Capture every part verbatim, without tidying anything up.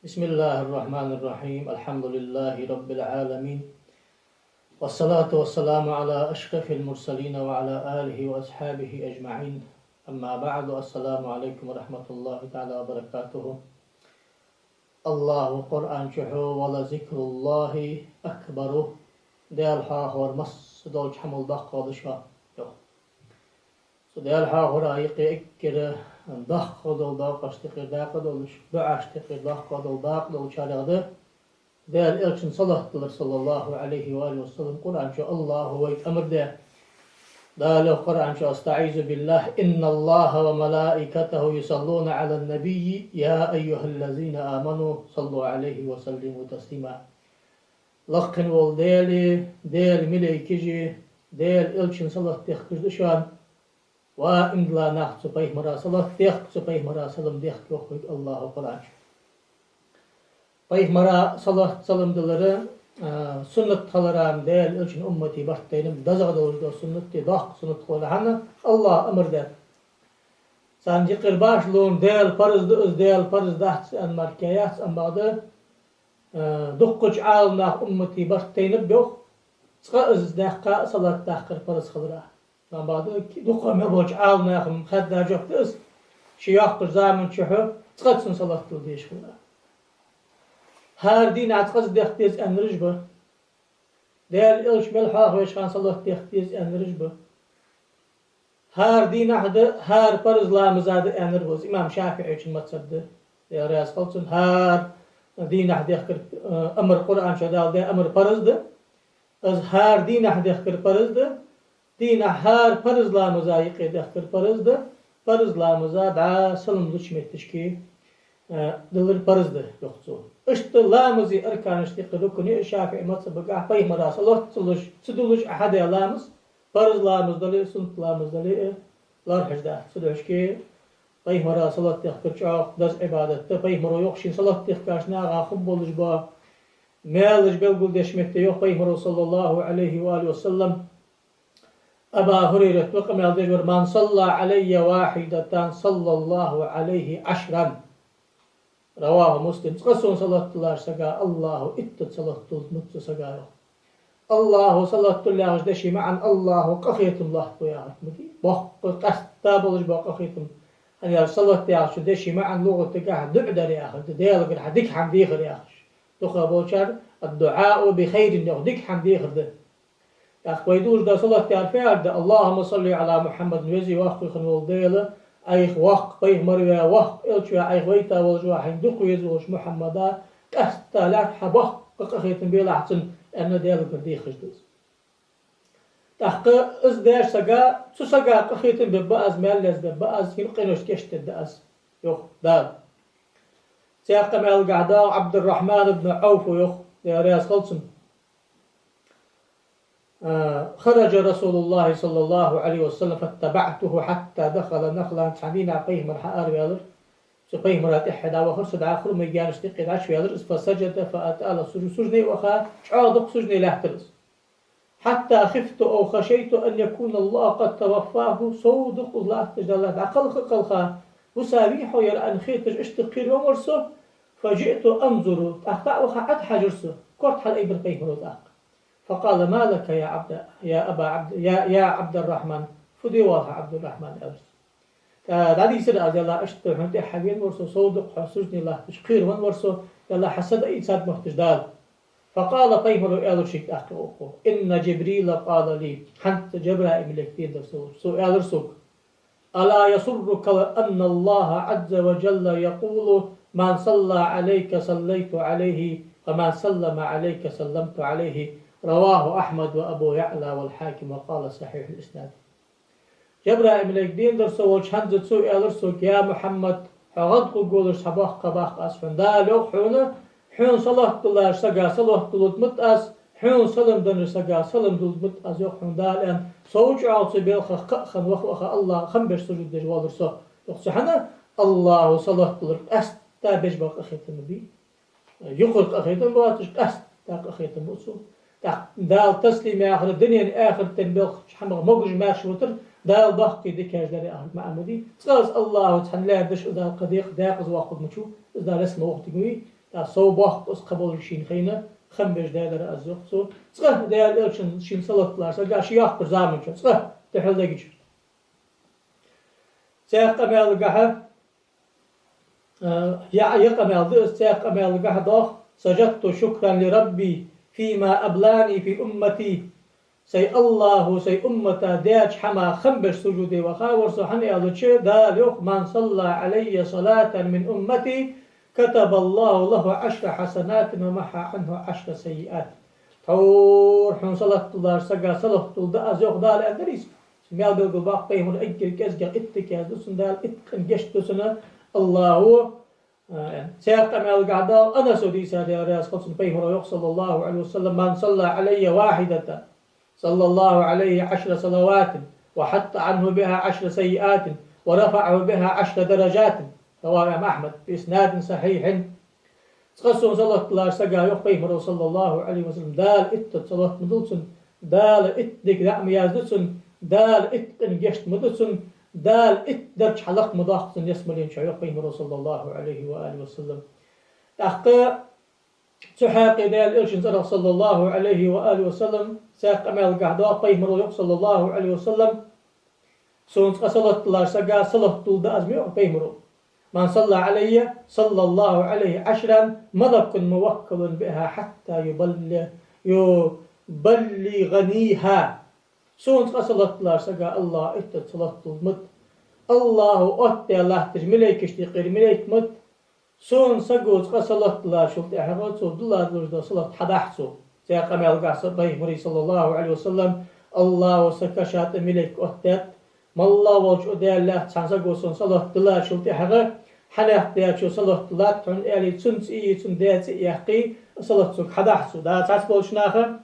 بسم الله الرحمن الرحيم. الحمد لله رب العالمين. والصلاة والسلام على أشرف المرسلين وعلى آله وأصحابه أجمعين. أما بعد. السلام عليكم ورحمة الله تعالى وبركاته. الله قرآن чу йоах: «ولذكر الله أكبر». Даьла хьоахавар массадолча хӀамал доккхагӀа да шоана, йоах. Цу Даьла хьоахавара юкъе эггара доккхагӀа дола доакъошта юкъера дакъа долаш, дуӀашта юкъера доккхагӀа дола дакъа долчарех да Даьла Элчанна салот дилар, صلى الله عليه وآله وسلم. Къуръан чу АллахӀа вайга амар даьд. Дала йоах Къуръан чу: «أستعيذ بالله، إن الله وملائكته يصلون على النبي، يا أيها الذين آمنوا صلوا عليه وسلموا تسليما». Лакхе вола Даьлеи, Даьла малайкашеи, Даьла Элчанна салот дехкаш да шоана. Ва иман дилла нах, цу пайхамара салот дехка, цу пайхамара салам дехка, йоах вайга АллахӀа Къуръан чу. Пайхамара салот-салам дилар, а, суннат хилар, Даьла Элчан уммата барт тайнаб, дезагӀа долаш дола суннат, доккха суннат хилар хьона АллахӀа амар даьд. Царна юкъера башха лома Даьла парз да из, Даьла парз дац аьнна мара кхы яц, амма бакъда, а, дуккхача Ӏаламнаха уммата барт тайнаб, йоах, цкъа из даьккха а салот даккхар парз хилара. Амма бакъда, дукха мел болча Ӏаламнаха хаьдда жоп да из, шоай йоккхача заман чухь цкъа цунна салот дилла дезаш хилара. ХӀара дийнахьа цкъаза дехка деза аьннараш ба. Даьла Элча мел хьоахавеча хана салот дехка деза аьннараш ба. ХӀара дийнахьа да, хӀара парз ламаза да аьннар ба из. Имам ШафиӀийчун мазхӀаб да, Даьла раьза хилва цунна. ХӀара дийнахьа дехкар, э, амар Къуръан чу Дала даь амар парз да. Из хӀара дийнахьа дехкар парз да, дийнахьа хӀара парз ламаза юкъе дехкар парз да, парз ламаза дӀа салам луча метташка, э, диллар парз да, йоах цо. Иштта ламаза арканашта юкъе, рукуни, ШафиӀий мазхӀабагахь пайхамара салот ца луш, ца дуллаш Ӏа хьадаь ламаз, парз ламаз дале а, суннат ламаз дале а, лоархӀаш дац. Цудухьа пайхамара салот дехкар чӀоагӀа деза Ӏибадат да. Пайхамаро йоах, шийна салот дехкача наха хургболаш бола маьлаш белгалдеш метте йоах пайхамаро, صلى الله عليه وآله وسلم, Аба ХӀурайрата къамаьл деш вар: «من صلى علي واحدة صلى الله عليه عشرا». رواه مسلم. Цкъа сона салот диллача сага АллахӀа иттаза салот дуллад цу сага, йоах. АллахӀа салот дул яхача деша маӀан АллахӀа къахетам лоаттаду яхар ма дий. Боккха къаьстта болаш бола къахетам. ХӀана аьлча салот яхача деша маӀан лугӀатагахь дуӀа дар яхар да, Даьлагара хьа дика хӀама дехар яхаш. ДукхагӀа болчар الدعاء بخير йоах, дика хӀама дехар да. ТӀаккха вай дуллаш да салот яхар фу яхар да: «اللهم صل على محمد», Веза-Воккха хинна вола Даьла, Ӏайха воккха пайхамар ваь, воккха элча ваь, Ӏайха вайта волаш ва хьайна дукха веза волча Мухьаммада къаьстта лаьрхӀа хьа боккха къахетам белахь цунна, аьнна, Даьлагара дехаш да из. ТӀаккха из деча сага, цу сага къахетам бергба аз, маьл лазбергба аз, юкъеношта гешт дергда аз, йоах Дала. Цхьаькха къамаьлагахь да, Ӏабдуррахьман ибн Ӏавфа йоах, Даьла раьза хилва цунна: خرج رسول الله صلى الله عليه وسلم فاتبعته حتى دخل نخلا. Цхьан дийнахьа пайхамар хьаараваьлар. Цу пайхамара тӀехьа дӀавахар со, дӀа хурмай гаьнашта юкъе дӀачуваьлар из. فسجد فأطال السجود. Сужуде ваха, чӀоагӀа дукха сужуде лаьттар из. حتى خفت أو خشيت أن يكون الله قد توفاه. Сов да-кх из латташ, Далла дӀакхалха а кхалха, вусав-хьогӀ ер аьнна хеташ, иштта кхеравенна вар со. فجئت أنظر. ТӀаккха дӀа а ваха, Ӏад хьажар со. Корта хьалъайбир пайхамаро тӀаккха. فقال: ما لك يا عبد، يا أبا عبد، يا، يا عبد الرحمن؟ Фу де воалл хьа, Ӏабдуррахьман, аьлар цо. ТӀаккха дӀадийцар аз: Ялла, иштта хьона тӀехьа вена вар со, сов да-кх хьо сужуде латташ, кхеравенна вар со, Ялла, хьа са дӀаийцад мотташ Дала. فقال, пайхамаро аьлар шийга тӀаккха укхо: إن جبريل قال لي. ХӀанз Жабраил малайк денна дар со волча, цо аьлар сога: ألا يسرك أن الله عز وجل يقول: من صلى عليك صليت عليه، ومن سلم عليك سلمت عليه. رواه أحمد وأبو يعلى والحاكم وقال صحيح الإسناد. Жабраил малайк денна дар со волча хӀанз цо аьлар сога: Я Мухьаммад, хьо гӀадгӀоргволаш цхьа боккха баккха аз хьона. Дала йоах хьона, хьона салот диллача сага салот дуллад ма дий аз, хьона салам деннача сага салам дуллад ма дий аз, йоах хьона Дала, аьнна. Сов чӀоагӀа цу балхах кхаъ хинна ваха-ваха, АллахӀа хам беш сужуд деш воаллар со, йоах цо. ХӀана? АллахӀа салот диллар къаьстта беш бола къахетам ба. Юкъара къахетам боацаш, къаьстта къахетам ба цо. ТӀаккха Дала таслим яхар, дунен, ахартен белхача хӀамах могаш-маьрша витар, Дала боккхий дикаш дар яхар маӀан ма дий. Цкъа из АллахӀа цхьан лаьрдаш из Дала кхы декъ-, декъаза воаккхаргвац, из Дала лесма вохийтаргва вай. Да, сов боаккх аз кхаболаш шийна хайна, хам беш даьлар аз, йоах цо. Цкъа Даьла Элчанна шийна салот диллар сага, ше йоаккхача заман чу, цкъа, тӀехьал дегача. Цхьаькха къамаьлагахьа, а, я, я къамаьл да из, цхьаькха къамаьлагахьа доагӀа: سجدت شكرا لربي فيما أبلاني في أمتي. Сай АллахӀо сай уммата даьча хӀамах хам беш сужуде ваха вар со, хӀана аьлча, Дала йоах: من صلى علي صلاة من أمتي كتب الله له عشر حسنات ومحا عنه عشر سيئات. Тхьовра хьона салот диллача сага салот дулл да аз, йоах Дала, аьннадар из. Мел белгалбоаккх, пайхамара эггара кӀезигагӀа итт дика язду цунна Дала, итт къин гешт ду цунна АллахӀо. А, цхьаькха къамаьлагахьа доагӀа Анаса дийца, Даьла раьза хилва цунна, пайхамара йоах, صلى الله عليه وسلم: من صلى علي واحدة صلى الله عليه عشر صلوات وحط عنه بها عشر سيئات ورفعه بها عشر درجات. رواه الإمام أحمد بإسناد صحيح. Цкъа сона салот диллача сага, йоах пайхамара, صلى الله عليه وسلم, Дала итт салот ма дулл цунна, Дала итт дика даь ма язду цунна, Дала итт къин гешт ма ду цунна, Дала итт дарж хьалакха ма доаккх цунна ялсмален чу, йоах пайхамара, صلى الله عليه وآله وسلم. ТӀаккха цу хьакъехьа Даьла Элчан цӀерагӀа, صلى الله عليه وآله وسلم, цхьаькха къамаьлагахьа доагӀа, пайхамара йоах, صلى الله عليه وسلم: сона цкъа салот диллача сага салот дулл да аз, ма йоах пайхамара. من صلى علي صلى الله عليه عشرا ملك موكل بها حتى يبلغ-، يبلغنيها. Сона цкъа салот диллача сага АллахӀо итт салот дулл ма да. АллахӀо оттадаь латташ малейкашта юкъера малейк ма да. Сона саго цкъа салот диллачул тӀехьагӀа цо дилла долаш дола салот хьадахь цо. Цхьаькха къамаьлагахьа пайхамара, صلى الله عليه وسلم: АллахӀо са каша тӀа малейк оттадаьд, маллагӀа волча Даьла лаьтта цхьан саго сона салот диллачул тӀехьагӀа, хьанехк даьчо салот диллад хьона, аьле, цун цӀи, цун даь цӀи а яьккхе, салот цунга хьадахь цо. Да, цхьацца болча наха,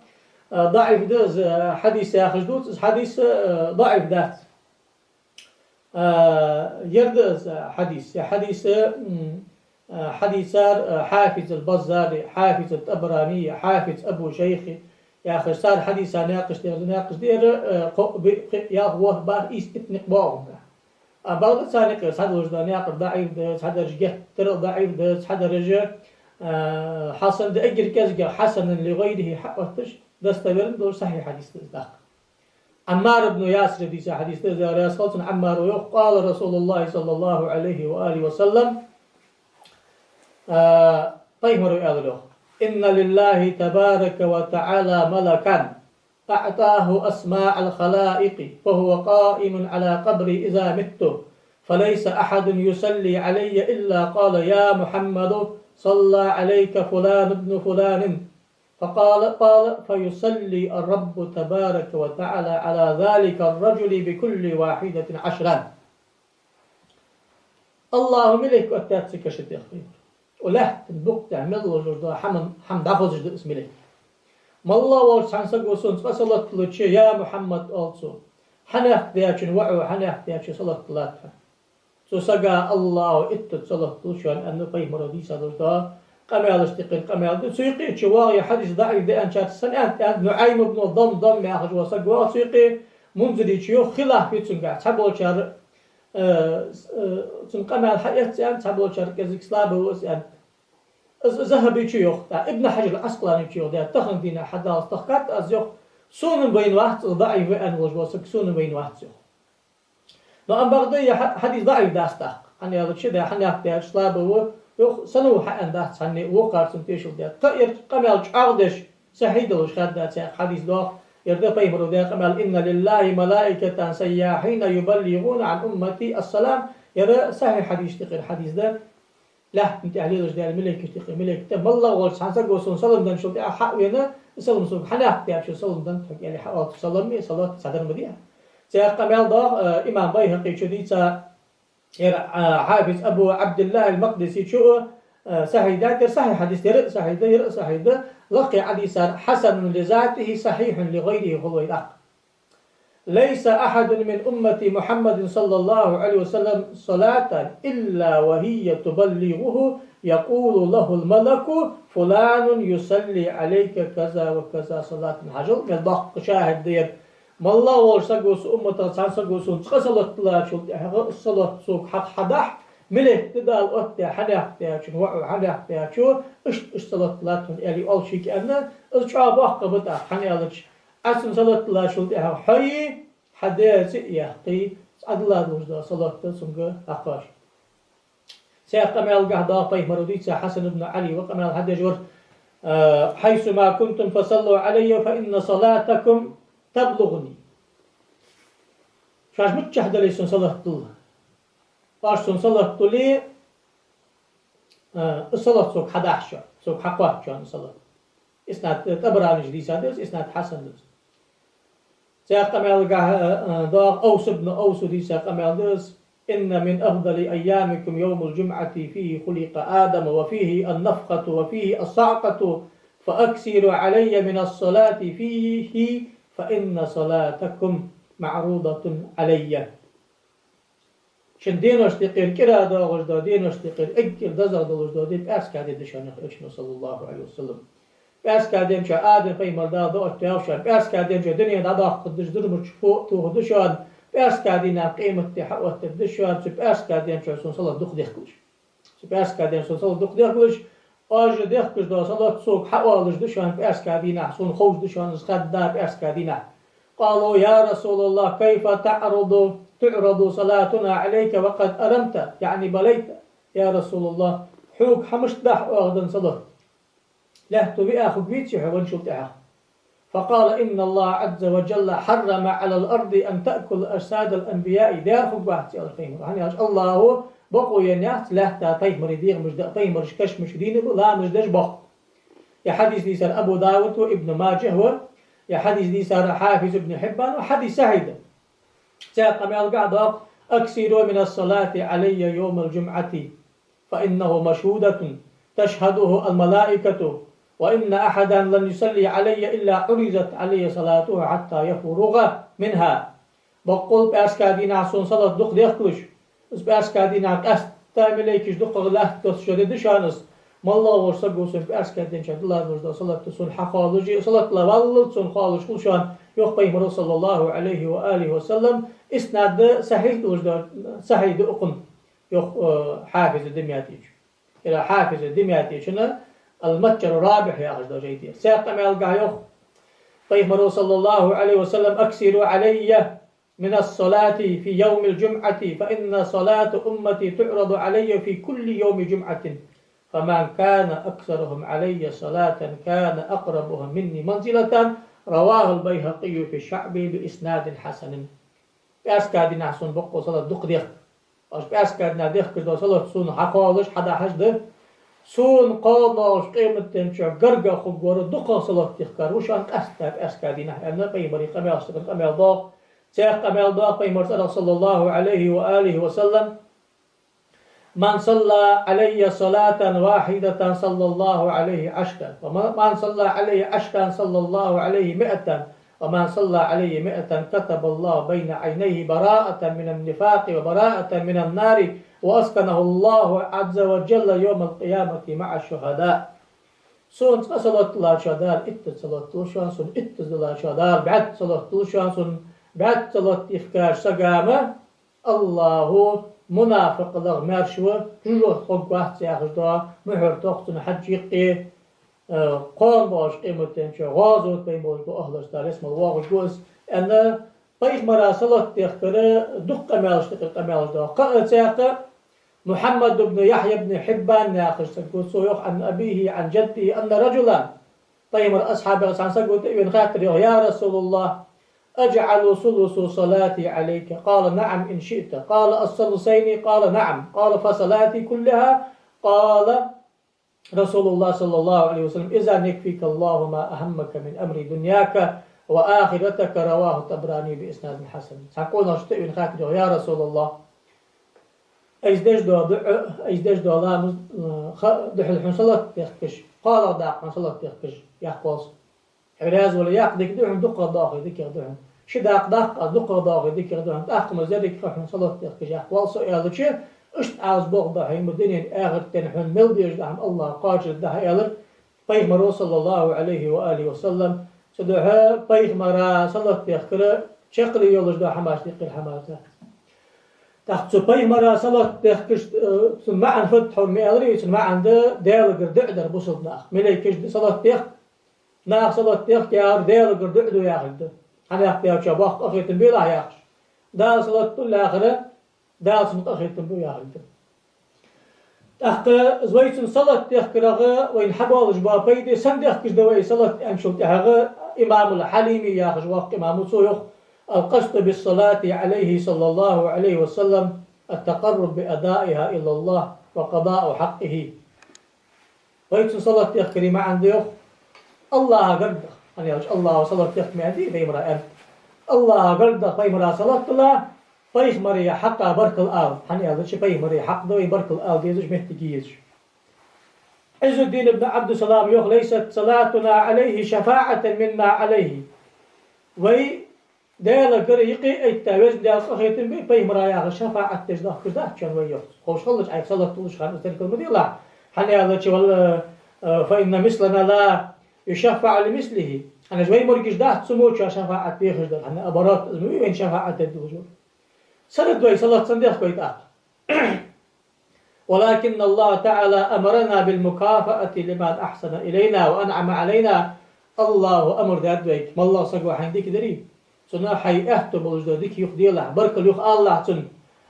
а, даӀиф да из, а, хьадис яхаш дувц, из хьадис, а, даӀиф дац. А, ер да из хьадис. Ер хьадис, м, а, хьадийцар, а, Хьафиз аль-Баззари, Хьафиз ат-ТӀабарани, Хьафиз Абу Шайхи яхаш, цар хьадиса наькъаш да ер, наькъаш да ер, а, кхоъ, биъ, пхиъ, ялх, ворхӀ, бархӀ, ийс, итт никъ боагӀа. А бакъда царна юкъера цхьадолаш да наькъаш даӀиф да, цхьадараш геттара даӀиф да, цхьадараш, а, хьасан да, эггара кӀезигагӀа хьасанун ли гӀайрихӀи хьаотташ, достоверно долаш сахьихь хьадис да из тӀаккха. Ӏаммар ибн Ясира дийца хьадис да из, Даьла раьза хилва цунна, Ӏаммара йоах: قال رسول الله صلى الله عليه وآله وسلم, а, пайхамара аьлар йоах: إن لله تبارك وتعالى ملكا أعطاه أسماء الخلائق، فهو قائم على قبري إذا مت، فليس أحد يصلي علي إلا قال: يا محمد صلى عليك فلان ابن فلان. فقال، قال: فيصلي الرب تبارك وتعالى على ذلك الرجل بكل واحدة عشرا. АллахӀо малейк оттадаьд са каша тӀа, йоах. Укх лаьттан букъ тӀа мел лазар да хӀама, хӀама дӀахозаш да из малейк. МаллагӀа волча цхьан саго сона цкъа салот диллача, я Мухьаммад, оал цо, хьанехк даьчун воӀо, хьанехк даьчо салот диллад хьона. Цу сага АллахӀо итт салот дулл шоана, аьнна, пайхамара дийца долаш да къамаьлашта юкъера къамаьл да. Цу юкъе чу воагӀа, ер хьадис даӀиф да аьнначар санна, аьннад, аьннад, НуӀайм ибн Дамдам яхаш вола саг воагӀа цу юкъе, Мунзире чу йоах, хилаф я цунгахь. Цхьаболчар, э, с-, э, цун къамаьл хьаэц аьннад, цхьаболчар кӀезига слабый ва из аьннад. Из ЗахӀабе чу йоах, тӀаккха Ибн Хьаджар аль-Ӏаскъалане чу йоах, да, тахан дийнахьа хьадаллалца тахкад аз, йоах, сона вайна вац, из даӀиф ва аьнна волаш вола саг сона вайна вац, йоах. Но амма бакъда ер хьа-, хьадис даӀиф дац тӀаккха. ХӀана аьлча, да, хьанехк даьчо слабый ва, йоах, санна ва хьааьнна дац цхьанне, вокхар цунна тешал даьд. Кхы а ер къамаьл чӀоагӀдеш, сахьихь долаш хадда цхьа хьадис доагӀа, ер да пайхамара даь къамаьл: إن لله ملائكة سياحين يبلغون عن أمتي السلام. Ер сахьихь хьадисашта юкъера хьадис да. Лаьттан тӀа лелаш Даьла малейкашта юкъера малейк да. МаллагӀа волча цхьан саго сона салам денначул тӀехьагӀа хьа а вена, из салам сога хьанехк даьчо салам деннад хьога, аьле, хьаоал цо, салам а, салот а цхьадар ма дий. Цхьаькха къамаьл доагӀа, э, имам БайхӀакъе чу дийца, ер, э, Хьафиз Абу Ӏабдиллахь аль-Макъдисе чу, э, сахьихь даьд, ер сахьихь хьадис, ер а сахьихь да, ер а сахьихь да, лакхе Ӏодийцар: حسن لذاته صحيح لغيره хул вай тӀаккха. ليس أحد من أمة محمد صلى الله عليه وسلم صلاة إلا وهي تبلغه يقول له الملك فلان يصلي عليك كذا وكذا صلاة. Хьажал, мел доккха шахӀид да ер. МаллагӀа волча саго са умматах цхьан саго сона цкъа салот диллачул тӀехьагӀа, из салот сога хьа-, хьадахь, Милет да Дала оттадаь хьанехк даьчун, воӀо хьанехк даьчо, иштта, иштта салот латтун аьле оалаш хиннад, из чӀоагӀа боккха ба тӀаккха, хӀана аьлча, Ӏа цунна салот латтачул тӀехьагӀа хьо а, хьа даь а цӀи а яьккхе, Ӏа дилла долаш дола салот да цунга хьакхоачаш. Цхьан къамаьлагахь доагӀа, пайхамара дийца, Хьасан ибн Ӏали ва къамаьл хьадеш вар, а, حيثما كنتم فصلوا علي فإن صلاتكم تبلغني. Шоаш миччахьа дале а сона салот дилла. Оаш сона салот дуле, а, из салот сога хьадахьа шоана, сога хьакхоачча шоана из салот. Иснад, э, ТӀабараничо дийцад из, иснад хьасан да из. Цхьан къамаьлагахь, э, э, доагӀа, Авс ибн Авса дийца къамаьл да из: إن من أفضل أيامكم يوم الجمعة فيه خلق آدم وفيه النفخة وفيه الصعقة فأكثروا علي من الصلاة فيه فإن صلاتكم معروضة علي. Шун деношта юкъера кӀира доагӀаш дола, деношта юкъера эггара дезагӀа долаш дола ди пӀаьраска ди да шоана, йоах Элчано, صلى الله عليه وسلم. ПӀаьраска ден чу Адам пайхамар Дала дуӀа тӀа ваьв шоана, пӀаьраска ден чу дунен дӀадоаккхаргдолаш, зуламаш фу а тохаргда шоана, пӀаьраска дийнахьа къематди хьаоттаргда шоана, цу пӀаьраска ден чу сона салот дукха дехкалаш. Цу пӀаьраска ден чу сона салот дукха дехкалаш, оаш дехкаш дола салот сога хьаоалаш да шоана пӀаьраска дийнахьа, сона ховш да шоана из хадда пӀаьраска дийнахьа. قالوا: يا رسول الله، كيف تعرض، تعرض صلاتنا عليك وقد أرمت، يعني بليت. يا رسول الله, хьога хьа мишта дахь оаха денна салот? Лаьтто виа хургвеций хьо венначул тӀехьагӀа? فقال: إن الله عز وجل حرم على الأرض أن تأكل أجساد الأنبياء. Дера хургвац, аьлар пайхамара. ХӀана аьлча АллахӀа бокъо енна яц лаьтта пайхамарий дегӀамаш да, пайхамараш кашамаш дийна ба, ламаз деш боккха. Ер хьадис дийцар Абу Давуда ва Ибн Маджа ва, ер хьадис дийцар Хьафиз Ибн Хьиббана ва, хьадис сахьихь да. Цхьан къамаьлагахь доагӀа: أكثروا من الصلاة علي يوم الجمعة فإنه مشهودة تشهده الملائكة، وإن أحدا لن يصلي علي إلا عرضت عليه صلاته حتى يفرغ منها. Боккъал пӀаьраска дийнахьа сона салот дукха дехкалаш, из пӀаьраска дийнахьа къаьстта малейкаш дукхагӀа латташ дола ди да шоана из. МаллагӀа волча саго сона пӀаьраска ден чу дилла долаш дола салот сона хьакхоалаш, из салот дилла валлалца сона кхоалаш хул шоана, йоах пайхамара, صلى الله عليه وآله وسلم. Иснад сахьихь долаш да, сахьихь да укхун, йоах, э, Хьафиз Димятичо. Ер Хьафиз Димятичун «Ал-Матжар Рабихь» яхаш дола жайна тӀа. Цхьан къамаьлагахь йоах пайхамара, صلى الله عليه وسلم: أكثروا علي من الصلاة في يوم الجمعة، فإن صلاة أمتي تعرض علي في كل يوم جمعة، فمن كان أكثرهم علي صلاة كان أقربهم مني منزلة. رواه البيهقي في الشعب بإسناد حسن. ПӀаьраска дийнахьа сона боккъал салот дукха дехка. Оаш пӀаьраска дийнахьа дехкаш дола салот сона хьакхоалаш, хьадахьаш да. Сона кхоана доагӀача къематден чу гаргагӀа хургвар дукхагӀа салот дехкар ва шоана къаьстта пӀаьраска дийнахьа, аьнна, пайхамара къамаьлаш тӀа къамаьл доагӀа. Цхьан къамаьл доагӀа пайхамара цӀерагӀа, صلى الله عليه وآله وسلم: من صلى علي صلاة واحدة صلى الله عليه عشرا، ومن صلى علي عشرا صلى الله عليه مائة، ومن صلى علي مائة كتب الله بين عينيه براءة من النفاق وبراءة من النار وأسكنه الله عز وجل يوم القيامة مع الشهداء. Сона цкъа салот диллачоа Дала иттаза салот дулл шоана, сона иттаза диллачоа Дала бӀаьзза салот дулл шоана, сона бӀаьзза салот дехкача сага-м АллахӀа мунафикъ лагӀа маьрша ва, жожагӀате хургвац яхаш дола мухӀар тох цунна хьажжа юкъе, э, кхоана доагӀача къематден чу гӀазот бе болаш бола ахӀлаш Дала ялсмала воагӀаргва из, аьнна, пайхамара салот дехкара дукха къамаьлаш тӀа къамаьлаш доагӀа. Кхы а цхьаькха Мухьаммад ибн Яхья ибн Хьиббан яхаш саг ва, цо йоах: عن أبيه عن جده أن رجلا, пайхамара асхьабех цхьан саго тӀавена хаьттар йоах: يا رسول الله، أجعل ثلث صلاتي عليك؟ قال: نعم إن شئت. قال: الثلثين؟ قال: نعم. قال: فصلاتي كلها؟ قال رسول الله صلى الله عليه وسلم: إذن يكفيك الله ما أهمك من أمر دنياك وآخرتك. رواه الطبراني بإسناد حسن. Цхьан къонахчо тӀавена хаьттар йоах: يا رسول الله, из деш дола дуӀа, из деш дола ламаз, э, ха-, духьал хьона салот дехкаш, кхоалагӀа дакъа хьона салот дехкаш, яхь кхолса. Хьо раьза вале, яккха дика да хьона, дукхагӀа доахе, дикагӀа да хьона. Ши дакъа даккха, дукхагӀа доахе, дикагӀа да хьона. ТӀаккха-м из деррига ха хьона салот дехкаш, яхь кхолса, аьлча, иштта Ӏа из бохаб хьона, ма дунен, ахартен хьона мел дезаш да хӀама АллахӀа кхоачашдергда хьа, аьлар пайхамара, صلى الله عليه وآله وسلم. Цудухьа пайхамара салот дехкар чаккхе йолаш дола хӀамаш тӀехьара хӀама да. ТӀаккха цу пайхамара салот дехкаш, э, цун маӀан фуд хьона ма аьларий, цун маӀан да Даьлагара дуӀа дар бусалба наха. Малейкаш да салот дехк, наха салот дехк яхар Даьлагара дуӀа ду яхар да. ХӀана аьлча боккха къахетам бу Аллахӏа яхаш. Дала салот дул яхар, Дала цунна къахетам бу яхар да. ТӀаккха из вай цунна салот дехкарах вайна хьабоалаш бола пайда, сенна дехкаш да вай салот аьнначул тӀехьагӀа имамул Хьалими яхаш воккха имам ва, цо йоах: القصد بالصلاة عليه صلى الله عليه وسلم التقرب بأدائها إلى الله وقضاء حقه. Вай цунна салот дехкара маӀан да йоах Аллахӏа гаргда. ХӀана аьлча Аллахӏа салот дехк ма аьннадий пайхамара, аьннад. Аллахӏа гаргда пайхамара салот дилла, пайхамара хьакъа баркал ала. ХӀана аьлча пайхамара хьакъ да вай баркал ала дезаш, моттиг е езаш. Ӏиззуддин ибн Ӏабдуссалам йоах: ليست صلاتنا عليه شفاعة منا عليه. Вай Даьлагара юкъе а этта, Везан Даьла къахетам бе, пайхамара яхаш шафаӀат деш дахкаш дац шоана вай, йоах цо. Ховш хилча, Ӏайха салот дуллаш хана из теркал ма делахь. ХӀана аьлча, вал, э, فإن مثلنا لا يشفع لمثله. ХӀана аьлча вай мургаш дац цу моча шафаӀат дехаш дар. ХӀана, наоборот, из ма вий вайна шафаӀат дергдолаш вар. Сарад вай салот сенна дехк вай тӀаккха. ولكن الله تعالى أمرنا بالمكافأة لمن أحسن إلينا وأنعم علينا. Аллахӏа амар даьд вайга, моллагӀа саго хьайна дика дарий, цунна хьай аьттув болаш дола дика юхаделахь, баркал юхаалалахь цунна.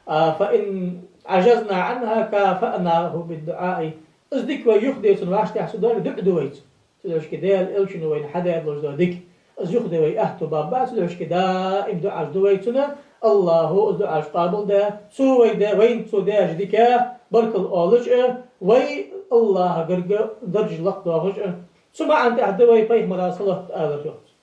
А, فإن عجزنا عنها كافأناه بالدعاء. Из дика вай юхаде цунна вӀаштӀехьа, цу Даьла дуӀа ду вай цунна. Цудухьа Даьла Элчано вайна хьадаь долаш дола дика, из юхаде вай аьттув бабба, цудухьа даим дуӀаш ду вай цунна, Аллахӏа из дуӀаш къоабалдаь, цо вай де-, вайна цо даьча диках баркал оалаш а, вай Аллахӏа гарга даржа лакхдоахаш а. Цу маӀан тӀехь да вай пайхамара салот алар, йоах цо.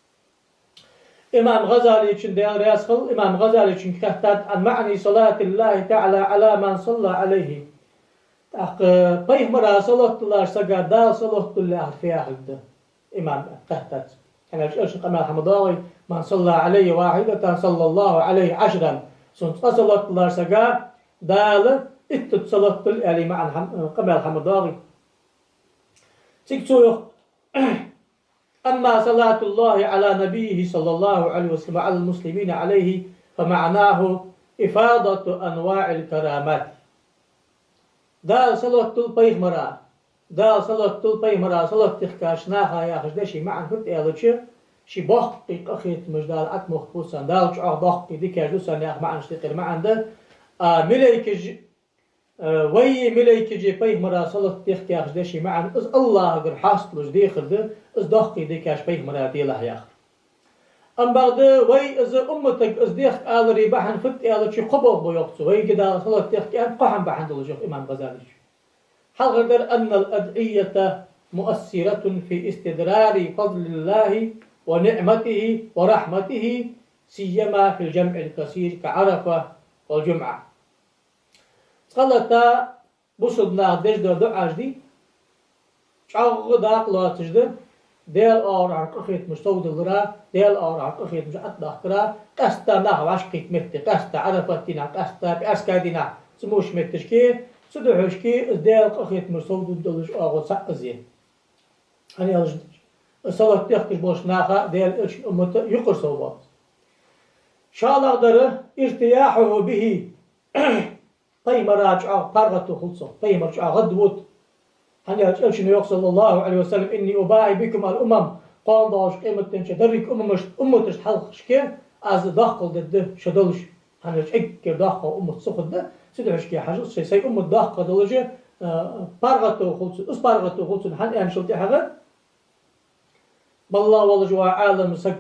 Имам ГӀазалийчун, Даьла раьза хилва имам ГӀазалийчунга, хаьттад: عن معنى صلاة الله تعالى على من صلى عليه. ТӀаккха пайхамара салот диллача сага Дала салот дул яхар фу яхилга да, имам, хаьттад цо. ХӀана аьлча Элчан къамаьл хьа ма доагӀий: من صلى علي واحدة صلى الله عليه عشرا. Сона цкъа салот диллача сага Дала иттазза салот дул, аьле маӀан хьа-, къамаьл хьа ма доагӀий. Цига цо йоах: أما صلاة الله على نبيه صلى الله عليه وسلم وعلى المسلمين عليه فمعناه إفاضة أنواع الكرامات. Дала салот дул пайхамара, Дала салот дул пайхамара, салот дехкача наха яхаш да ший маӀан фуд аьлча, ший боккхий къахетамаш Дала ӀотӀамохкабу царна, Дала чӀоагӀа боккхий дикаш ду царна яха маӀанаш да, тӀехьара маӀан да. А малейкаш, э, вай малейкаш пайхамара салот дехк яхаш да ший маӀан, из Аллахӏагара хьасталуш дехар да, из доккхий дикаш пайхамара делахь яхар. Амма бакъда вай из умматага из дехк аларе бахьан фуд аьлча, кхо болх ба, йоах цо. Вайга Дала салот дехк аьнна кхо хӀама бахьан долаш, йоах имам ГӀазалийс. Хьалхардар: أن الأدعية مؤثرة في استدرار فضل الله ونعمته ورحمته، سيما في الجمع الكثير كعرفة والجمعة. Цкъа-латта бусалба наха деш дола дуӀаш дий, чӀоагӀа дакъа лоацаш да Даьла оагӀорахьара къахетамаш совдалара, Даьла оагӀорахьара къахетамаш ӀотӀадахкара, къаьстта нах вӀашагӀкхийтта метте, къаьстта Ӏарафат дийнахьа, къаьстта пӀаьраска дийнахьа, цу муш метташка, цу духьашка из Даьла къахетамаш совдадалаш оагӀув цаӀ из я. ХӀана аьлча, салот дехкаш болча наха, Даьла Элчан уммата юкъара совбоалаш. ШоллагӀдар: ارتياحه به. Пайхамара чӀоагӀа паргӀато хул цох, пайхамар чӀоагӀа гӀадвода. ХӀана аьлча Элчано йоах, صلى الله عليه وسلم: إني أباهي بكم الأمم. Кхоана доагӀача къематдийнахьа деррига умматаш-, умматашта хьалхашка аз доккхал дергда шо долаш. ХӀана аьлча эггара доккха уммат са хургда, цудухьа хьажал, сай, сай уммат доккха долаш, а, паргӀато хул цун, из паргӀато хул цун, хӀана аьнначул тӀехьагӀа, моллагӀа волаш вола Ӏалам саг,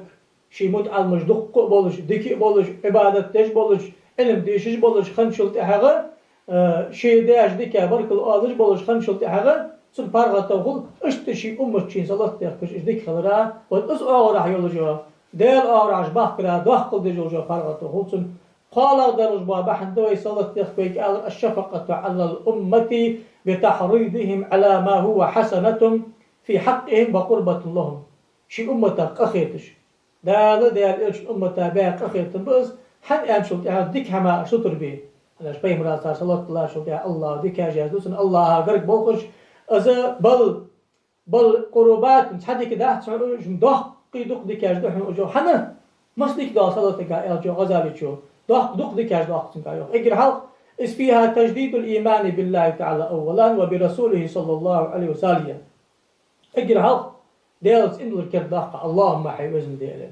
ший мутаӀаламаш дукха а болаш, дика а болаш, Ӏибадат деш болаш, Ӏилма дешаш болаш хинначул тӀехьагӀа, а, ше даьча диках баркал оалаш болаш хинначул тӀехьагӀа, цун паргӀато хул, иштта ший умматашта салот дехкаш, уж дика хилара, вот из оагӀорахьа йолаш йола, Даьла оагӀорахьа уж бахкара, доккхал деш йолаш йола паргӀато хул цун. КхоалагӀа долаш бола бахьан да вай салот дехк вайга алар: الشفقة على الأمة بتحريضهم على ما هو حسنة في حقهم وقربة لهم. Ший умматах къахеташ, Дала, Даьла Элчан уммата баь къахетам ба из, хӀана аьнначул тӀехьагӀа дика хӀама сутара бе. ХӀана аьлча пайхамара цар салот диллачул тӀехьагӀа Аллахӏа дикаш язду цунна, Аллахӏа гарга болхаш, из бал бал къурбатун, цхьа дика дац хьона уж, доккхий дукха дикаш да хьона уж. ХӀана? Маса дика дола салотага, аьлча ГӀазалийчо, Доккха, дукха дикаш доккха цунга йоах. Эггара хьалха: «إذ فيها تجديد الإيمان بالله تعالى أولا وبرسوله صلى الله عليه وسلم». Эггара хьалха Даьлаца иман дилар кердадоаккх, اللهم хьай веза Даьла.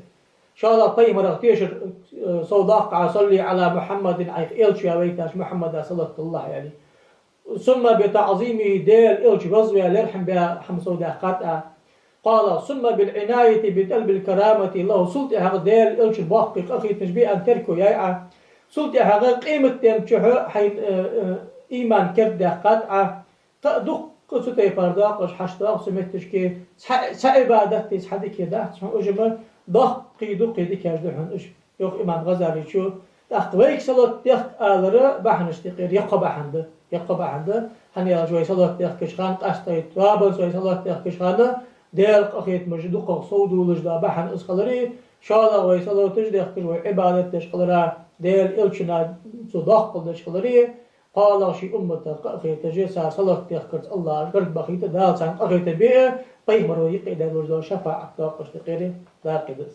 ШоллагӀа пайхамарах тешар, э, совдоаккх, «صل على محمد», Ӏайха элча ваийтача Мухьаммада салот диллалахь, аьле. «ثم بتعظيمه», Даьла элча вазваь лерхӀам баь хӀама совдаьккхад Ӏа. «قال: ثم بالعناية بطلب الكرامة له», цул тӀехьагӀа Даьла элчан боккхий къахетамаш бе аьнна терко яьй Ӏа. Цул тӀехьагӀа къематден чухь хьай, э, э, иман кердадаьккхад Ӏа. Кхы а дуккха цу тайпара доакъош хьадоагӀа цу метташка, цхьа, цхьа Ӏибадат, цхьа дика дац хьона уж, ма доккхий, дуккхий дикаш да хьона уж, йоах имам ГӀазалечо. ТӀаккха вайга салот дехка алара бахьанашта юкъера я кхо бахьан да, я кхо бахьан да. ХӀана аьлча вай салот дехкача хана, къаьстта тоабанца вай салот дехкача хана, Даьла къахетамаш дукхагӀа совдоалаш да бахьан из хилари, шоллагӀа вай салоташ дехкаш, вай Ӏибадат деш хилара, Даьла элчанна цо доаккхал деш хилари, кхоалагӀа ший уммата къахеташ, цар салот дехкарца АллахӀа гарга бахийта, Дала царна къахетам бе, пайхамаро юкъе даь долаш дола шафаӀат доакъошта юкъера дакъа да из.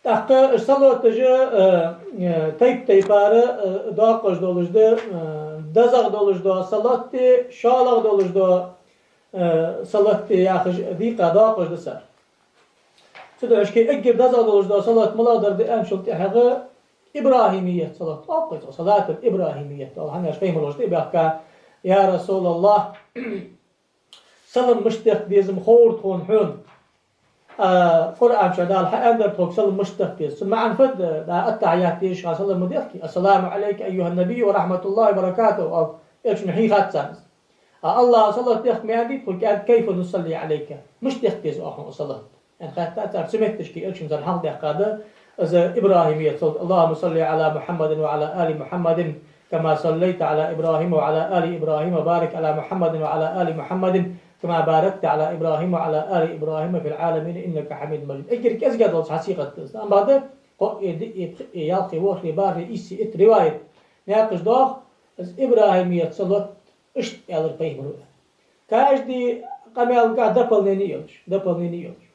ТӀаккха уж салоташ, э, э, тайп-тайпара, э, доакъош долаш да, э, дезагӀа долаш дола салот а, шоллагӀа долаш дола, э, салот а яхаш дийкъа доакъош да цар. Цудухьа эггара дезагӀа долаш дола салот малагӀдар да аьнначул тӀехьагӀа ИбрахӀимият салот оал-кх цох, салатуль-ИбрахӀимият оал, хӀана аьлча пайхамаро тӀабаьхка: «Я РасулаллахӀ, салам мишта дехка деза-м ховра тхона хьона. А, Къуръан чу Дала хьааьннадар тхога салам мишта дехка деза. Цун маӀан фуд? Да, аттахьият дезача хана салам ма дехкий: السلام عليك أيها النبي ورحمة الله وبركاته», оал, элчано хьийхад царна из. А АллахӀа салот дехка ма аьннадий тхога, аьннад: «كيف نصلي عليك؟» Мишта дехка деза оаха хьона салот? Аьнна хаьттад цар. Цу метташка элчано царна хьалха даьккхад из ИбрахӀимият салот: «اللهم صل على محمد وعلى آل محمد كما صليت على إبراهيم وعلى آل إبراهيم وبارك على محمد وعلى آل محمد كما باركت على إبراهيم وعلى آل إبراهيم في العالمين إنك حميد مجيد». Эггара кӀезигагӀа дола цхьа сийгӀат да из. Амма бакъда кхо, э, диъ, э, пхи, э, ялх, ворхӀ, бархӀ, ийс, итт риваят наькъаш доагӀа, из ИбрахӀимият салот иштта аьлар пайхамаро. Каждый къамаьлага дополнение йолаш, дополнение йолаш.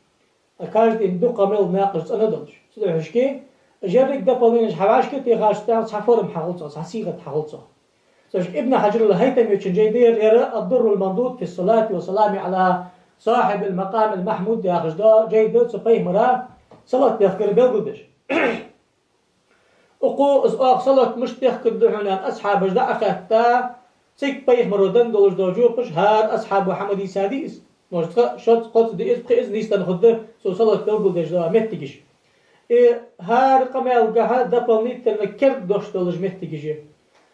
А каждый дукха къамаьл наькъаш цӀена долаш. Цудухьа еррига дополненеш хьавӀашагӀтехача тӀехьа цхьа форма хьахул цох, цхьа сийгӀат хьахул цох. Цудухьа Ибн Хьаджар аль-ХӀайтамечун жай да ер, ер «الدر المنضود في الصلاة والسلام على صاحب المقام المحمود» яхаш да, жай да цу пайхамара салот дехкар белгалдеш. Укхо из оаха салот мишта дехкаргда хьона аьнна асхьабаш дӀа а хаьтта, цига пайхамаро денна долаш дола жопаш хӀара асхьабо хьа ма дийцадий из. Может, цкъа, шозза, кхозза, диъазза, пхиъазза нийсденна хургда цо салот белгалдеш дола моттигаш. Э, хӀара къамаьлагахьа дополнительно керда дош долаш моттигаш я.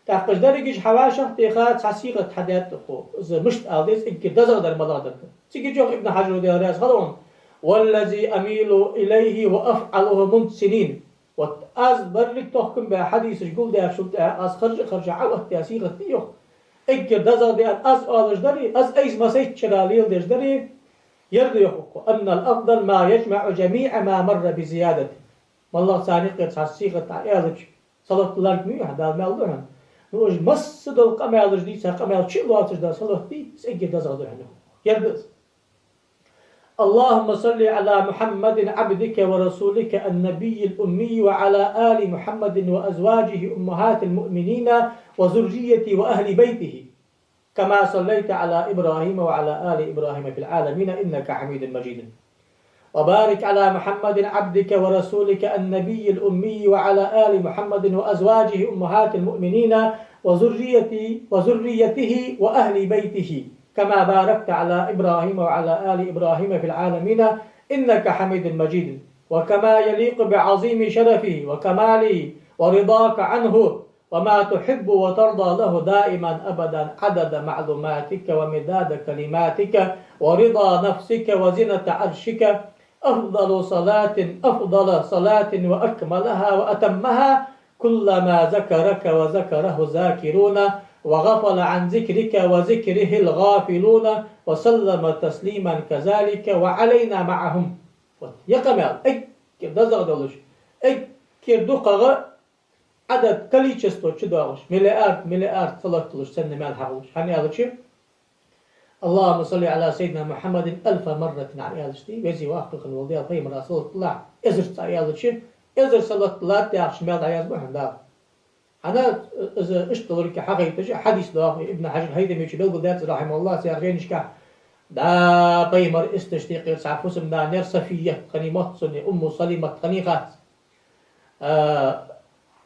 ТӀаккха уж дерригаш хьавӀашагӀтеха цхьа сийгӀат хьадаьд укхо. Из мишта ала деза, эггара дезагӀдар малагӀдар да. Цига йоах Ибн Хьаджаро, Даьла раьза хилва цунна: «والذي أميل إليه وأفعله منذ سنين». Вот аз берригаш тохкам баь хьадисаш гулдаьчул тӀехьагӀа аз харжа а харжа Ӏооттадаь сийгӀат да йоах. Эггара дезагӀа да аьнна аз оалаш дари, аз айса массайччара леладеш дари, ер да йоах укхо: «أن الأفضل ما يجمع جميع ما مر بزيادة». МоллагӀа царна юкъера цхьа сийгӀат Ӏоаьлча, салот ларг ма йий хьона, Дала маьл лу хьона. Ну, уж массадола къамаьлаш дийца, къамаьл чу а лоацаш да салот дий, из эггара дезагӀа да хьона. Ер да из. اللهم صل على محمد عبدك ورسولك النبي الأمي وعلى آل محمد وأزواجه أمهات المؤمنين وذريته وأهل بيته كما صليت على إبراهيم وعلى آل إبراهيم في العالمين إنك حميد مجيد. وبارك على محمد عبدك ورسولك النبي الأمي وعلى آل محمد وأزواجه أمهات المؤمنين وذريته، وذريته وأهل بيته كما باركت على إبراهيم وعلى آل إبراهيم في العالمين إنك حميد مجيد، وكما يليق بعظيم شرفه وكماله ورضاك عنه وما تحب وترضى له دائما أبدا عدد معلوماتك ومداد كلماتك ورضا نفسك وزنة عرشك. أفضل صلاة، أفضل صلاة وأكملها وأتمها، كلما ذكرك وذكره الذاكرون، وغفل عن ذكرك وذكره الغافلون، وسلم تسليما كذلك، وعلينا معهم. Вот, ер къамаьл эггара дезагӀа долаш, эггара дукхагӀа Ӏадад, количество чудоагӀаш, миллиард, миллиард салот луш, царна маьл хьахулаш. ХӀана аьлча, اللهم صل على سيدنا محمد ألف مرة аьлча, веза воккха хинна вола Даьла, пайхамара салот лахь эзарза аьлча, эзар салот латт яхача мел дӀаязбу хьона Дала. ХӀана, из иштта долга хьахайташ, хьадис доагӀа, Ибн Хьажар Хьайтамечо белгалдаьд, рахьимахӀуллахӀ, цхьан жайнашка: да, пайхамар исташ декъера цхьа фусам-нана яр, Сафият хиннай мотт цун, Умму Салимат хиннай хац. А,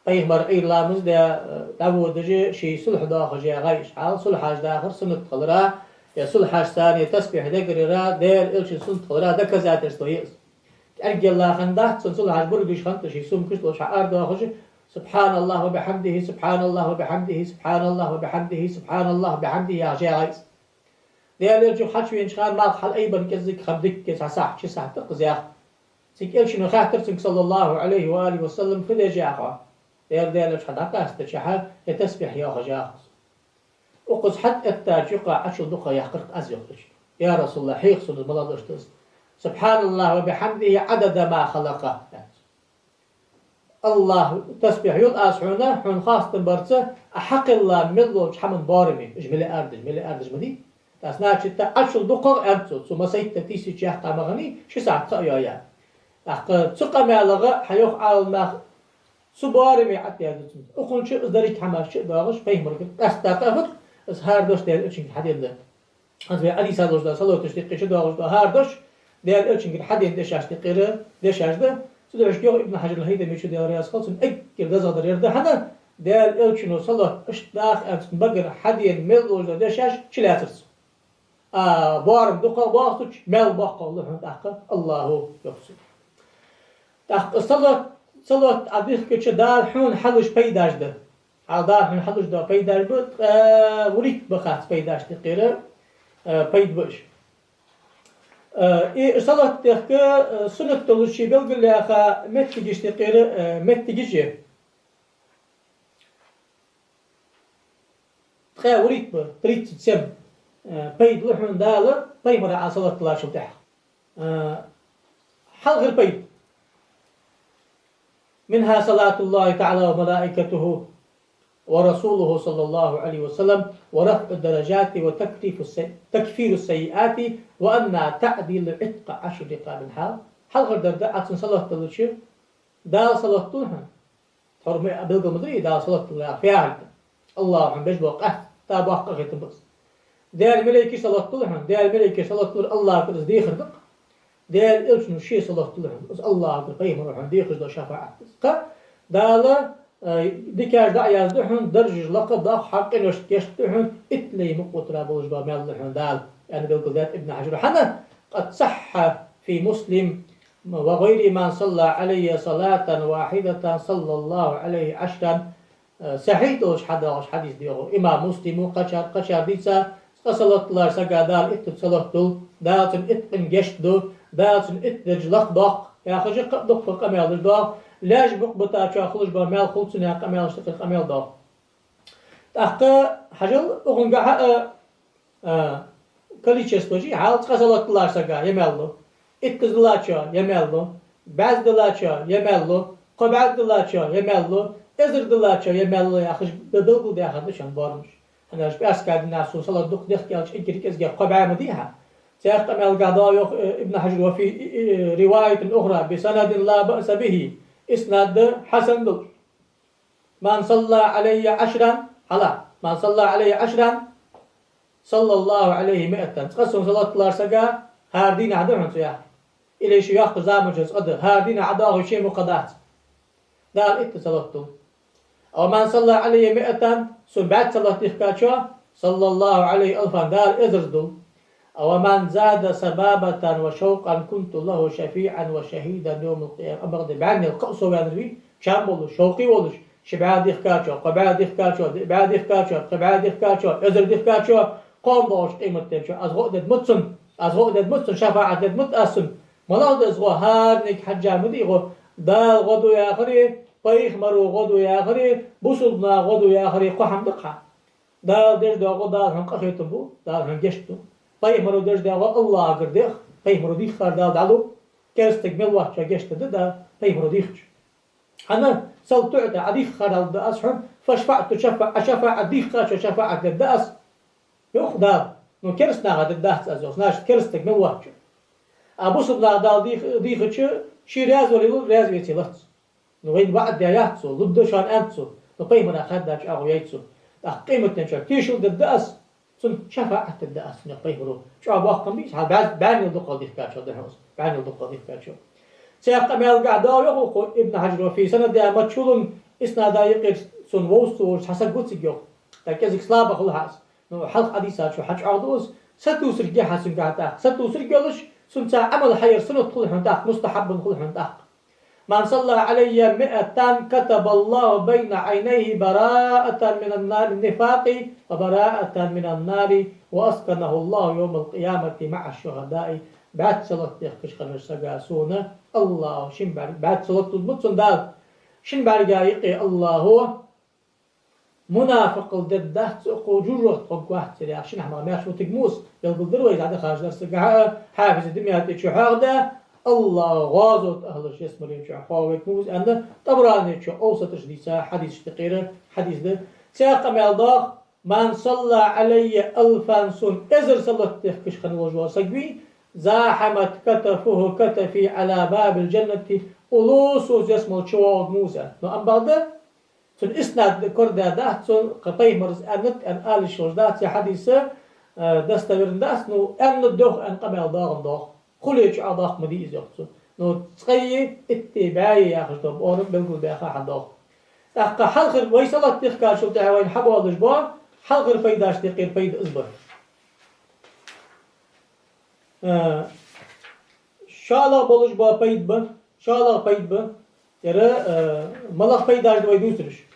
пайхамар Ӏуйра ламаз даь, а, дӀаводаш, ший сулхьа доахаш я гӀайш. Хьал сулхьаш дахар суннат хилара, е сулхьашца тасбихь декъар яра Даьла Элчан суннат хилара доказательство я из. КӀаьргелла хиннадац цун сулхьаш, бургаш хиннад ший сумкаш тӀа долаш хьаарадоахаш: «سبحان الله وبحمده، سبحان الله وبحمده، سبحان الله وبحمده، سبحان الله وبحمده», яхаш я гӀайс. Даьла Элча хьачувенача хана малх хьалъайбенна кӀеззига хиннаб, дикка цхьа сахьат, ши сахьат тӀаккха из яхар. Цига Элчано хаьттар цунга, صلى الله عليه وآله وسلم: «Фу деш я хьо?» «Даьла, Даьла Элча, хьо дӀакъаьстача, е тасбихь йоахаш я хьо». Укхаза хьатӀаэттача юкъа Ӏочул дукхагӀа яьккхар аз, йоах Элчано. «يا رسول الله, хьеха сона, из малав аьлча, из?» «سبحان الله وبحمده عدد ما خلق», аьннад цо. АллахӀа тасбихь йол аз хьона, хьона хоастам барца, Ӏа хьакхелла мел долча хӀаман боараме, уж миллиардаш, миллиардаш ма дий. ТӀаккха, значит, Ӏочул дукхагӀа, аьннад цо, цу масайтта тысяч яьккха ма хиннай, ши сахьат ха а йоаяь. ТӀаккха цу къамаьлагӀа хьа йоах Ӏаламнаха, цу боараме Ӏа тӀаязду цунца. Укхунна чу из деррига хӀамаш чу а доагӀаш, пайхамарагара къаьстта къа а хургда, из хӀара дош Даьла Элчангара хьадена да. ХӀанз вай Ӏодийша долаш да, салоташ декъе чу доагӀаш да хӀара дош, Даьла Элчангара хьадена дешаш декъера дешаш да. Цудухьа йоах Ибн Хьажар ал-Хьайтамечо, Даьла раьза хилва цунна, эггара дезагӀа дар ер да, хӀана, Даьла Элчано салот иштта дах аьнна цун багара хьадена мел долаш да дешаш чулоацар цо. А, боарам дукхагӀа боагӀача, мел боккхагӀа лу хьона тӀаккха АллахӀо, йоах цо. ТӀаккха салот, салот Ӏа дихкача Дала хьона хьалуш пайдаш да. Хьал Дала хьона хьалуш дола пайдаш ба, ткъаь вурийтта ба хац пайдаш декъера, э, пайда ба уж. Э, и салот дехка, э, суннат долаш ший белгалъяьха моттигаш декъера, э, моттигаш я. Ткъаь вурийтта ба, тридцать семь, э, пайда лу хьона Дала пайхамара Ӏа салот диллачул тӀехьагӀа. Э, хьалхара пайда. منها صلاة الله تعالى وملائكته ورسوله صلى الله عليه وسلم ورفع الدرجات وتكفير السي-، تكفير السيئات وأنها تعدل عتق عشر رقاب. Хьал-, хьалхара дар да, Ӏа цунна салот диллача, Дала салот дул хьона. Тхьовра ма белгал ма дарий, Дала салот дул яхар фу яхар да. АллахӀо хьона беш бола къаьстта боккха къахетам ба из. Даьла малейкаша салот дул хьона, Даьла малейкаша салот дулар АллахӀагара из дехар да-кх. Даьла Элчано ше салот дул хьона, из АллахӀагара пайхамаро хьона дехаш дола шафаӀат да из. Кхы Дала, э, дикаш дӀа а язду хьона, даржаш лакха а доаккх, хьа къиношта гешт ду хьона, итт лай мукъа тӀара болаш бола маьл лу хьона Дала, аьнна белгалдаьд Ибн Хьажаро. ХӀана, قد صح في مسلم وغيره: من صلى علي صلاة واحدة صلى الله عليه عشرا. Э, сахьихь долаш хьадоагӀаш хьадис да йоах. Имам Муслимо, кхычар, кхычар дийца, цкъа салот диллача сага Дала иттаза салот дул, Дала цунна итт къин гешт ду, Дала цунна итт дарж лакхдоаккх, яхаш а кхы а дукха къамаьлаш доагӀа, лаьш букъ битачоа хулаш бола маьл хул цунна яха къамаьлаш тӀа къамаьл доагӀа. ТӀаккха хьажал, укхунгахьа а, а, количество жи, хьал цкъа салот диллача сага е маьл лу, иттаза диллачоа е маьл лу, бӀаьзза диллачоа е маьл лу, кхо бӀаьзза диллачоа е маьл лу, эзар диллачоа е маьл лу яхаш бе-, белгалдаьхар да шоана боарамаш. ХӀана аьлча пӀаьраска дийнахьа сона салот дукха дехке аьлча, эггара кӀезигагӀа кхо бӀаь ма дий хьа. Цхьаькха къамаьлагахьа доагӀа йоах, э, Ибн Хьажаро: وفي رواية أخرى بسند لا بأس به, иснад хьасан долаш. من صلى علي عشرا, хьала, من صلى علي عشرا صلى الله عليه مائة. Цкъа сона салот диллача сага, хӀара дийнахьа да хьона цо яхар. Или ше йоаккхача заман чу цкъа да, хӀара дийнахьа ӀодоагӀе ше мукъа дац. Дала иттаза салот дул. ومن صلى علي مائة, сона бӀаьзза салот дихкачоа, صلى الله عليه ألفا, Дала эзарза дул. ومن زاد صبابة وشوقا كنت له شفيعا وشهيدا يوم القيامة. Амма бакъда бӀаьннел кхы а сов ваьннар вий, чам болаш, шовкъе волаш, ши бӀаь дихкачоа, кхо бӀаь дихкачоа, диъ бӀаь дихкачоа, пхи бӀаь дихкачоа, эзар дихкачоа, кхоана доагӀача къематдийнахьа аз гӀо а дергда цунна, аз гӀо а дергда цунна, шафаӀат дергда аз цунна. МалагӀа да из гӀо? ХӀаране хьежжа ма дий гӀо. Дала гӀо ду яхари, пайхамаро гӀо ду яхари, бусалба наха гӀо ду яхари кхо хӀама да-кх хьа. Дала деш дола гӀо, Дала хьона къахетам бу, Дала хьона гешт ду. Пайхамаро деш дола гӀо АллахӀагара дех, пайхамаро дийхар Дала дӀалу, керастага мел воацачоа гешт дергда Дала, пайхамаро дийхача. ХӀана, سل تعط, Ӏа дийхар Дала дергда аз хьона, فاشفع تشفع, Ӏа шафаӀат дийхачоа шафаӀат дергда аз, йоах Дала. Ну, кераста наха дергдац аз, йоах, значит, керастага мел воацачоа. А бусалба наха Дала дийх-, дийхача, ше раьза вале лу, раьза веце лац. Ну, вайна ваӀад даь яц цо, лургда шоана аьннад цо, ну, пайхамара хаьдда чӀоагӀо яьй цо. ТӀаккха къематдийнахьа тешал дергда аз, цунна шафаӀат дергда аз цунна, яьхад пайхамаро. ЧӀоагӀа боккха хӀама бий из, хьал бӀаь-, бӀаьннел дукхагӀа дихкача духьа из, бӀаьннел дукхагӀа дихкача. Цхьаькха къамаьл гахь доагӀа йоах укхо Ибн Хьажаро, фи санадихӀа маджхӀулун, иснада юкъера цун вовзаш ца волаш цхьа саг ва цига йоах. ТӀаккха кӀезига слаба хул хьа из. Ну, хьалха хьадийцачо хьачӀоагӀду из, сатувсаргья хьа цунгахь тӀаккха. Сатувсаргья йолаш, цунца Ӏамал хьаяр суннат хул хьона тӀаккха, мустахьаббун хул хьона тӀаккха. من صلى علي مائة كتب الله بين عينيه براءة من النار، من النفاق، وبراءة من النار، وأسكنه الله يوم القيامة مع الشهداء. БӀаьзза салот дехкаш хиннача сага сона АллахӀа шин бӀарг-, бӀаьзза салот лургба цунна Дала. Шин бӀарга юкъе АллахӀа мунафикъал дергдац укхо, жожагӀате хургвац цар яхаш, шин хӀамах маьрша вутаргва из, белгалдир вай из дӀадахача дарсагахьа а, Хьафиз ДимятӀичо хьоахадаь, АллахӀа гӀазота ахӀлаш ялсмале чу хьоахавергва из аьнна, ТӀабаранечо Авсата чу дийца хьадисашта юкъера хьадис да. Цхьаькха къамаьл доагӀа: من صلى علي ألفا, сона эзар салот дехкаш хинна волаш вола саг вий, زاحمت كتفه كتفي على باب الجنة, уллув соца ялсмале чу воагӀаргва из аьнна. Ну, амма бакъда, цун иснад корадаьдац, цун кхы пайхамара из аьннад аьнна ала йиш йолаш дац, ер хьадис, э, достоверно дац, ну, аьннад йоах аьнна къамаьл доагӀа доагӀа. Хуле чӀоагӀа доккха ма дий из йоах цо. Ну, цкъаи, итти, бӀаьи яхаш дола оагӀорахьа белгалбаьха хьадоагӀа. ТӀаккха хьалхара вай салот дехкачул тӀехьагӀа вайна хьабоалаш бола хьалхара пайдашта юкъера пайда из ба. Э, шоллагӀа болаш бола пайда ба, шоллагӀа пайда ба. Ер, э, малагӀа пайдаш да вай дувцараш?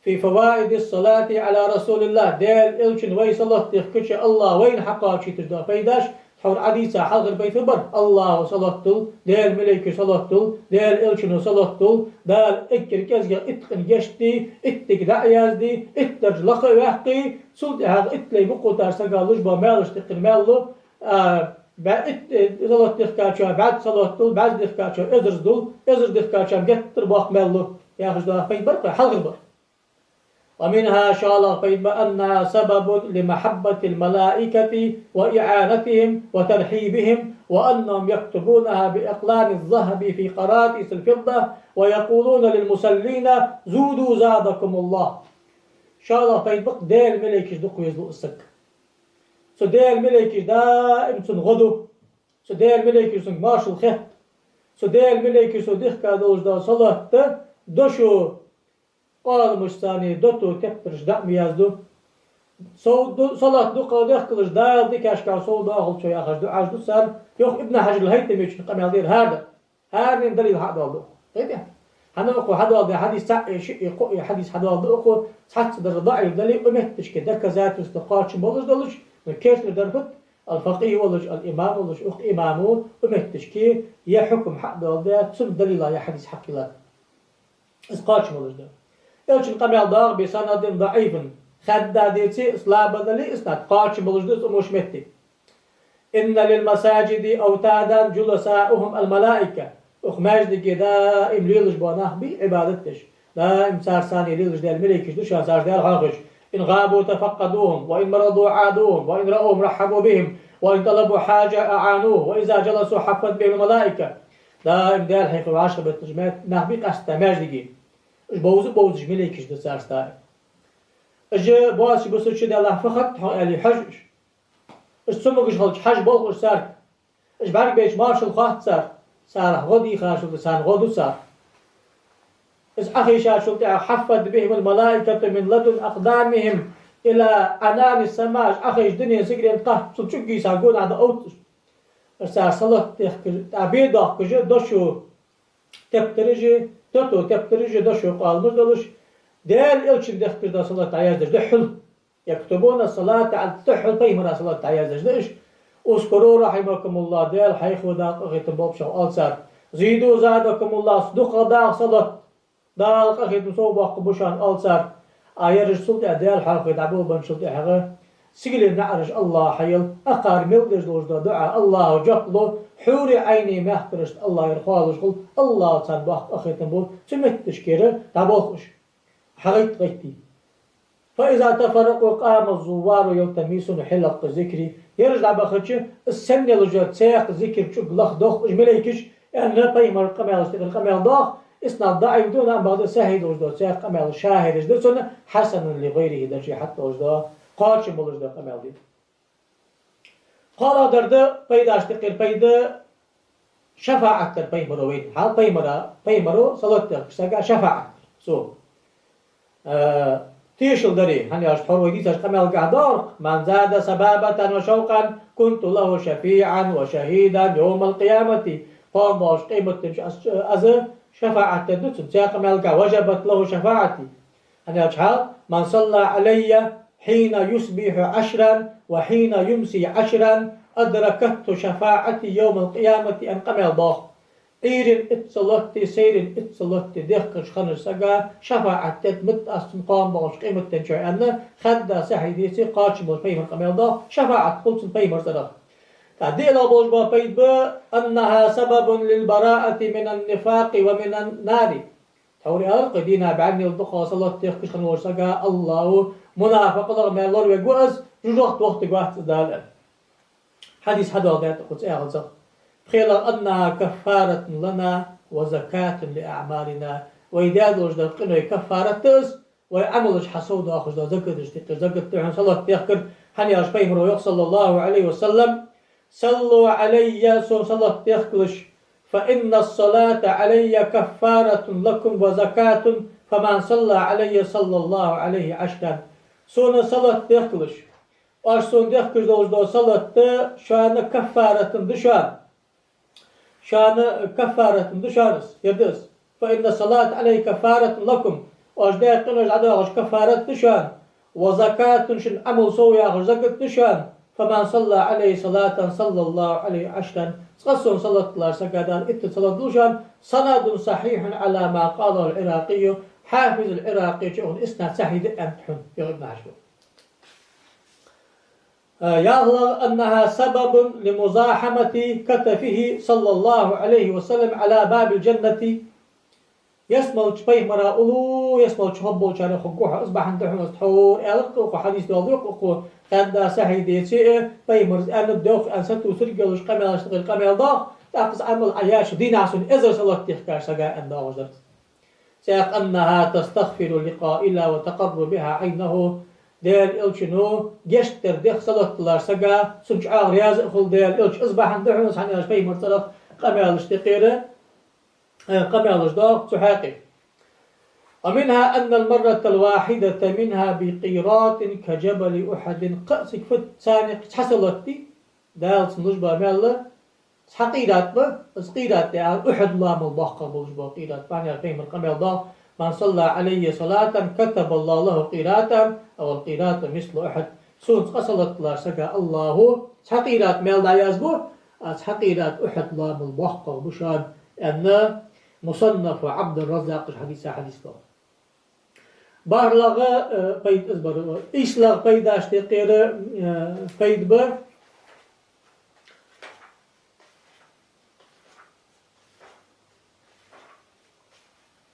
في فوائد الصلاة على رسول الله. Даьла Элчанна вай салот дехкача АллахӀа вайна хьакхоачийташ дола пайдаш, тхьовра Ӏадийца хьалхара пайда бар: АллахӀа салот дул, Даьла малейкаша салот дул, Даьла Элчано салот дул, Дала эггара кӀезигагӀа итт къин гешт дий, итт дика дӀа а язде, итт дарж лакха а ваьккхе, цул тӀехьагӀа итт лай мукъагӀа тара сага луш бола маьлашта юкъера маьл лу, а, бӀаь-, итт, э, салот дихкачоа бӀаьзза салот дул, бӀаьзза дихкачоа эзарза дул, эзар дихкачоа геттара боккха маьл лу, яхаш дола пайда бар-кх вай, хьалхара бар. ومنها, шоллагӀа пайда ба, أنها سبب لمحبة الملائكة وإعانتهم وترحيبهم، وأنهم يكتبونها بأقلام الذهب في قراطيس الفضة، ويقولون للمصلين: زودوا زادكم الله. ШоллагӀа пайда ба-кх, Даьла малейкаш дукха везалу из саг. Цу Даьла малейкаша даим цунна гӀо ду. Цу Даьла малейкаша цунга моаршал хет. Цу Даьла малейкаша цо дихка долаш дола салот да, дошо къоаламашца, дото тептарашца дӀа ма язду. Сов ду-, салот дукха дехкалаш Дала дикашка сов доахалда цо яхаш дуӀаш ду цар, йоах Ибн Хьажар ал-ХӀайтамечун къамаьл да ер хӀара. ХӀаранена далил хьадоаладу. Кхетий? ХӀана укхо хьадоаладу хьадис, цаӀ а, шиъ а, кхоъ а хьадис хьадоаладу укхо, цхьацца дар даӀиф дале а, цу метташка доказательство кхоачам болаш долаш, ну, кешнар дар фуд, ал-факъихӀ волаш, ал-имам волаш, укх имамо цу метташка ер хьукам хьадоаладаь, цун далила ер хьадис хьакхийллад. Из кхоачам болаш да. Элчан къамаьл доагӀа بسند ضعيف. Хаьдда деце, слаба дале а иснад, кхоачам болаш да из цу мо моттиг. إن للمساجد أوتادا جلساؤهم الملائكة. Укх маьждиге даим лелаш бола нах бий Ӏибадат деш. Даим царца цхьана лелаш Даьла малейкаш да, шоана царца Даьла хьоахавеш. إن غابوا تفقدوهم، وإن مرضوا عادوهم، وإن رأوهم رحبوا بهم، وإن طلبوا حاجة أعانوه، وإذا جلسوا حفت بهم الملائكة. Даим Даьла хьехаве вӀашагӀбетташ ма-, нах бий къаьстта маьждиге. Уж бовза а бовзаш малейкаш да царца даим. Уж боацаш бусалба чу делахь фу хет хьона аьле хьож уж. Уж цамогаш хилча хьажа болх уж царга. Уж бӀаргабайча моаршал хоатт цар. Царах гӀо дийхачул тӀехьагӀа царна гӀо ду цар. Из Ӏохайшачул тӀехьагӀа حفت بهم الملائكة من لدن أقدامهم إلى عنان السماء. Из Ӏохайша дунен сигален тӀа цул чӀугга йисача гонахьа дӀаовтташ. Уж цар салот дехкаш, тӀа бе доахкаш, дошо тептараш а, дото тептараш а, дошо къоаламаш долаш, Даьла Элчанна дехкаш дола салот дӀаяздеш духьал. يكتبون الصلاة على، духхьал пайхамара салот дӀаяздеш да уж. اذكروا رحمكم الله, Даьла хьехаве, Дала къахетам болба шоана, оал цар. زيدوا زادكم الله, дукхагӀа дагӀа салот, Дала къахетам сов боаккхаргба шоана, оал цар. А ераш цул тӀехьагӀа Даьла хьоахаве дӀаболабенначул тӀехьагӀа, сигален наӀараш АллахӀа хьаелл, акхар мел деш долаш дола дуӀа АллахӀа жоп лу, хьурий Ӏайнай мехкарашта АллахӀа ер хоалуш хул, АллахӀа царна боаккх къахетам бу, цу метташкара дӀаболх уж. ХьагӀайтта гӀайтте. فإذا تفرقوا قام الزوار يلتمسون حلق الذكر. Ераш дӀабахача, из санна йолаш йола цхьаькха зикар чӀуг лахдоах уж малейкаш, аьнна, пайхамара къамаьлашта юкъера къамаьл доагӀа. Иснад даӀиф да, амма бакъда сахьихь долаш да, цхьа къамаьл шахӀидаш да цунна, хьасанун ли гӀайрихӀи дар чу хьатӀадолаш да, кхоачам болаш да къамаьл да. КхоалагӀдар да пайдаш тӀекхира пайда, шафаӀат дар пайхамаро вайна. Хьал пайхамара, пайхамаро салот дехкача сага шафаӀат дар цо. Э, тешал дари, хӀана аьлча тхьовра вай дийцача къамаьлагахь доагӀа: «من زاد صبابة وشوقا كنت له شفيعا وشهيدا يوم القيامة». Кхоана боагӀача къематдийнахьа аз, аз шафаӀат дергда цунна, цхьа къамаьлагахь: «وجبت له شفاعتي». ХӀана аьлча хьал: «من صلى علي حين يصبح عشرا وحين يمسي عشرا أدركته شفاعتي يوم القيامة», аьнна къамаьл доагӀа. Ӏуйрийна итт салоти, сайрийна итт салоти дехкача хана сага шафаӀат дергда ма аз цунна кхоана боагӀача къематдийнахьа, аьнна, хадда сахьихь дийца, кхоачам болаш пайхамара къамаьл доагӀа, шафаӀат хул цунна пайхамара цӀерагӀа. ТӀаккха диълагӀа болаш бола пайда ба: «أنها سبب للبراءة من النفاق ومن النار». Тхьовра аьлар-кх, дийнахьа бӀаьннел дукха салот дехкача хана волча сага АллахӀа мунафикъалгӀа мел лоравергва из, жожагӀате вохийтаргвац из Дала. Хьадис хьадоагӀа даьтта кху цӀагӀа цӀагӀа. ПхелагӀа: «أنها كفارة لنا وزكاة لأعمالنا». Вай даь долаш дола къиной каффарат да из, вай Ӏамалаш хьасовдоаккхаш дола, закаташ тӀекхира, закат да хьона салот дехкар, хӀана аьлча пайхамаро йоах, صلى الله عليه وسلم: «صلوا علي», сона салот дехкалаш, «فإن الصلاة علي كفارة لكم وزكاة، فمن صلى علي صلى الله عليه عشرا». Сона салот дехкалаш, оаш сона дехкаш долаш дола салот шоана каффарат да шоана. Шоана каффарат да шоана из, ер да из. «فإن الصلاة علي كفارة لكم». Оаш даь къинош дӀадоагӀаш каффарат да шоана. «وزكاة», шун Ӏамал совъяхаш закат да шоана. «فمن صلى علي صلاة صلى الله عليه عشرا». Цкъа сона салот диллача сага Дала итт салот дул шоана. «سند صحيح على ما قاله العراقي». Хьафиз ал-Ӏиракъечо укхун иснад сахьихь да аьннад хьона, йоах Ибн Хьажара. Э, ялхлагӀа: «أنها سبب لمزاحمة كتفه صلى الله عليه وسلم على باب الجنة». Ялсмалча пайхамара уллув ялсмалча хургболчарех хургва хьо, из бахьан да хьона из тхьовра аьлар-кх укхо, хьадис доаладора-кх укхо, хадда сахьихь дийца, э, пайхамара из аьннад йоах аьнна сатувсаргйолаш къамаьлаш тӀа къамаьл доагӀа, тӀаккха из Ӏамал Ӏа яьча дийнахьа сона эзар салот дехкача сага аьнна доагӀаш дар из. ЦӀагӀа: «أنها تستغفر لقائلها وتقر بها عينه». Даьла Элчано гешт дар дех салот диллача сага, цунна чӀоагӀа раьза а хул Даьла Элча. Из бахьан да хьона из, хӀана аьлча пайхамара цӀерагӀа къамаьлаш тӀекхира, э, къамаьлаш доагӀа цу хьакъехьа. «ومنها أن المرة الواحدة منها بقيراط كجبل أحد». Кхы а цига фу да, царна юкъе цхьа салот да, Дала цунна луш ба мел, цхьа къират ба, из къират да Ухьуд лоамал боккхагӀа болаш бола къират. Бахьан да пайхамара къамаьл доагӀа: «من صلى علي صلاة كتب الله له قيراطا أو القيراط مثل أحد». Сона цкъа салот диллача сага АллахӀа цхьа къират мел дӀаязбу, а цхьа къират Ухьуд лоамал боккхагӀа ба шоана, аьнна, Мусаннаф Ӏабдурраззакъа хьадийца хьадис доагӀа. БархӀлагӀа, э, пайда из бар. ИйслагӀа пайдаш тӀекхира, э, пайда бар.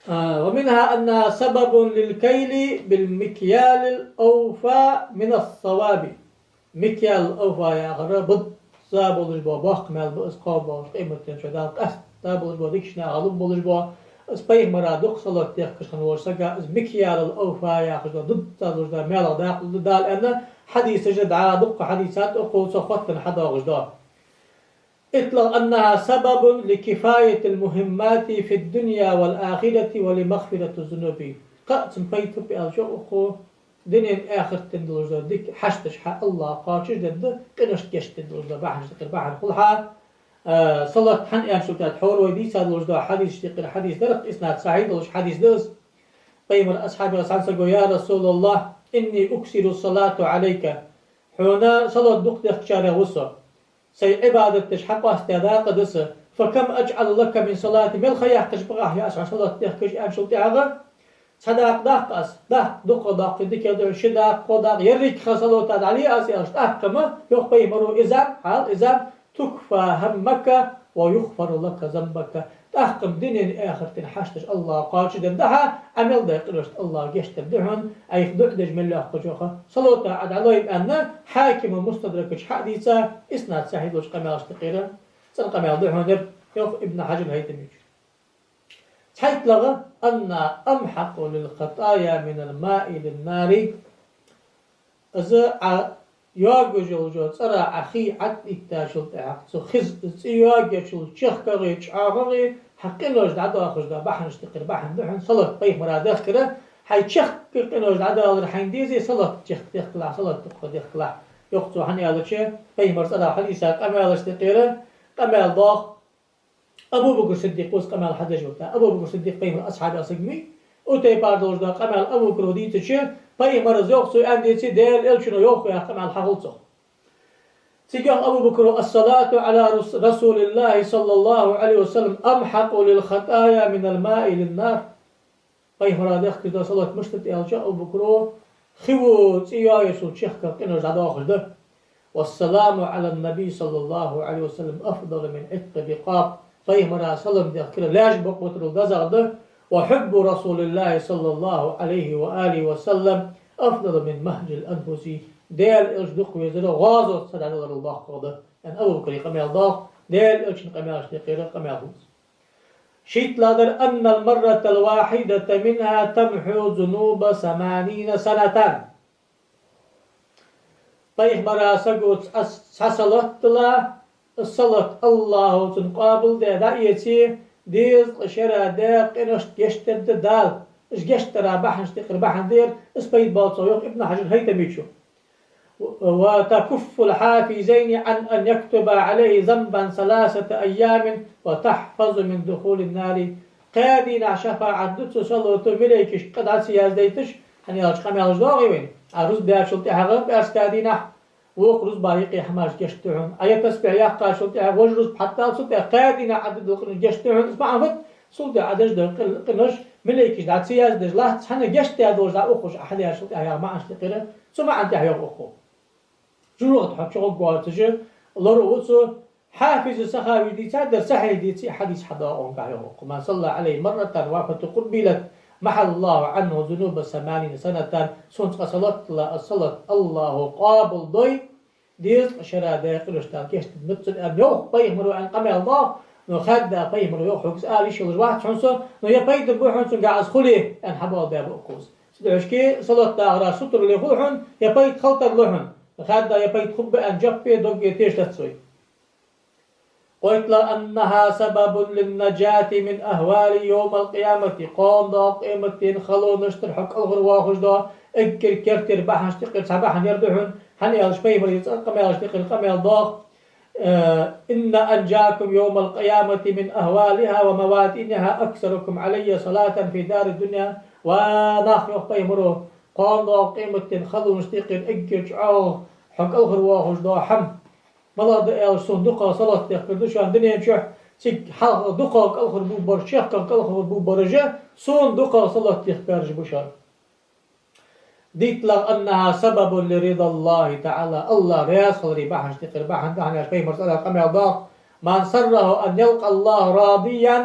А, «ومنها أنها سبب للكيل بالمكيال الأوفى من الصواب». Микьял авфа яхар бузза болаш бола боккха маьл ба из, кхоана боагӀача къематдийнахьа Дала къаьстта болаш бола дикача наха лургболаш бола. Из пайхамара дукха салот дехкаш хинна волча сага из микьял авфа яхаш дола, дузза долаш дола маьлах дакъа лургда Дала аьнна, хьадисаш дӀа дукха хьадисаш да укхо цо хоттаденна хьадоагӀаш дола. ИттлагӀа: «أنها سبب لكفاية المهمات في الدنيا والآخرة ولمغفرة الذنوب». Кхы а цун пайда фу ба аьлча, укхо дунен, ахартен долаш дола дика хьашташ хьа АллахӀа кхоачашдергда, къиношта гешт дергдолаш дола бахьанаш тӀекхира бахьан хул хьа. Э, салот хьан аьнначул тӀехьа тхьовра вай дийца долаш дола хьадисаш тӀекхира хьадис дар-кх, иснад сахьихь долаш хьадис да из. Пайхамара асхьабех цхьан саго: «يا رسول الله، إني أكثر الصلاة عليك». Хьона салот дукха дехкачарех ва со. Сай Ӏибадаташ хьакъоастадаь дакъа да са. «فكم أجعل لك من صلاة؟» Мел ха яьккхача бакъахьа я аз хьона салот дехкаш, аьнначул тӀехьагӀа: «Цхьа дакъа даккха аз, даккха, дукха даккха, дикагӀа да, ши дакъа, кхо дакъа, еррига ха салота дӀале аз», аьлча, тӀаккха ма, йоах пайхамаро, из дар, хьал, из дар: «تكفى همك ويغفر لك ذنبك». ТӀаккха-м дунен, ахартен хьашташ АллахӀа кхоачашдергда хьа, Ӏа мел даь къиношта АллахӀа гешт дергда хьона, Ӏайха дуӀа деш мел йоаккхача хана салота Ӏа дӀалой, аьнна, Хьакима Мустадракача хьадийца, иснад сахьихь долаш къамаьлаш тӀекхира, цӀена къамаьл да хьона ер, йоах Ибн Хьажара ХӀайтамечо. ЦхьайтталагӀа: أنها أمحق للخطايا من الماء للنار. Из Ӏа йоагаш йолча цӀера Ӏа хий Ӏадиттачул тӀехьагӀа, цу хиз, цӀи йоагачул чехкагӀеи чӀоагӀагӀеи хьа къинош дӀадоахаш дола бахьанашта юкъера бахьан да хьона салот. Пайхамара дехкар, хьай чехка къинош дӀадалар хьайна дезе салот чехка дехкалахь, салот дукха дехкалахь, йоах цо. ХӀана аьлча, Пайхамара цӀерагӀа хьадиса къамаьлашта юкъера къамаьл доагӀа. Абу Бакр Сиддикъа ва из къамаьл хьадеш вар. Абу Бакр Сиддикъ Пайхамара асхьабех саг ма вий. Укх тайпара долаш дола къамаьл Абу Бакра дийцача, Пайхамара йоах, цо аьнна деце, Даьла Элчано йоах яха къамаьл хьахул цох. Цига йоах Абу Бакра: الصلاة على رس-، رسول الله صلى الله عليه وسلم أمحق للخطايا من الماء للنار. Пайхамара дехкаш дола салот мишта да аьлча, Абу Бакра: хи ва цӀи йоагачул чехка къинош дӀадоахаш да. والسلام على النبي صلى الله عليه وسلم أفضل من عتق رقاب. Пайхамара салам дехкар лаьш бакъбутарал дезагӀа да. وحب رسول الله صلى الله عليه وآله وسلم أفضل من مهج الأنفس. Даьла Элча дукха везар гӀазот садаларал доккхагӀа да, аьнна, Абу Бакра къамаьл доагӀа. Даьла Элчан къамаьлашта юкъера къамаьл хул из. ШийтталагӀдар: أن المرة الواحدة منها تمحو ذنوب ثمانين سنة. Пайхамара саго цхьа, цхьа салот дилла, из салот АллахӀа цунна къоабалдаь дӀаэце, дезткъа шера даь къиношта гешт дергда Дала. Из гешт дара бахьанашта юкъера бахьан да ер, из пайда боал цох, йоах Ибн Хьажар ХӀайтамичо. وتكف الحافظين عن أن يكتبا عليه ذنبا ثلاثة أيام وتحفظه من دخول النار. Кхаь дийнахьа шафаӀат ду цу салото малейкашка къа дӀа ца яздайташ, хӀана аьлча къамаьлаш доагӀий вайна. Ӏа рузба баьчул тӀехьагӀа пӀаьраска дийнахьа вокх рузба юкъе хӀамаш гешт да хьона. Ӏа ер тасбихь яьккхачул тӀехьагӀа важа рузба хьаттал цу тӀа кхаь дийнахьа Ӏа деш дола къинош гешт да хьона. Из маӀан фуд? Цул тӀехьа Ӏа деш дола къи-, къинош малейкаша дӀа ца яздеш латт, цхьана гешт даь долаш дӀаухаш Ӏа хьадаьчул тӀехьагӀа яха маӀанашта юкъера цу маӀан тӀехьа йоах укхо. ЧужагӀа тхьо чугӀоргвоацаш лораву цо, Хьафиз Сахаве дийцад ер, сахьихь дийцад из хьадис хьадоагӀа укхо, йоах укхо: من صلى علي مرة فتقبلت محا الله عنه ذنوب ثمانين سنة. Сона цкъа салот дилла, из салот АллахӀа къоабалдой, дезткъа шера даь къинош Дала гешт дергда цунна, аьнна, йоах Пайхамара, аьнна, къамаьл доагӀа. Но хаьдда Пайхамара йоах, хьога из ала йиш йолаш вац хьона со, но ер пайдана ба хьона, цунгахьа из хуле, аьнна, хьабоалабаь ба укхо из. Цудухьа шке салот дахара сутара ле хул хьона, ер пайда хила тарлу хьона. Хаьдда ер пайда хургба аьнна жоп е, дог е тешац вай. КхойтталагӀа: أنها سبب للنجاة من أهوال يوم القيامة. Кхоана доагӀача къематдийнахьа халонаш тӀара хьо кӀалхарвоаккхаш дола эггара керттера бахьанашта юкъера цхьа бахьан ер да хьона, хӀана аьлча Пайхамара цӀерагӀа къамаьлашта юкъера къамаьл доагӀа: إن أنجاكم يوم القيامة من أهوالها ومواطنها أكثركم علي صلاة في دار الدنيا. Ва нах, йоах Пайхамара, кхоана доагӀача къематдийнахьа халонашта юкъера эггара чӀоагӀа хьо кӀалхарвоаккхаш дола хӀама малагӀа да аьлча, сона дукхагӀа салот дехкар да шоана дунен чу, цига хьалха дукхагӀа кӀалхарбувлабараш, чехкагӀа кӀалхарбувлабараш а сона дукхагӀа салот дехкараш ба шоана. ДийтталагӀа: أنها سبب لرضا الله تعالى. АллахӀ раьза хилара бахьанашта юкъера бахьан да хьона, аьнна, Пайхамара цӀерагӀа къамаьл доагӀа: من سره أن يلقى الله راضيا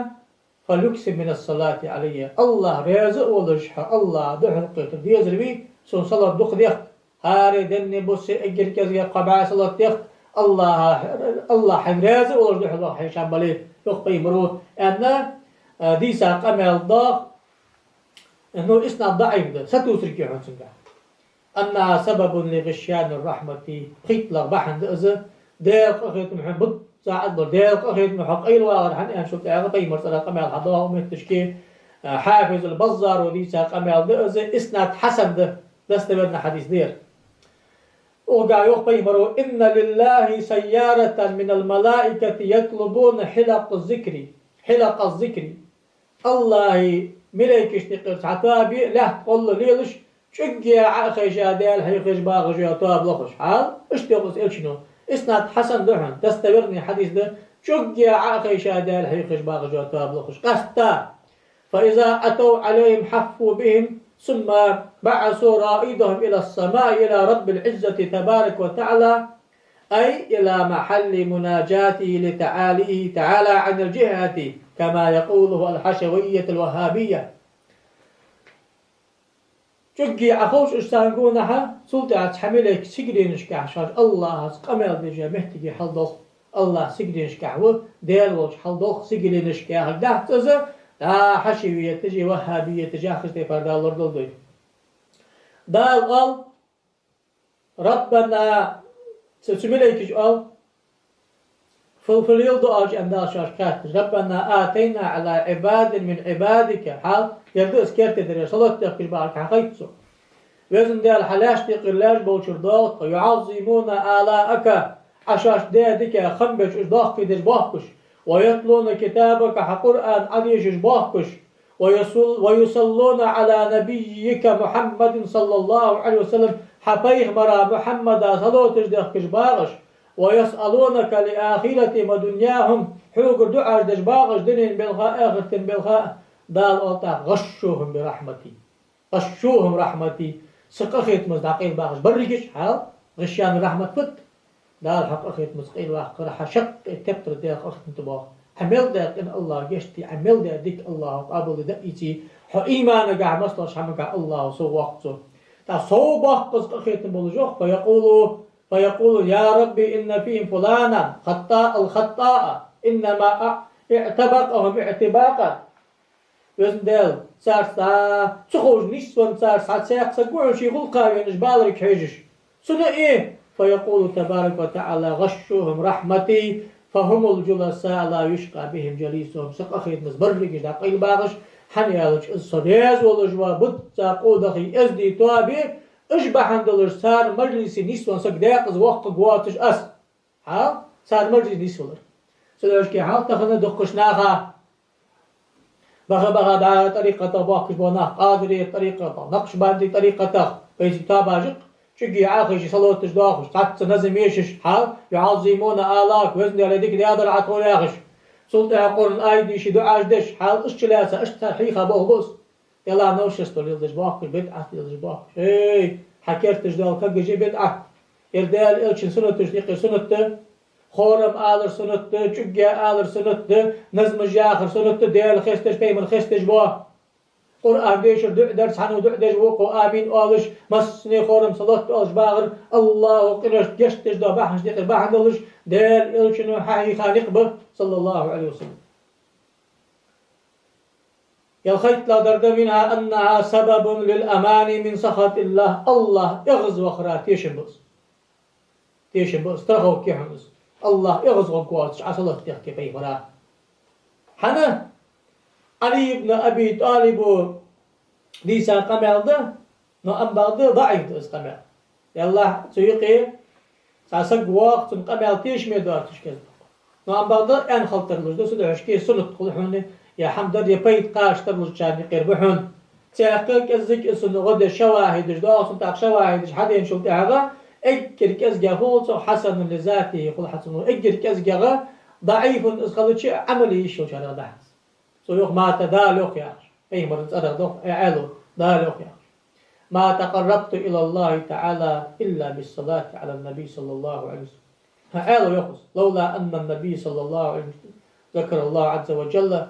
فليكثر من الصلاة علي. АллахӀ раьза а волаш, хьо АллахӀа духьалкхетар дезар вий, сона салот дукха дехка. ХӀара денна, бусса эггара кӀезига кхо бӀаь салот дехка. АллахӀа, АллахӀ хьайна раьза а волаш духьалваха хьайна ша бале, йоах Пайхамара, аьнна, а, дийца къамаьл доагӀа. Ну, иснад даӀиф да, сатувсарг я хьона цунгахьа. أنها سبب لغشيان الرحمة. ПхийтталагӀа бахьан да из, Даьла къахетам хьона бутт ца Ӏадбар, Даьла къахетам хьо къайлавалар, хӀана аьлча, тӀехьагӀа Пайхамара цӀерагӀа къамаьл хьадоагӀа метташке, а, Хьафиз аль-Баззара дийца къамаьл да из, иснад хьасан да, достоверный хьадис да ер. Укхагахьа йоах Пайхамара: إن لله سيارة من الملائكة يطلبون حلق الذكر، حلق الذكر. АллахӀа малейкашта юкъера цхьа тоаба я лаьтта гӀолла лелаш, чӀугге Ӏо а хайша Даьла хьоахавеш багӀаш йола тоаба лохаш. Хьал иштта йоах из Элчано. Иснад хьасан да хьона, достоверный хьадис да, чӀугге Ӏо а хайша Даьла хьоахавеш багӀаш йола тоаба лохаш. Къаьстта: فإذا أتوا عليهم حفوا بهم ثم بعثوا رائدهم إلى السماء إلى رب العزة تبارك وتعالى، أي إلى محل مناجاته لتعاليه تعالى عن الجهة، كما يقوله الحشوية الوهابية. ЧӀугге Ӏоховш уж царна гонахьа, цул тӀехьагӀа цхьа малейк сигаленашкахьа шоаш АллахӀаца къамаьл деш йола моттиге хьалдолх. АллахӀ сигаленашкахьа ва, Даьла волча хьалдолх сигаленашка яхилга дац из, ДӀа хьашияташ, ваххабияташ яхаш тӀехьара Дала лорадолда вай. Дала оал: «Раббана», цу, цу малейкаша оал, фу, фу леладу оаш, аьнна, Дала шоашка хаьттача: «Раббана атайна Ӏала Ӏибадин мин Ӏибадика», хьал, ер да из керте дар, салот дехкаш бахарг хьахайт цо. Везан Даьла, хьа лаьшта юкъера лаьш болчуьра доагӀа тхо, «юӀаззимуна алаака», Ӏа шоашта даь дика хам беш уж дохкийдеш боахкаш, «ва ятлуна китабака», хьа Къуръан Ӏодешаш боахкаш, «ва юсал-, ва юсаллуна Ӏала набиййика Мухьаммадин саллаллахӀу Ӏалайхи ва саллам», хьа пайхамара Мухьаммада салоташ дехкаш багӀаш, «ва ясъалунака ли ахиратихӀим ва дуньяхӀум», хьогара дуӀаш деш багӀаш дунен белха а, ахартен белха а, Дала оал тӀаккха: «ГӀашшухӀум би рахьмати». «ГӀашшухӀум рахьмати», са къахетамца дӀакъайлабахаш барригаш, хьал, гӀишшана рахьмат фуд? Дала хьа къахетамца къайлаваккхар, хьа шаккхе тептар даь къахетам тӀабоагӀа. Ӏа мел даь къин АллахӀа гешт де, Ӏа мел даь дика АллахӀа къоабалде а ийце, хьо иманагахьа, массадолча хӀамагахьа АллахӀа совбоаккх цо. ТӀаккха совбоаккх из къахетам болаш, йоах, «фаякъулу, фаякъулу: я Рабби, инна фихӀим фуланан, хаттаа, ал-хаттаа, иннама а-, иӀтабакъахӀум иӀтибакъан». Везан Даьла, царца дӀа ца ховш нийсвенна царца цхьа цхьаккха саг ва хьона, ший гӀулакха венна уж баларга хьежаш. Цунна а, «фаякъулу табарака ва таӀала: гӀашшухӀум рахьмати, фахӀумул джуласаъ ла юшкъа бихӀим джалисухӀум». Са къахетамца барригаш дӀакъайлабагӀаш, хӀана аьлча из со раьза волаш ва, бутт ца къудахи эздий тоаби, уж бахьан долаш цар мажлисе нийсвенна саг декъаза воаккхаргвоацаш аз. Хьал, цар мажлисе нийсвалар. Цудухьа хьал тахан дуккхача наха, баха-баха дӀа тӀарикъатах боахкаш бола нах, Къадирий тӀарикъатах, Накъшбандий тӀарикъатах, вайцига тоабаш я-кх, чӀугге Ӏохайшаш, салоташ доахаш, цхьацца назам ешаш, хьал, «юӀаззимуна алаака», «Везан Даьла, дика даьдар Ӏа тхона», яхаш. Цул тӀехьагӀа Къуръан аят дийша, дуӀаш деш, хьал, уж чулаьца, уж цар хьийха болх ба из. Делахь новшество леладеш боахкаш, бидӀат леладеш боахкаш. Эй, хьа керташ дола кагаж я бидӀат. Ер Даьла Элчан суннаташта юкъера суннат да, хорам алар суннат да, чӀугге алар суннат да, назмаш яхар суннат да, Даьла хесташ, пайхамар хесташ бола. Къуръан дешар, дуӀа дар, цхьанне дуӀа деш ва-кх, амин оалаш, массане хорам салот оалаш багӀар, АллахӀа къинош гешт деш дола бахьанаш декъе бахьан долаш, Даьла Элчано хьахьийха никъ ба, саллаллахӀу Ӏалайхи ва саллам. ЯлхайттлагӀдар да: «منها أنها سبب للأمان من سخط الله». АллахӀ эгӀазвахара тешам ба из. Тешам ба из, страховка я хьона из. АллахӀ эгӀазваргвоацаш Ӏа салот дехке пайхамара. ХӀана? Ӏали ибн Аби ТӀалиба дийца къамаьл да, но амма бакъда даӀиф да из къамаьл. Яллахь, цу юкъе цхьа саг воагӀа, цун къамаьл тешаме доацаш кӀезиг-кх. Но амма бакъда аьнна хила тарлуш да, цудухьа шке суннат хул хьона, е хӀама дар, е пайда кхача тарлучарна юкъера ба хьона. Цхьаькха кӀеззига из цунна гӀо деш шавахӀидаш доагӀа, цунна тӀаккха шавахӀидаш хьаденачул тӀехьагӀа, эггара кӀезигагӀа хул цох хьасанун ли затихӀи хул хьа цунна, эггара кӀезигагӀа, даӀифун из хилча а, Ӏамал е йиш йолчарех да хьона из. Цо йоах: «ما ت-», Дала йоах яхаш, пайхамара цӀерагӀа доагӀа, э, Ӏаьлас, Дала йоах яхаш: «ما تقربت إلى الله تعالى إلا بالصلاة على النبي صلى الله عليه وسلم». ХӀа, Ӏаьлас йоах из: «لولا أن النبي صلى الله عليه وسلم ذكر الله عز وجل،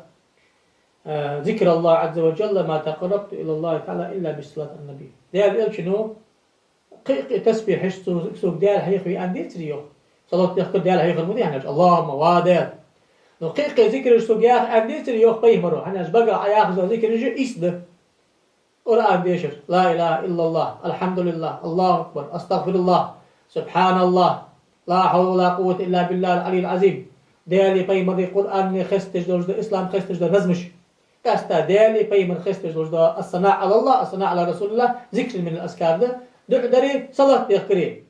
э، ذكر الله عز وجل ما تقربت إلى الله تعالى إلا بالصلاة على النبي». Даьла Элчано кхы-кхы тасбихьаш цо, сога Даьла хьехаве аьнна децаре, йоах. Салот дехкар Даьла хьехар ма дий, хӀана аьлча: «اللهم», ва Даьла. Но кхы-кхы зикраш сога яха аьнна децаре, йоах, пайхамара, хӀана аьлча багах Ӏа яхаш дола зикраш а ийс да. Къуръан дешар, لا إله إلا الله، الحمد لله، الله أكبر، أستغفر الله، سبحان الله، لا حول ولا قوة إلا بالله العلي العظيم. Даьлеи пайхамареи, Къуръани хестадеш долаш да, ислам хестадеш да назмаш. Къаьстта Даьлеи пайхамареи хестадеш долаш да الثناء على الله، الثناء على رسول الله, ذكر من الأذكار да, дуӀа дари, салот дехкари.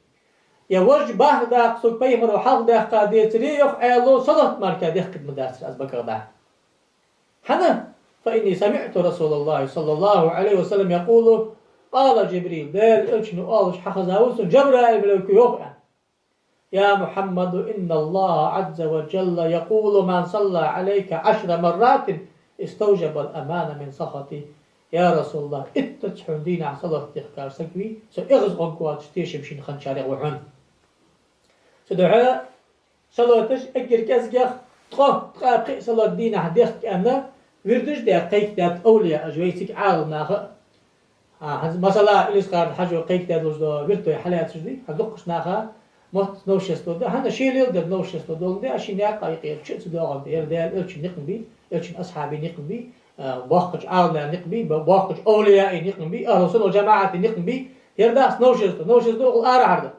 Е вож бахьа даккха сога пайхамара хьалхадаьккха децаре, йоах Ӏаьлас, салот мара дехкад ма дацар аз багах дӀа. ХӀана? فإني سمعت رسول الله صلى الله عليه وسلم يقول: قال جبريل, Даьла Элчано оалаш хьахеза ва сона, Жабраил малейко йоах аьнна: يا محمد، إن الله عز وجل يقول: من صلى عليك عشر مرات استوجب الأمان من سخطي. Я РасулаллахӀ, иттаза хьона дийнахьа салот дехкар саг вий, со эгӀазваргвоацаш тешам шийна хинначарех ва хьона. Цудухьа салоташ эггара кӀезигагӀа ткъо, ткъаь пхиъ салот дийнахьа дехка аьнна, вирдаш а даь, кхайкадаьд овлияаш, вайцига Ӏаламнаха а. А, хӀанз, масала, Илисхан-Хьажо кхайкадаь долаш дола вирд вай хьалаьцаш дий, хӀанз дуккхача наха мотт новшество да, хӀана ший леладер новшество доландаь, ший наькъа юкъера чу а ца доагӀандаь, ер Даьла Элчан никъ бий, Элчан асхьабий никъ бий, А, боккхача Ӏаламнаьха никъ бий, бо-, боккхача овлияий никъ бий, ахӀлу сунна вал жамаӀатий никъ бий, ер дац новшество, новшество укхул арахьара да.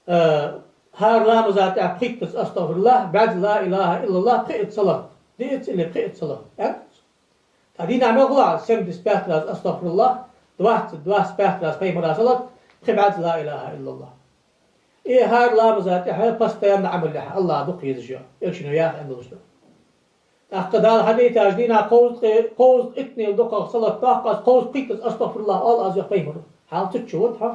Э, хӀара ламаза тӀехьа пхийттаза астагӀфируллахӀ, бӀаьзза ла илахӀа иллаллахӀ, пхийтта салот. Диъазза или пхийтта салот. Э? ТӀаккха дийнахьа мел хул хьа, семьдесят пять раз астагӀфируллахӀ, двадцать, двадцать пять раз пайхамара салот, пхи бӀаьзза ла илахӀа иллаллахӀ. Э, хӀара ламаза тӀехьа постоянно Ӏамал яхь, АллахӀа дукха езаш я, элчано яха аьнна долаш да. ТӀаккха Дала хьадайташ дийнахьа кховзткъе-, кховзткъе иттанел дукхагӀа салот доаккх аз, кховзткъе пхийттаза астагӀфируллахӀ оал аз, йоах пайхамара. Хьал цу чу вуд хьо.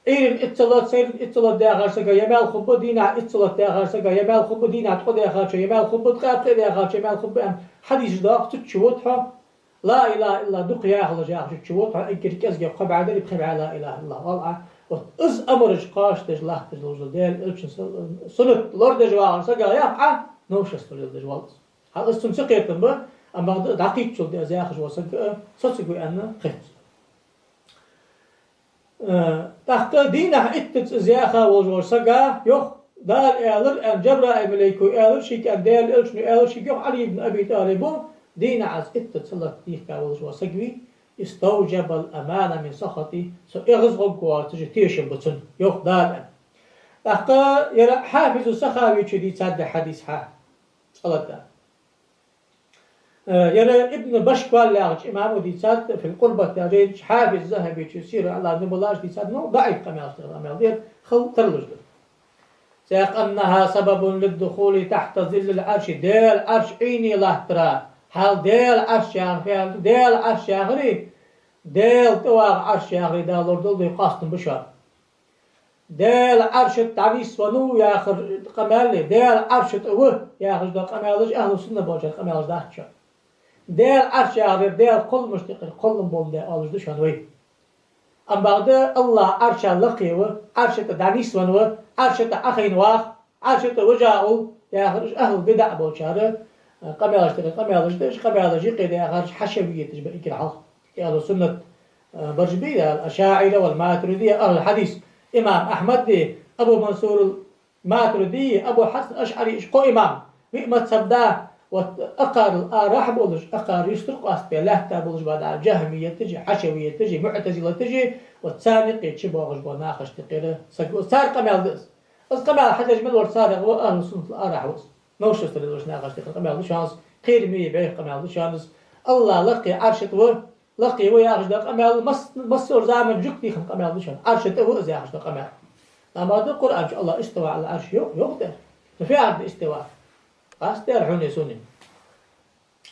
Ӏуйрийна итт салот, сайранна итт салот даьхача сага, е маьл хургба дийнахьа итт салот даьхача сага, е маьл хургба дийнахьа ткъо даьхача, е маьл хургба ткъаь пхиъ даьхача, е маьл хургба аьнна хьадисаш доаккх цу чу вуд хьо. Ла илахӀа иллаллахӀ дукха яхалаш яхача чу вуд хьо, эггара кӀезигагӀа кхо бӀаь дале, пхи бӀаь ла илахӀа иллаллахӀ оал Ӏа. Вот из амараш кхоачашдеш латташ долаш да, Даьла элчан са-, суннат лорахдеш вагӀача сага яхь Ӏа, новшество леладеш воал из. Хьал из цунна ца кхетам ба, амма бакъда дӀакхийттачул тӀехьа из яхаш вола саг а соцаргва аьнна кхетац. Э, тӀаккха дийнахьа иттаза из яха волаш волча сага, йоах, Дала аьлар аьнна, Джабраил малайко аьлар шийга аьнна, Даьла элчано аьлар шийга, йоах Ӏали ибн Аби ТӀалиба, дийнахьа из иттаза салот дийхка волаш вола саг вий, استوجب الأمان من سخطي, со эгӀазваргвоацаш тешам ба цунна, йоах Дала аьнна. ТӀаккха ер Хьафизу Сахавечо дийцад хьадис хьа, цкъа-латта. Э, ер Ибн Башквал яхача имамо дийцад, في القربة яхача жайна чу, Хьафиз ЗахӀабечо Сийру АӀламин-нубаллаӀ чу дийцад, ну, даӀиф къамаьлаш тӀера къамаьл да ер, хала тарлуш да. ЦӀаькха أنها سبب للدخول تحت ظل العرش, Даьла Ӏарш Ӏийне латтара, хьал Даьла Ӏарш яхар фу яхар да, Даьла Ӏарш яхари, Даьла тӀавагӀа Ӏарш яхари Дала лорадолда вай, къоастам ба шоана. Даьла Ӏарша тӀа дӀанийсвеннав яхар къамаьл, Даьла Ӏарша тӀа ва яхаш дола къамаьлаш ахӀлу сунна болчар къамаьлаш дац шоана. Даьла Ӏарш яхар Даьла кхолламашта юкъера кхоллам бола да оалаш да шоана вай. Амма бакъда АллахӀ Ӏарша лакхе ва, Ӏарша тӀа дӀанийсвенна ва, Ӏарша тӀа Ӏохайна вах, Ӏарша тӀа вижа ва яхар, уж ахӀлу бидаӀ болчар, э, къамаьлаш тӀера къамаьлаш да, уж къамаьлаш юкъе да яхараш хьашавияташ ба эггара хьалха. ТӀехьа суннат, э, бараш бий, ал-АшаӀира вал-Матуридия, ахӀлул хьадис. Имам Ахьмади, Абу Мансурул Матуриди, Абу Хьасан АшӀари, уж кхо имам, виъ мазхӀаб да, вот акхарал арахьа болаш, акхар юстара къоастабаь лаьтта болаш ба да, джахӀмияташи, хьашавияташи, муӀтазилаташи, вот царна юкъе чубоагӀаш бола нахашта юкъера саг ва, цар къамаьл да из. Из къамаьл хьадеш мел вар царех ва, ахӀлу суннатал арахьа ва из. Новшество лелаш нахашта юкъера къамаьл да шоана из, кхераме бӀеха къамаьл да шоана из. АллахӀ лакхе Ӏарша тӀа ва, лакхе ва яхаш дола къамаьл масс-, массайолча заман жугтий хинна къамаьл да шоана. Ӏарша тӀа ва из яхаш дола къамаьл. Амма да Къуръан чу АллахӀ استوى على العرش йоах, йоах тӀера. Ну, фу яхар да استوى? Къаьстта яр хьона, сона.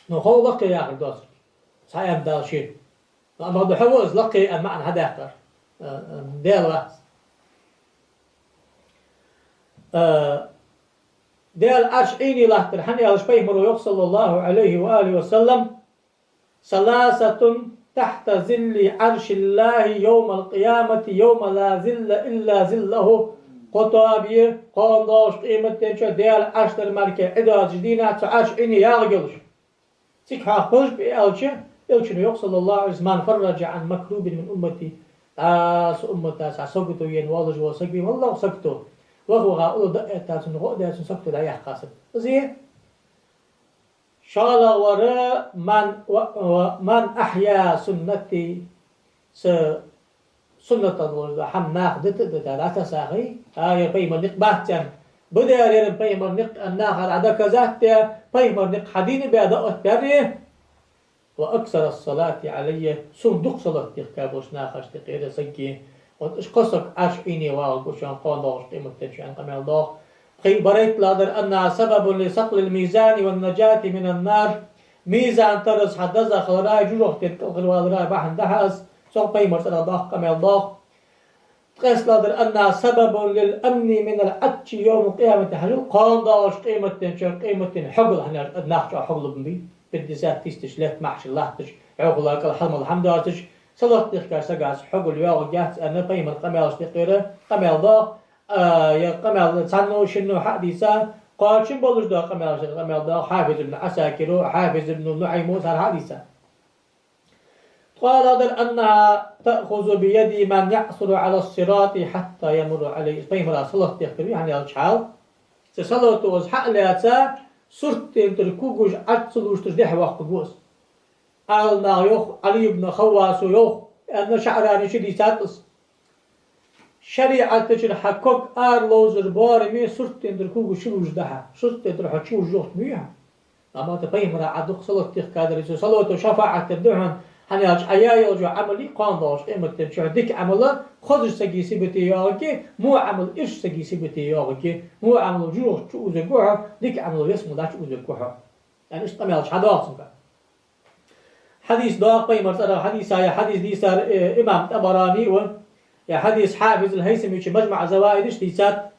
Ну, хов лакхе яхар доацар. Цхьа аьнна Дала ший. Ну, амма да хьо ва из лакхе аьнна маӀан хьадаьккхар. Э, э, Даьла вац. Э, Даьла Ӏарш Ӏийне латтар хӀана аьлча, пайхамаро йоах, صلى الله عليه وآله وسلم, ثلاثة تحت ظل عرش الله يوم القيامة يوم لا ظل إلا ظله. Кхо тоаба я, кхоана доагӀача къематдийнахьа Даьла Ӏарш тӀара мара кхы Ӏи доацача дийнахьа цу Ӏарш Ӏийне ягӀаргйолаш. Цига хьоахабеш ба аьлча, элчано йоах, صلى الله عليه وسلم: من فرج عن مكروب من أمتي, а, са умматах цхьа сагото ена воаллаш вола саг вий, валлахӀ, сагото. Ваха-ваха улла дӀаэтта цунна, гӀо а даь цунна, сагото дӀаяьккха саг. Из я. ШоллагӀвар: من, و، و، من أحيا سنتي, са суннатах долаш дола хӀама наха дита а дита, дӀатесса хий, а, ер пайхамара никъ бац аьнна. Ба дера ер пайхамара никъ аьнна наха дӀадоказать даь, пайхамара никъ хьадийна баь, даӀват баьр. وأكثر الصلاة علي, сона дукха салот дийхка болча нахашта юкъера саг я. Вот уж кхо саг Ӏарш Ӏийне вагӀаргва шоана кхоана доагӀача къематдийнахьа, аьнна къамаьл доагӀа. ПхийтталагӀдар: أنها سبب لثقل الميزان والنجاة من النار. Мизан тараз хьа деза хилара, жожагӀатен кӀалхарвалара бахьан да хьа из, цох пайхамара цӀерагӀа доаккх къамаьл доагӀа. ТкъесталагӀдар: أنها سبب للأمن من العطش يوم القيامة. Хьажал, кхоана доагӀача къематдийнахьа, къематдийнахьа хьогал хьанаш, ад нах чӀоагӀа хьогалургба бий, пятьдесят тысяч лет махьшар латташ, Ӏохайла кӀал хьалмала хӀама доацаш, салот дийхкача сагах хьогал йоагӀаргьяц аьнна, пайхамара къамаьлашта юкъера къамаьл доагӀа. А, ер къамаьл цхьанне, шинне хьа а дийца, кхоачам болаш дола къамаьлашта юкъера къамаьл доагӀа Хьафиз ибн Ӏасакира, Хьафиз ибн НуӀайма цар хьа а дийца. ТкъоалагӀдар: أنها تأخذ بيد من يعثر على الصراط حتى يمر عليه. Пайхамара салот дехкар вий хьона аьлча хьал, цу салото из хьа а лаьца, Суртден тӀара когаш Ӏад ца лушташ дехьавоаккхаргва из. Ӏаламнаха йоах, Ӏали ибн Хавваса йоах, аьнна, ШаӀранийчо дийцад из. ШариӀата чура хьа ког ара ловзар боараме суртден тӀара когаш чулувш да хьа. Суртден тӀара хьо чувужаш йохт муй хьа. Амма тӀа пайхамара Ӏа дукха салот дехкадар, цу салото шафаӀат дар да хьона, хӀана аьлча Ӏа яь йолча Ӏамала, кхоана доагӀача къематдийнахьа дика Ӏамал хозача сага сибате йоагӀаргья, во Ӏамал ирча сага сибате йоагӀаргья, во Ӏамал жожагӀате чу узаргва хьо, дика Ӏамал ялсмале чу узаргва хьо. Яъни иштта къамаьлаш хьадоагӀа цунга. Хьадис доагӀа пайхамара цӀерагӀа, хьадиса, ер хьадис дийцар, э, имам ТӀабарани ва, ер хьадис Хьафиз аль-ХӀайсамечо МаджмаӀ аз-Заваида чу дийцад.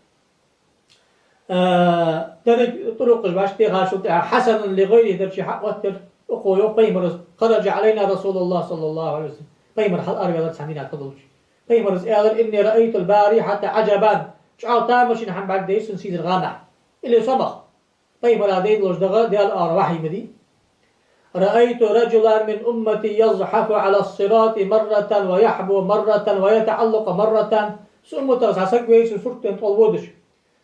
Э, деррига тӀурукъаш баш техачул тӀехьагӀа хьасанун ли гӀайрихӀи дар чу хьаоттар, укхо йоах пайхамара: «خرج علينا رسول الله صلى الله عليه وسلم». Пайхамар хьалараваьлар цхьан дийнахьа тӀадолча. Пайхамара аьлар: «إني رأيت البارحة عجبا». ЧӀоагӀа тамашийна хӀама бӀаргадайра сона сийсара гӀанахь. Или сомах. Пайхамара дайна долаш дагӀа Даьла агӀора вахьий ма дий. «رأيت رجلا من أمتي يزحف على الصراط مرة ويحبو مرة ويتعلق مرة». Са умматах цхьа саг вайча суртден тӀа водаш.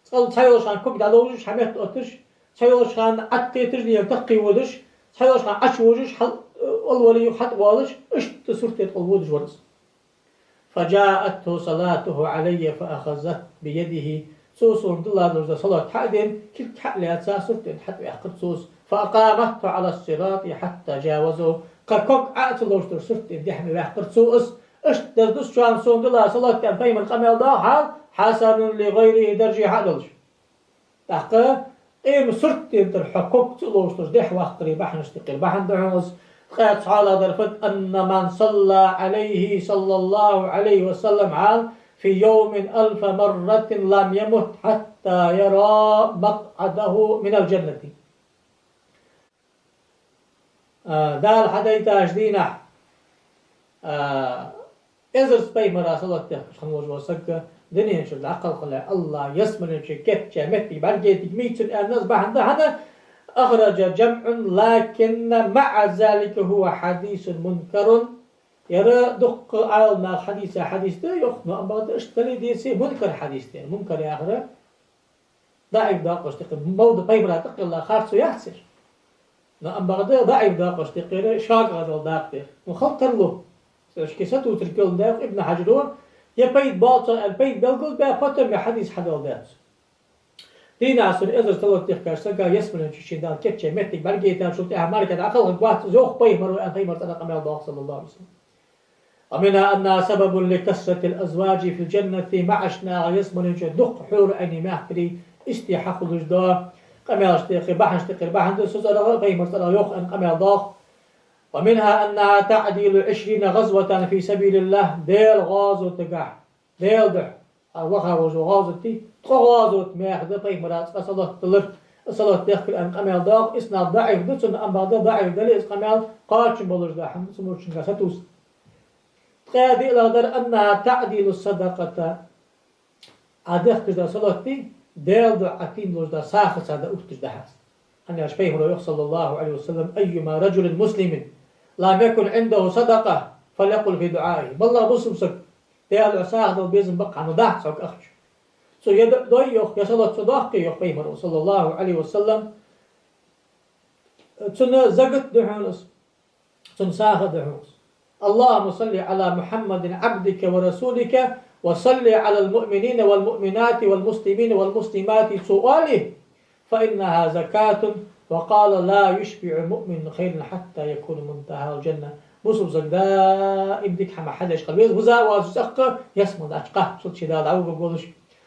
Цкъа цхьайолча хана ког дӀаловзаш, хьаметта отташ, цхьайолча хана Ӏаткхеташ, дера тахкхе водаш, цхьайолча хана Ӏочувожаш, хьал-, олвала юха хьатӀавоалаш, иштта суртден тӀа водаш вар из. «فجاءته صلاته علي فأخذت بيده». Цо сона дилла долаш дола салот хьа а даьнна, кулг хьа а лаьца, суртден тӀа хьатӀаваьккхар цо из. «فأقامته على الصراط حتى جاوزه». Кхы ког Ӏа а ца ловштара суртден дехьа ма ваьккхар цо из. Иштта деза да из, цо сона дилла салот, аьнна, пайхамара къамаьл доагӀа хьал, хьасанун ли гӀайрихӀи дарже хьа а долаш. ТӀаккха къемат суртден тӀара хьо ког ца ловшташ дехьаваккхаре бахьанаш тӀехьара бахьан да хьона из. Ткъаь цхьоалагӀдар фуд: «أن من صلى عليه صلى الله عليه وسلم في يوم ألف مرة لم يمت حتى يرى مقعده من الجنة». А, Дала хьадайтача дийнахьа, а, эзарза пайхамара салот дехкаш хинна волаш вола саг, дунен чура дӀакхалхале, АллахӀа ялсмален чу кийча моттиг бӀаргайтаргья цунна, аьнна, из бахьан да хьона. «أخرجه جمع، لكن مع ذلك هو حديث منكر». Ер дуккха Ӏаламнаха хьадийца хьадис да йоах, но амма бакъда иштта дале а дийца, мункар хьадис да ер. Мункар яхар даӀиф доакъошта юкъера, мовду пайхамара тӀакхелла харцо яц ер. Но амма бакъда даӀиф доакъошта юкъера шаккхе дола дакъа да ер. Ну, хала тарлу. Цу шке сатувсар кхоана да йоах Ибн Хьаджаро, е пайда боал цох аьнна, пайда белгалбаь, потом ер хьадис хьадоаладаьд цо. Дийнахьа сона эзар салот дехкача сага ялсмален чу шийна Дала кийча моттиг бӀаргайтачул тӀехьагӀа мара дӀакхалхаргвац из, йоах пайхамара, аьнна, пайхамара цӀерагӀа къамаьл доагӀа, صلى الله عليه وسلم. «ومنها أنها سبب لكثرة الأزواج في الجنة». МаӀача наха ялсмален чу дукха хьурул-Ӏайнай мехкарий истий хьахулаш да, къамаьлаш тӀехьара, бахьанаш тӀехьара бахьан да, цу цӀерагӀа, пайхамара цӀерагӀа йоах аьнна къамаьл доагӀа. «ومنها أنها تعدل عشرين غزوة في سبيل الله». Даьла гӀазотагахь, Даьла духьа, а, ваха вожа гӀазоти, ткъо гӀазот мех да пайхамара цӀерагӀа салот далар, салот дехкар аьнна къамаьл доагӀа. Иснад даӀиф да цун, амма бакъда даӀиф дале а из къамаьл кхоачам болаш да хьона, цу мурчунга сатувс. Ткъаь диълагӀдар: «أنها تعدل الصدقة». Ӏа дехкаш дола салот да, Даьла духьа Ӏа тийна долаш дола сагӀа царна да утташ да хьа из. ХӀана аьлча пайхамара йоах, صلى الله عليه وسلم: «أيما رجل مسلم لم يكن عنده صدقة فليقل في دعائه». МаллагӀа бусалба саг Даьла духьа сагӀа дала безам бакъахьа дац хьога ахча. Цо е дуӀа дой йоах, е салот цо доаккхе йоах пайхамара, صلى الله عليه وسلم. Цунна закат да хьона из. Цунна сагӀа да хьона из. «اللهم صل على محمد عبدك ورسولك وصل على المؤمنين والمؤمنات والمسلمين والمسلمات», цо оале, «فإنها زكاة», وقال: «لا يشبع المؤمن خيرا حتى يكون منتهاه الجنة». Бусалба саг даим дика хӀама хьадеш хила веза, вуза а воацаш цӀаккха ялсмале дӀачукхаччалца ше Дала дӀавугаргволаш.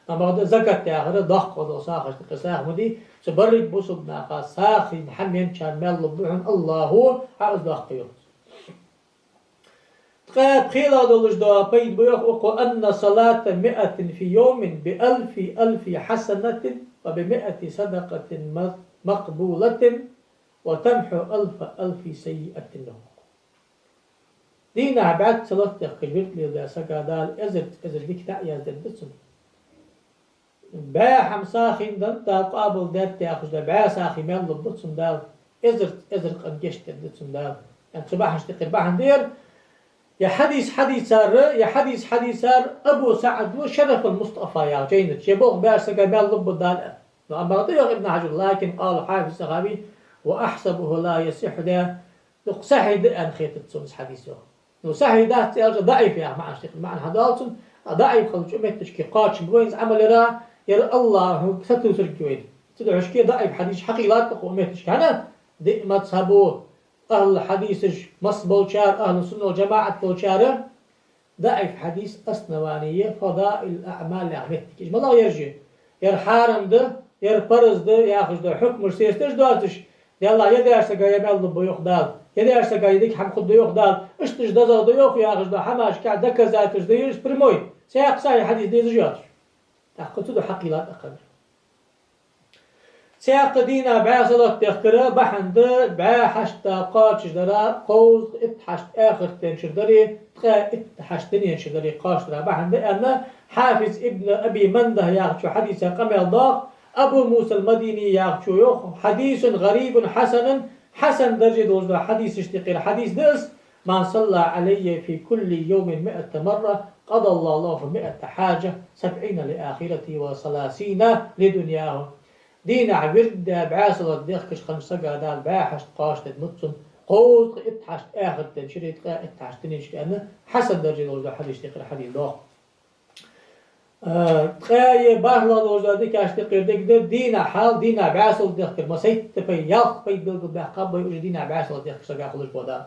Амма бакъда закат яхар доккха дола сагӀаш да, кхы сагӀа ма дий, цу берригача бусалба наха сагӀийна хӀама енначарна маьл лургба хьона АллахӀа, хьа из доккха йоах. Ткъаь пхелагӀа долаш дола пайда ба йоах укхо: «أن صلاة مائة في يوم بألف ألف حسنة وبمائة صدقة مقبولة وتمحو ألف ألف سيئة». Дийнахьа бӀаьзза салот дехкаш вирд леладаь сага Дала эзар, эзар дика дӀа а яздергда цунна. БӀаь хӀама сагӀийна дале, Дала къоабалдергда яхаш да, бӀаь сагӀий маьл лургба цунна Дала, эзар, эзар къа гешт дергда цунна Дала. Яъни цу бахьанаш тӀехьара бахьан да ер. Ер хьадис хьадийцар, ер хьадис хьадийцар Абу СаӀд ва, «Шарафул-Мустафа» яхача жайна чу, ер болх баьча сага маьл лургба Дала. Ну, амма тӀа йоах Ибн Хьаджара: «لكن قال الحافظ السخاوي وأحسبه لا يصح», да, дукха сахьихь да аьнна хетац сона из хьадис, йоах. Ну, сахьихь дац аьлча, даӀиф яха маӀан стихи маӀан хьадоал цун, а даӀиф хилча, цу метташка кхоачам ба вайна из Ӏамал яр, яр АллахӀа сатувсарг я вайна. Цудухьа даӀиф хьадисаш хьакхийллад-кх цу метташка. ХӀана? Диъ мазхӀабо ахӀлу хьадисаш, масса болчар, ахӀлу сунна вал жамаӀат болчар, даӀиф хьадис основание фадаиль аӀмал яха меттиг я. Уж малагӀа яраш я? Яр хьарам да, яр парз да яхаш дола хьукмаш сесташ доацаш, Даьллахь, е даьча сага е маьл лургба йоах Дала, е даьча сага е дика хӀама хургда йоах Дала, иштта уж дезагӀа да йоах яхаш дола хӀамашка доказательство да ераш прямой. Цхьаккха сахьихь хьадис дезаш йоацаш. ТӀаккха цудухьа хьакхийллад акхар. Цхьаккха дийнахьа бӀаь салот дехкара бахьан да, бӀаь хьашт кхоачашдара, кховзткъа итт хьашт ахартен чура даре, ткъаь итт хьашт дунен чура даре кхоачашдара бахьан да аьнна, Хьафиз ибн Аби Мандахь яхачо хьадиса къамаьл доах, Абу Муса аль-Мадини яхачо йоах: حديث غريب حسن, хьасан дарже долаш дола хьадисашта юкъера хьадис да из, من صلى علي في كل يوم مائة مرة قضى الله له مائة حاجة، سبعين لآخرته وثلاثين لدنياه. Дийнахьа вирд даь бӀаь салот дехкаш хиннача сага Дала бӀаь хьашт кхоачашдергда цунна, кховзткъа итт хьашт ахартен чура, ткъаь итт хьашт дунен чура аьнна, хьасан дарже долаш дола хьадисашта юкъера хьадис доах. Э, ткъаь бархӀлагӀа долаш дола дикашта юкъера дика да дийнахьа, дийнахьа бӀаь салот дехкар, массайтта пайда, ялх пайда белгалбаьккхаб вай уже дийнахьа бӀаь салот дехкача сага хулаш бола Дала.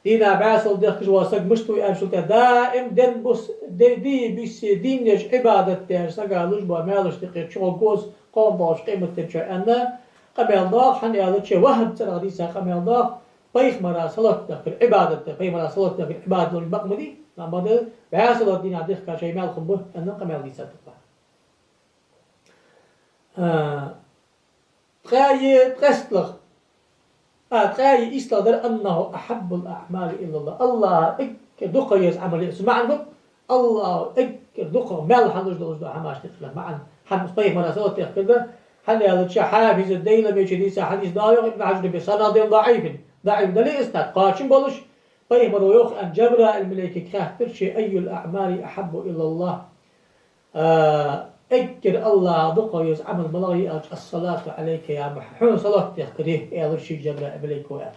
Дийнахьа бӀаь салот дехкаш вола саг мишта ва аьнначул тӀехьа, даим ден бус-, де-, дийя бийса дийнахьа Ӏибадат деш сага луш бола маьлашта юкъера чугӀоргва из кхоана доагӀача къематдийнахьа аьнна, къамаьл доах, хӀана аьлча, ВахӀб цӀерагӀа дийца къамаьл доах, пайхамара салот дехкар Ӏибадат да, пайхамара салот дехкар Ӏибадат долаш бакъ ма дий, амма да, бӀаь салот дийнахьа дехка шоай маьл хургба аьнна къамаьл дийцад. А, ткъаь ткъестлагӀа. А, ткъаь ийслагӀа дар: أنه أحب الأعمال إلى الله. АллахӀа эггара дукха еза Ӏамал я из. Цун маӀан фуд? АллахӀа эггара дукха маьл хьалуш долаш дола хӀамашта юкъера маӀан. ХӀама пайхамара салот дехкар да, хӀана аьлча Хьафиз ад-Дайламечо дийца хьадис да йоах Ибн Хьаджара بسند ضعيف. ДаӀиф дале а, иснад кхоачам болаш, пайхамаро йоах аьнна Жабраил малейкага хаьттар ше: أي الأعمال أحب إلى الله؟ А, эггара АллахӀа дукха еза Ӏамал малагӀа я аьлча, الصلاة عليك يا محمد, хьона салот дехкар я, аьлар ше Жабраил малейко аьнна.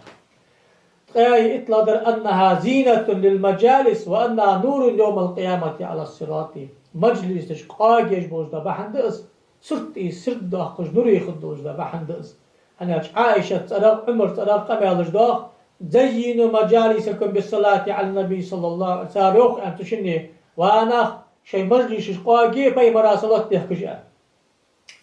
Ткъаь иттлагӀа дар: أنها زينة للمجالس وأنها نور يوم القيامة على الصراط. Мажлисаш къоагеш болаш да бахьан да из, сурт из, сурт доаккхаш нур хургдолаш да бахьан да из. ХӀана аьлча Ӏайшат цӀерагӀа, Ӏумар цӀерагӀа къамаьлаш доах: زينوا مجالسكم بالصلاة على النبي صلى الله عليه وسلم. Цар йоах аьнна цу шинне: ва нах, шоай мажлисаш къоаге пайхамара салот дехкаш аьнна.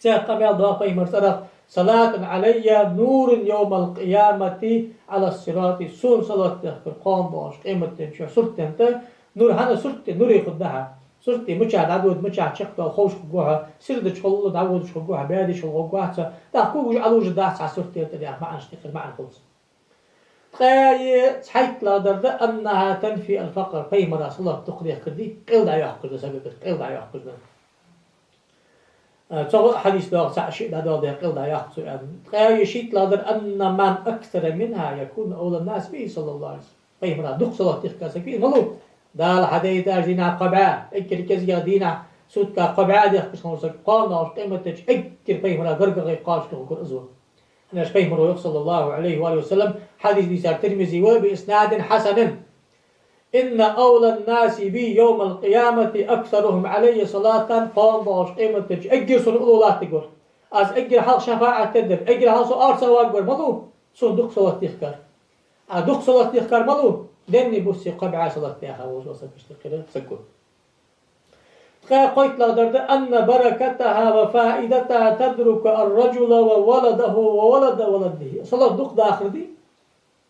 Цхьаькха къамаьл доах пайхамара цӀерагӀа: صلاة علي نور يوم القيامة على الصراط. Сона салот дехкар кхоана доагӀача къематдийнахьа сурт да, нур, хӀана сурт, нур хургда хьа. Сурт мичахьа дӀадода, мичахьа чакхдоал ховш хургва хьо, сирдача хул дӀаводаш хургва хьо, баьдеш хул хургва хьо цо, тӀаккха когаш Ӏалужаргдац хьа сурт тӀа яха маӀанашта юкъера маӀан хул цун. Ткъаь цхьайттлагӀа дар да: أنها تنفي الفقر. Пайхамара салот дукха дехкар да, къел дӀайоаккхаш да сагагара, къел дӀайоаккхаш да. А, цох хьадис доагӀа, цхьа-шиъ дӀадоаладаь къел дӀайоаккх цо аьнна. Ткъаь шийттлагӀа дар: أن من أكثر منها يكون أولى الناس به صلى الله عليه وسلم. Пайхамара дукха салот дехка саг вий, малув? Дала хьадайтача дийнахьа кхо бӀаь, эггара кӀезигагӀа дийнахьа, суткага кхо бӀаь дехкаш хинна саг, кхоана доагӀача къематдийнахьа эггара пайхамара гаргагӀа кхоачашдергдар из ва. ХӀана аьлча пайхамаро йоах, صلى الله عليه وآله وسلم, хьадис дийцар Тирмизе ва بإسناد حسن: إن أولى الناس بي يوم القيامة أكثرهم علي صلاة. Кхоана доагӀача къематдийнахьа эггара сона уллув латтаргва из, эггара хьалха шафаӀат дергдар, эггара хьалха со орцагӀваргвар малув? Сона дукха салот дехкар. А дукха салот дехкар малув? Денна, буссе кхо бӀаь салот даьха волаш вола саг, иштта кхера саг ва. Ткъаь кхойттлагӀа дар да: أن بركتها وفائدتها تدرك الرجل وولده وولد ولده. Салот дукха дахар да,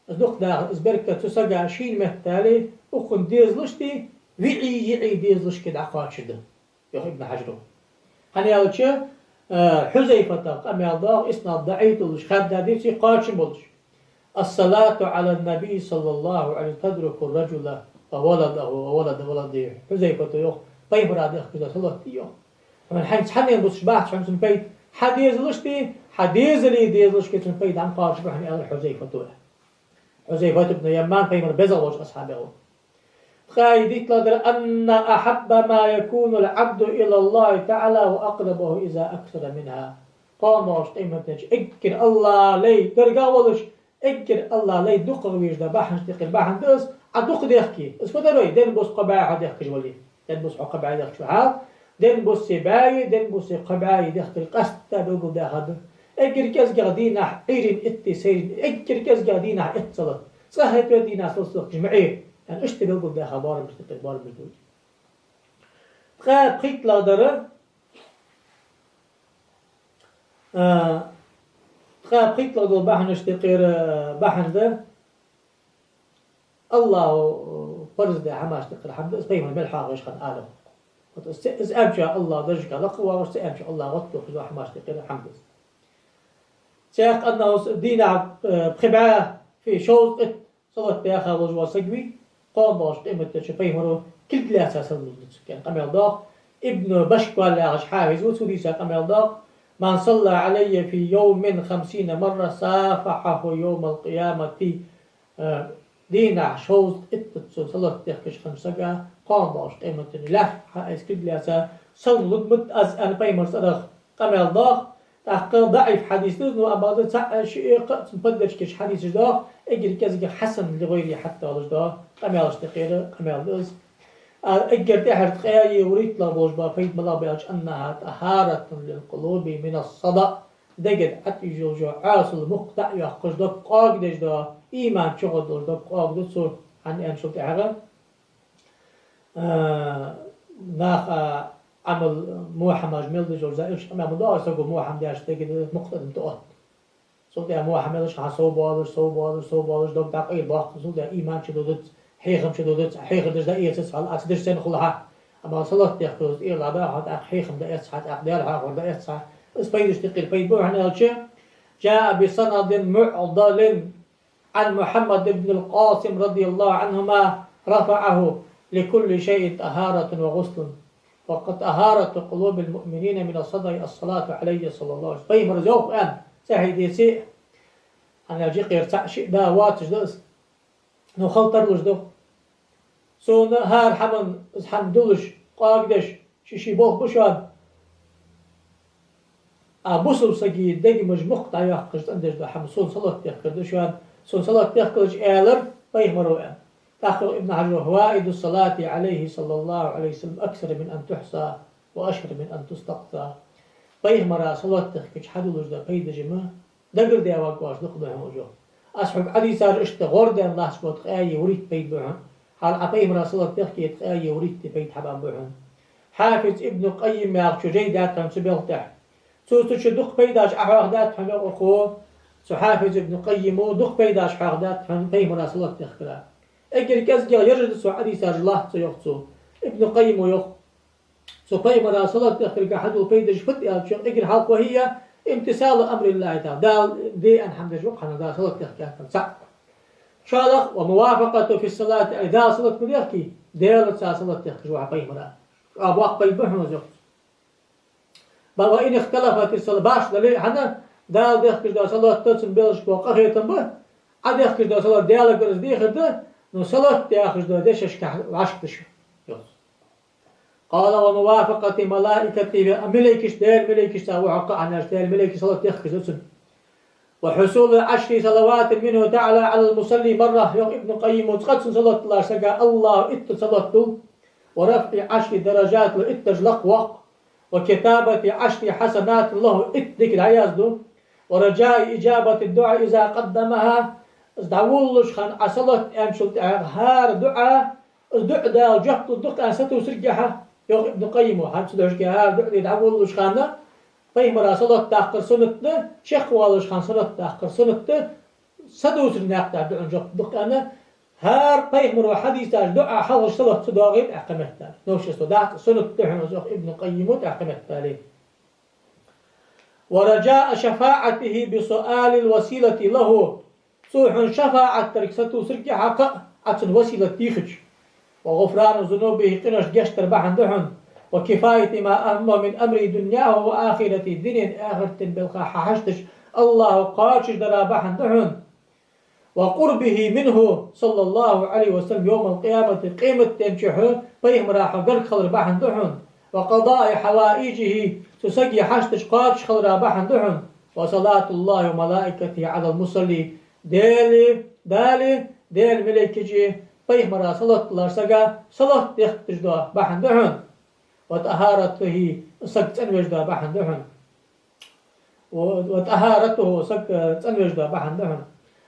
из дукха дахар, из беркат цу сага шийна меттел, укхун дезалашта, виӀий, йиӀий дезалашка дӀакхоачашда, йоах Ибн Хьаджаро. ХӀана аьлча, э, Хьузайфата къамаьл доагӀа, иснад даӀиф долаш, хадда дийци кхоачам болаш: الصلاة على النبي صلى الله عليه وسلم تدرك الرجل وولده وولد ولده. Хьузайфата йоах, пайхамара дехкаш да салот да йоах. Хьона хьайна цхьаннена бусаш бац хьона цун пайда, хьа дезалашта, хьа дезала дезалашка цун пайда хӀама кхоачаш ба хьона, аьлар Хьузайфата. Хьузайфат ибн Яман пайхамара безагӀа волча асхьабех ва. Ткъаь диттлагӀа дар: أن أحب ما يكون العبد إلى الله تعالى وأقربه إذا أكثر منها. Кхоана долча къематдийнахьа эггара АллахӀа лай даргах волаш, эггара АллахӀа лай дукхагӀа везаш да бахьанаш тӀехкхийра бахьан да из, Ӏа дукха дехке. Из фу дар вай? Ден бус кхо бӀаь хьо дехкаш вале. Ден бус хьо кхо бӀаь дехкаш ва хьал. Ден буси бӀаьи, ден буси кхо бӀаьи дехкар къаьстта белгалдаьха да. Эггара кӀезигагӀа дийнахьа Ӏуйрийна итти, сайрийна, эггара кӀезигагӀа дийнахьа итт салат. ЦӀагӀа хетта дийнахьа салат дехкаш ма Ӏе. Яъни иштта белгалдаьха боарамаш да, боарамаш да. Ткъаь пхийттлагӀдар, а, ткъаь пхийттлагӀа дола бахьанаш тӀехкхийра бахьан да, АллахӀа парз даь хӀамаш тӀехкхийра хӀама да из, пайхамар мел хьоахавеш хинна Ӏалам. Вот из, из аьнначоа АллахӀа даржага лакхвоагӀаш, цу аьнначоа АллахӀа гӀоттадохаш дола хӀамаш тӀехкхийра хӀама да из. Цхьаькха аннахус дийнахьа, э, пхи бӀаь фи шовзткъа итт салат даьха волаш вола саг вий, кхоана долча къематдийнахьа пайхамара кулг лаьца салам лургда цунга, аьнна къамаьл доагӀа. Ибн Башквал яхаш хьафиз ва, цо дийца къамаьл доагӀа: «من صلى علي في يوم خمسين مرة صافحه يوم القيامة». Э, дийнахьа шовзткъа иттазза цунна салат дехкаш хиннача сага кхоана долча къематдийнахьа лаьтта хьаайса кулг лаьца салам лургда аз, аьнна пайхамара цӀерагӀа къамаьл доагӀа. ТӀаккха даӀиф хьадис да из, ну, амма да цхьаъ, шиъ, кхаъ цун поддержка еш хьадисаш доагӀа, эггара кӀезига хьасан ли гӀайри хьатта долаш дола къамаьлаш тӀехкхийра къамаьл да из. А, эггара тӀехьара ткъаьи вурийтталагӀа болаш бола пайда малагӀа ба аьлча: «أنها طهارة للقلوب من الصدأ». Дегара ӀотӀайоалаш йола Ӏаьсал мукх дӀа а йоаккхаш, дог къоагадеш дола, иман чугӀоргдолаш дог къоагадеш да цо, хӀана аьнначул тӀехьагӀа, а, наха Ӏамал во хӀамаш мел деш йолаш, за илча къамаьл ма доагӀа, саго во хӀама деш дегара мукх тӀа адам тӀаотт. Цул тӀехьа во хӀама мел деш хьа сов боалаш, сов боалаш, сов боалаш, дог дӀакъайла боаккх, цул тӀехьа иман чудодац, хьехам чудодац, хьехар деш дӀаэцац хьо, Ӏа ца деш санна хул хьа. Амма салат дехкалца тӀера дӀабаьлча хьо, тӀаккха хьехам дӀаэц хьа, тӀаккха Даьла хьоахавар дӀаэц хьа. Из пайдаш тӀехкхийра пайда ба хьона аьлча: «جاء بسند معضل عن محمد بن القاسم رضي الله عنهما رفعه: لكل شيء طهارة وغسل، وطهارة قلوب المؤمنين من الصدأ الصلاة علي صلى الله عليه وسلم». Пайхамара йоах аьнна, цхьа хьадис, хӀана аьлча юкъера цхьаъ-шиъ да воацаш да из. Ну, хила тарлуш да. Сона хӀара хӀаман, из хӀама дуллаш, къоагадеш, ший-ший болх ба шоана. А бусалба сага дегамаш мукх дӀайоаккхаш цӀендеш дола хӀама сона салат дехкар да шоана, сона салат дехкалаш, аьлар пайхамара, аьнна. ТӀаккха Ибн Хьажара: «فوائد الصلاة عليه صلى الله عليه وسلم أكثر من أن تحصى وأشهر من أن تستقصى». Пайхамара салат дехкача хьадуллаш дола пайдаш-м дагарде вагӀаш дукха да хьона уж. Аз хьога Ӏадийцар иштта гӀор даьнна латташ бола ткъаьи вурийттаза пайда ба хьона. Хьал Ӏа пайхамара салат дехке, ткъаьи вурийттаза пайда хьабаьнна ба хьона. Хьафиз Ибн Къаййим яхачо жай даьд хьона цу белха тӀа. Цо цу чу дукха пайдаш Ӏохьоахадаьд хьона, йоах укхо. Цу Хьафиз Ибн Къаййимо дукха пайдаш хьоахадаьд хьона пайхамара салат дехкара. Эггара кӀезигагӀа ераш да цо Ӏадийцараш латта, йоах цо. Ибн Къаййимо йоах: цу пайхамара салат дехкарга хьадола пайдаш фуд аьлча, эггара хьалха: «وهي امتثال أمر الله تعالى». Дала де аьнна хӀама деш ва хьона, Дала салат дехке аьнна цаӀ. ШоллагӀа: «وموافقته في الصلاة عليه». Дала салат ма дехке, Даьлаца салат дехкаш ва хьо пайхамара. Ӏа боккха пайда ба хьона из, йоах цо. «وإن اختلفت الصلاة», башха дале а хьона, Дала дехкаш дола салат да, цун белшаш бола къахетам ба, Ӏа дехкаш дола салат Даьлагара из дехар да, но салат яхаш дола дешашка вӀашкадеш, йоах цо. «قال: وموافقة ملائكته», малейкаш, Даьла малейкашца ва хьо кхы а, хӀана аьлча Даьла малейкаш салат дехкаш да цунна. «وحصول عشر صلوات منه تعالى على المصلي مرة», йоах Ибн Къаййимо, цкъа цунна салат диллача сага АллахӀа итт салат дул, «ورفع عشر درجات», итт дарж лакхвоаккх, «وكتابة عشر حسنات له», итт дика дӀаязду, «ورجاء إجابة الدعاء إذا قدمها», из дӀаволалуш хана Ӏа салат аьнначул тӀехьагӀа хӀара дуӀа, из дуӀа Дала жоп лургда-кх аьнна сатувсаргахьа, йоах Ибн Къаййимо. ХӀанз цу дешашка хӀара дуӀа де дӀаволалуш хана пайхамара салат даккхар суннат да, чакхвоалаш хана салат даккхар суннат да, сатувсаргахьа дуӀан жоп лургда-кх аьнна, хӀара пайхамара хьадийцача дуӀа хьалхашка салат ца доагӀе, тӀаккха меттел. Новшество дац, суннат да хьона из, йоах Ибн Къаййимо, тӀаккха меттел. «ورجاء شفاعته بسؤال الوسيلة له». Цо хьона шафаӀат дарга сатувсаргахьа, Ӏа цунна василат дийхача. «وغفران ذنوبه», къинош гешт дар бахьан да хьона. «وكفاية ما أهمه من أمر دنياه وآخرته», дунен, ахартен белха хьахьашташ АллахӀа кхоачашдара бахьан да хьона. «وقربه منه صلى الله عليه وسلم يوم القيامة», къематдийнахьа хьо пайхамара хьо гарга хилар бахьан да хьона. «وقضاء حوائجه», цу сага хьашташ кхоачаш хилара бахьан да хьона. وصلاة الله وملائكته على المصلي. Даьла, Даьла, Даьла малейкаши пайхамара салот диллар сага салот дехкаш да бахьан да хьона. وطهارته, саг цӀенвеш да бахьан да хьона. وطهارته, саг, э, цӀенвеш да бахьан да хьона.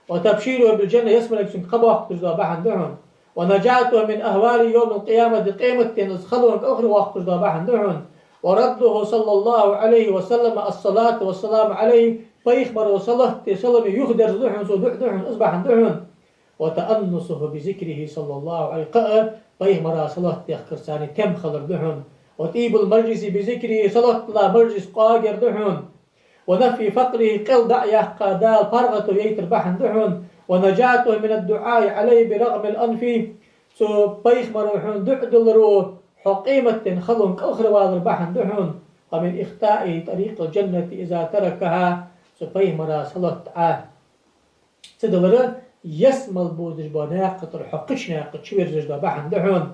وتبشيره بالجنة, ялсмале цунга кхаъ боаккхаш да бахьан да хьона. ونجاته من أهوال يوم القيامة, къематдийнахьа из халонга кӀалхарвоаккхаш да бахьан да хьона. ورده صلى الله عليه وسلم الصلاة والسلام عليه, пайхамара салоти салами юхадерза да хьона, цо дуӀа да хьона, из бахьан да хьона. وتأنسه بذكره صلى الله عليه, кхы а пайхамара салот дехкарца тем хилар да хьона. وطيب المجلس بذكره, салот дилла мажлис къоагаяр да хьона. ونفي فقره, къел дӀа а яьккха, Дала паргӀато яйтар бахьан да хьона. ونجاته من الدعاء عليه برغم أنفه, цу пайхамара хьона дуӀа дилларо хьо къематдийнахьа халонга кӀалхарвалар бахьан да хьона. ومن إخطائه طريق الجنة إذا تركها, цу пайхамара салот Ӏа ца диллар, ялсмале бодаш бола наькъа тӀара хьо кхыча наькъа чу верзаш да бахьан да хьона.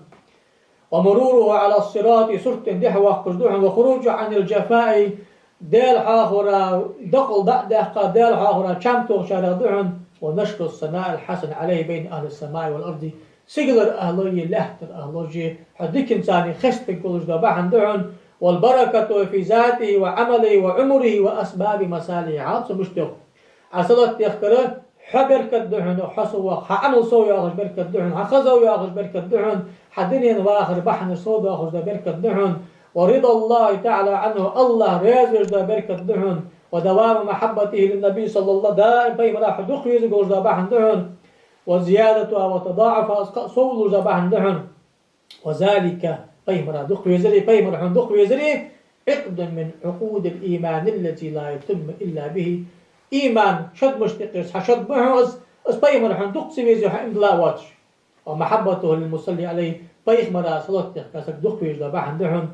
ومروره على الصراط, сирата тӀа дехьавоаккхаш да хьона. وخروجه عن الجفاء, Даьла хьоахавара декъала дӀа а даьккха, Даьла хьоахавара чам тохачарех да хьона. ونشر الثناء الحسن عليه بين أهل السماء والأرض, сигалара ахӀлои лаьттара ахӀлои хьо диканца хестаргволаш да бахьан да хьона. والبركة في ذاته وعمله وعمره وأسباب مصالحه, хьал цо мишта йоах. Ӏа салот дехкара хьа беркат да хьона, хьо сов воаккха, хьа Ӏамал сов йоаккхаш беркат да хьона, хьа хаза йоаккхаш беркат да хьона, хьа дунен вахара бахьанаш сов доаккхаш да беркат да хьона. ورضا الله تعالى عنه, АллахӀ раьза веш да беркат да хьона. ودوام محبته للنبي صلى الله, даим пайхамара хьо дукха везаргволаш да бахьан да хьона. وزيادتها وتضاعفها, из кхы а сов луш да бахьан да хьона. وذلك, пайхамара дукха везари, пайхамар хьона дукха везари, عقد من عقود الإيمان التي لا يتم إلا به. Иман шод мишта да-кх, цхьа шод ба хьона из, из пайхамар хьона дукха ца везе хьо иман дилла воацаш. ومحبته للمصلي عليه, пайхамара салот дехка саг дукха везаш да бахьан да хьона.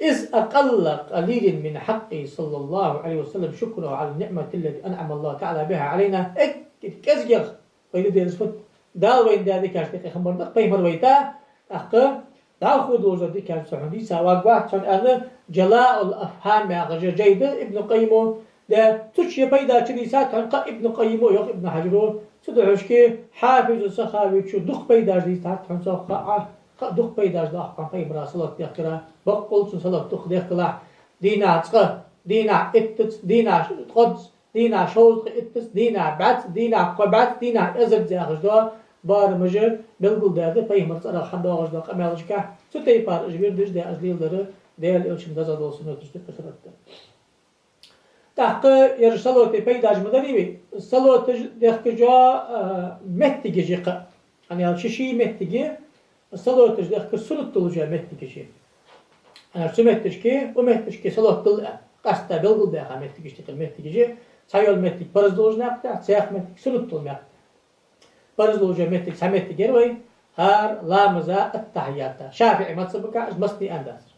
إذ أقل قليل من حقه صلى الله عليه وسلم شكره على النعمة التي أنعم الله تعالى بها علينا. Эггара кӀезигагӀа вай де деза фуд? Дала вайна даь дикаш тӀехьа хӀама бар да-кх, пайхамар вайта, тӀаккха дӀахо долаш дола дикаш цо хьона дийца варгвац хьона, аьнна, «Джалаул-Афхьам» яхаш жай да Ибн Къаййима, да, цу чу пайда чудийцад хьона кхы а Ибн Къаййима, йоах Ибн Хьаджара, цудухьа Хьафиз Сахавечо дукха пайдаш дийцад хьона цох, кхы а дукха пайдаш да хьона пайхамара салот дехкара, баккъал цун салот дукха дехкалахь, дийнахьа цкъа, дийнахьа иттаза, дийнахьа ткъоазза, дийнахьа шовзткъеи иттаза, дийнахьа бӀаьзза, дийнахьа кхо бӀаьзза, дийнахьа эзарза яхаш да, барамажа белгалдаьд пайхамара цӀерагӀа хьадоагӀаш дола къамаьлашка. Цу тайпара уж вирдаш да, уж леладар Даьла Элчан дезагӀа дола суннаташ да, кхы суннат да. ТӀаккха ераш салоти пайдаш ма дарий вай, салоташ дехкача, а, моттигаш я кхы. ХӀана аьлча ший моттиг я, салоташ дехкар суннат долча моттигаш я. ХӀана аьлча цу моттигашка, укх моттигашка салот дилла къаьстта белгалдаьха моттигаш я, тӀаккха моттигаш я. Цхьайола моттиг парз долаш наькъ да, цхьаькха моттиг суннат дола наькъ да. Парз долча моттиг, цхьа моттиг яр вай, хӀара ламаза аттахьията. ШафиӀий мазхӀабага из массане аьнна дацар.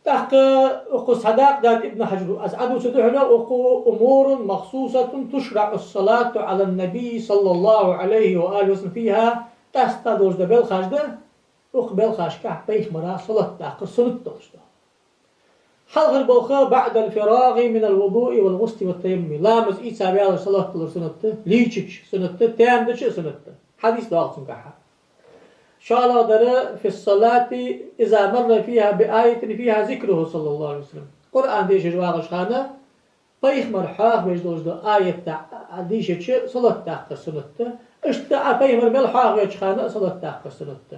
ТӀаккха укхаза хьадакъа даьд Ибн Хьаджара, аз Ӏадувцаргда хьона, укхо: أمور مخصوصة تشرع الصلاة على النبي صلى الله عليه وآله وسلم فيها, къаьстта долаш дола белхаш да, укх белхашка пайхамара салот даккхар суннат долаш да. Хьалхара болх: بعد الفراغ من الوضوء والغسل والتيمم. Ламаз ийца ваьлча салот диллар суннат да, лийчача суннат да, таьма дича а суннат да. Хьадис доагӀа цунгахьа. ШоллагӀдар: في الصلاة إذا مر فيها بآية فيها ذكره صلى الله عليه وسلم. Къуръан дешаш вагӀача хана пайхамар хьоахавеш долаш дола аят дийшача салот даккхар суннат да. Иштта а пайхамар мел хьоахавеча хана а салот даккхар суннат да.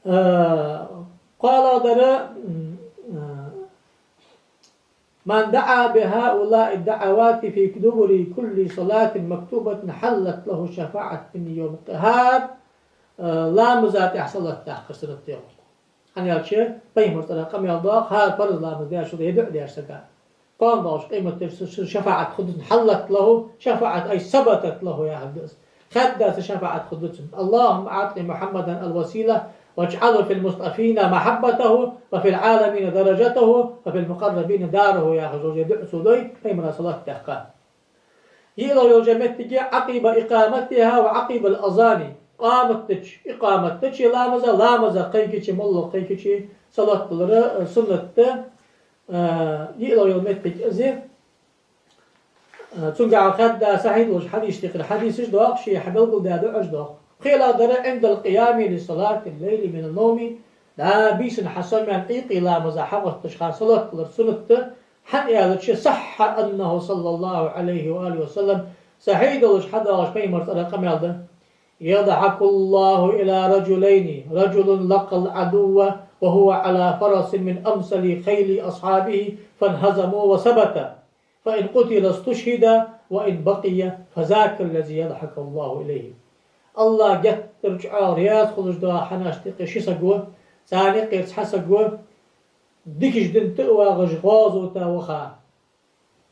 Э, кхоалагӀдар, м, э, من دعا بهؤلاء الدعوات في دبر كل صلاة مكتوبة حلت له الشفاعة مني يوم القيامة. ХӀара, э, ламаза тӀехьа салот даккхар суннат да йоах. ХӀана аьлча пайхамара цӀерагӀа къамаьл доагӀа, хӀара парз ламаз даьча шера е дуӀа даьча сага. Кхоана долча къематдийнахьа цун шафаӀат хургда цунна, حلت له شفاعة، أي ثبتت له яхар да из. Хаьдда цун шафаӀат хургда цунна. اللهم أعط محمدا الوسيلة واجعله في المصطفين محبته وفي العالمين درجته وفي المقربين داره яхаш йола дуӀа цо дой, пайхамара салот даьккха. ЙиълагӀа йола моттиг я: عقب إقامتها وعقب الأذان. Къамат дича, икъамат дича ламаза, ламаза кхайкача, молла кхайкача, Салот далар, э, суннат да, э, йиълагӀа йола моттиг из я. Э, цунгахьа хадда сахьихь долаш хьадисаш тӀехьара хьадисаш доагӀа, ший хьабелгалдаь дуӀаш доагӀа. ПхелагӀдар عند القيام لصلاة الليل من النوم, да, бийсан хьасомаяь Ӏуйкъе ламаза хьагӀотташ хана салот далар суннат да, хӀана аьлча صح أنه صلى الله عليه وآله وسلم, сахьихь долаш хьадоагӀаш пайхамара цӀерагӀа къамаьл да: يضحك الله إلى رجلين، رجل لقى العدو وهو على فرس من أمثل خيل أصحابه فانهزموا وثبت، فإن قتل استشهد وإن بقي فذاك الذي يضحك الله إليه. АллахӀ геттара чӀоагӀа раьза хулаш дола хӀамаш тӀехьа ши саг ва, царна юкъера цхьа саг ва, дикача дина тӀа а вагӀаш гӀазота ваха.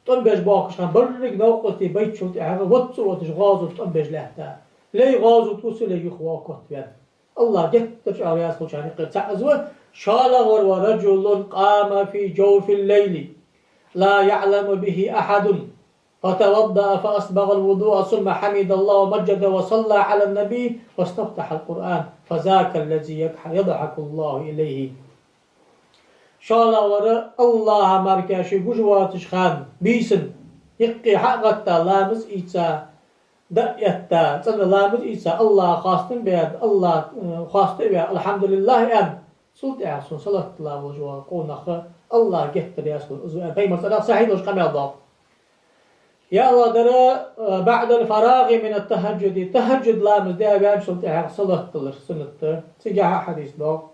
ТӀом беш боахкаш хана берригаш новкъостий байтачул тӀехьагӀа вац а воацаш гӀазота тӀом беш лаьтта. Лай гӀазота вусу, лай юха воагӀа котваьнна. АллахӀ геттара чӀоагӀа раьза хулачарна юкъера цаӀ из ва. ШоллагӀвар ورجل قام في جوف الليل لا يعلم به أحد فتوضأ فأسبغ الوضوء ثم حمد الله ومجد وصلى على النبي واستفتح القرآن فذاك الذي يضحك الله إليه. ШоллагӀвар АллахӀа мара кхы ший гуш воацача хана, бийсан, юкъе хьа а гӀатта, ламаз а ийца, дӀа а этта, цӀена ламаз а ийца, АллахӀа хоастам баь, АллахӀ, э, хоастам а ваь, الحمد لله аьнна, цул тӀехьагӀа сона салот дилла волаш вола къонах АллахӀ геттара раьза хул, из ва аьнна, пайхамара цӀерагӀа сахьихь долаш къамаьл доагӀа. ЯлхлагӀдар, э, بعد الفراغ من التهجد, тахӀажжуд ламаз даь ваьнначул тӀехьагӀа салот далар суннат да. Цигахьа хьадис доагӀа.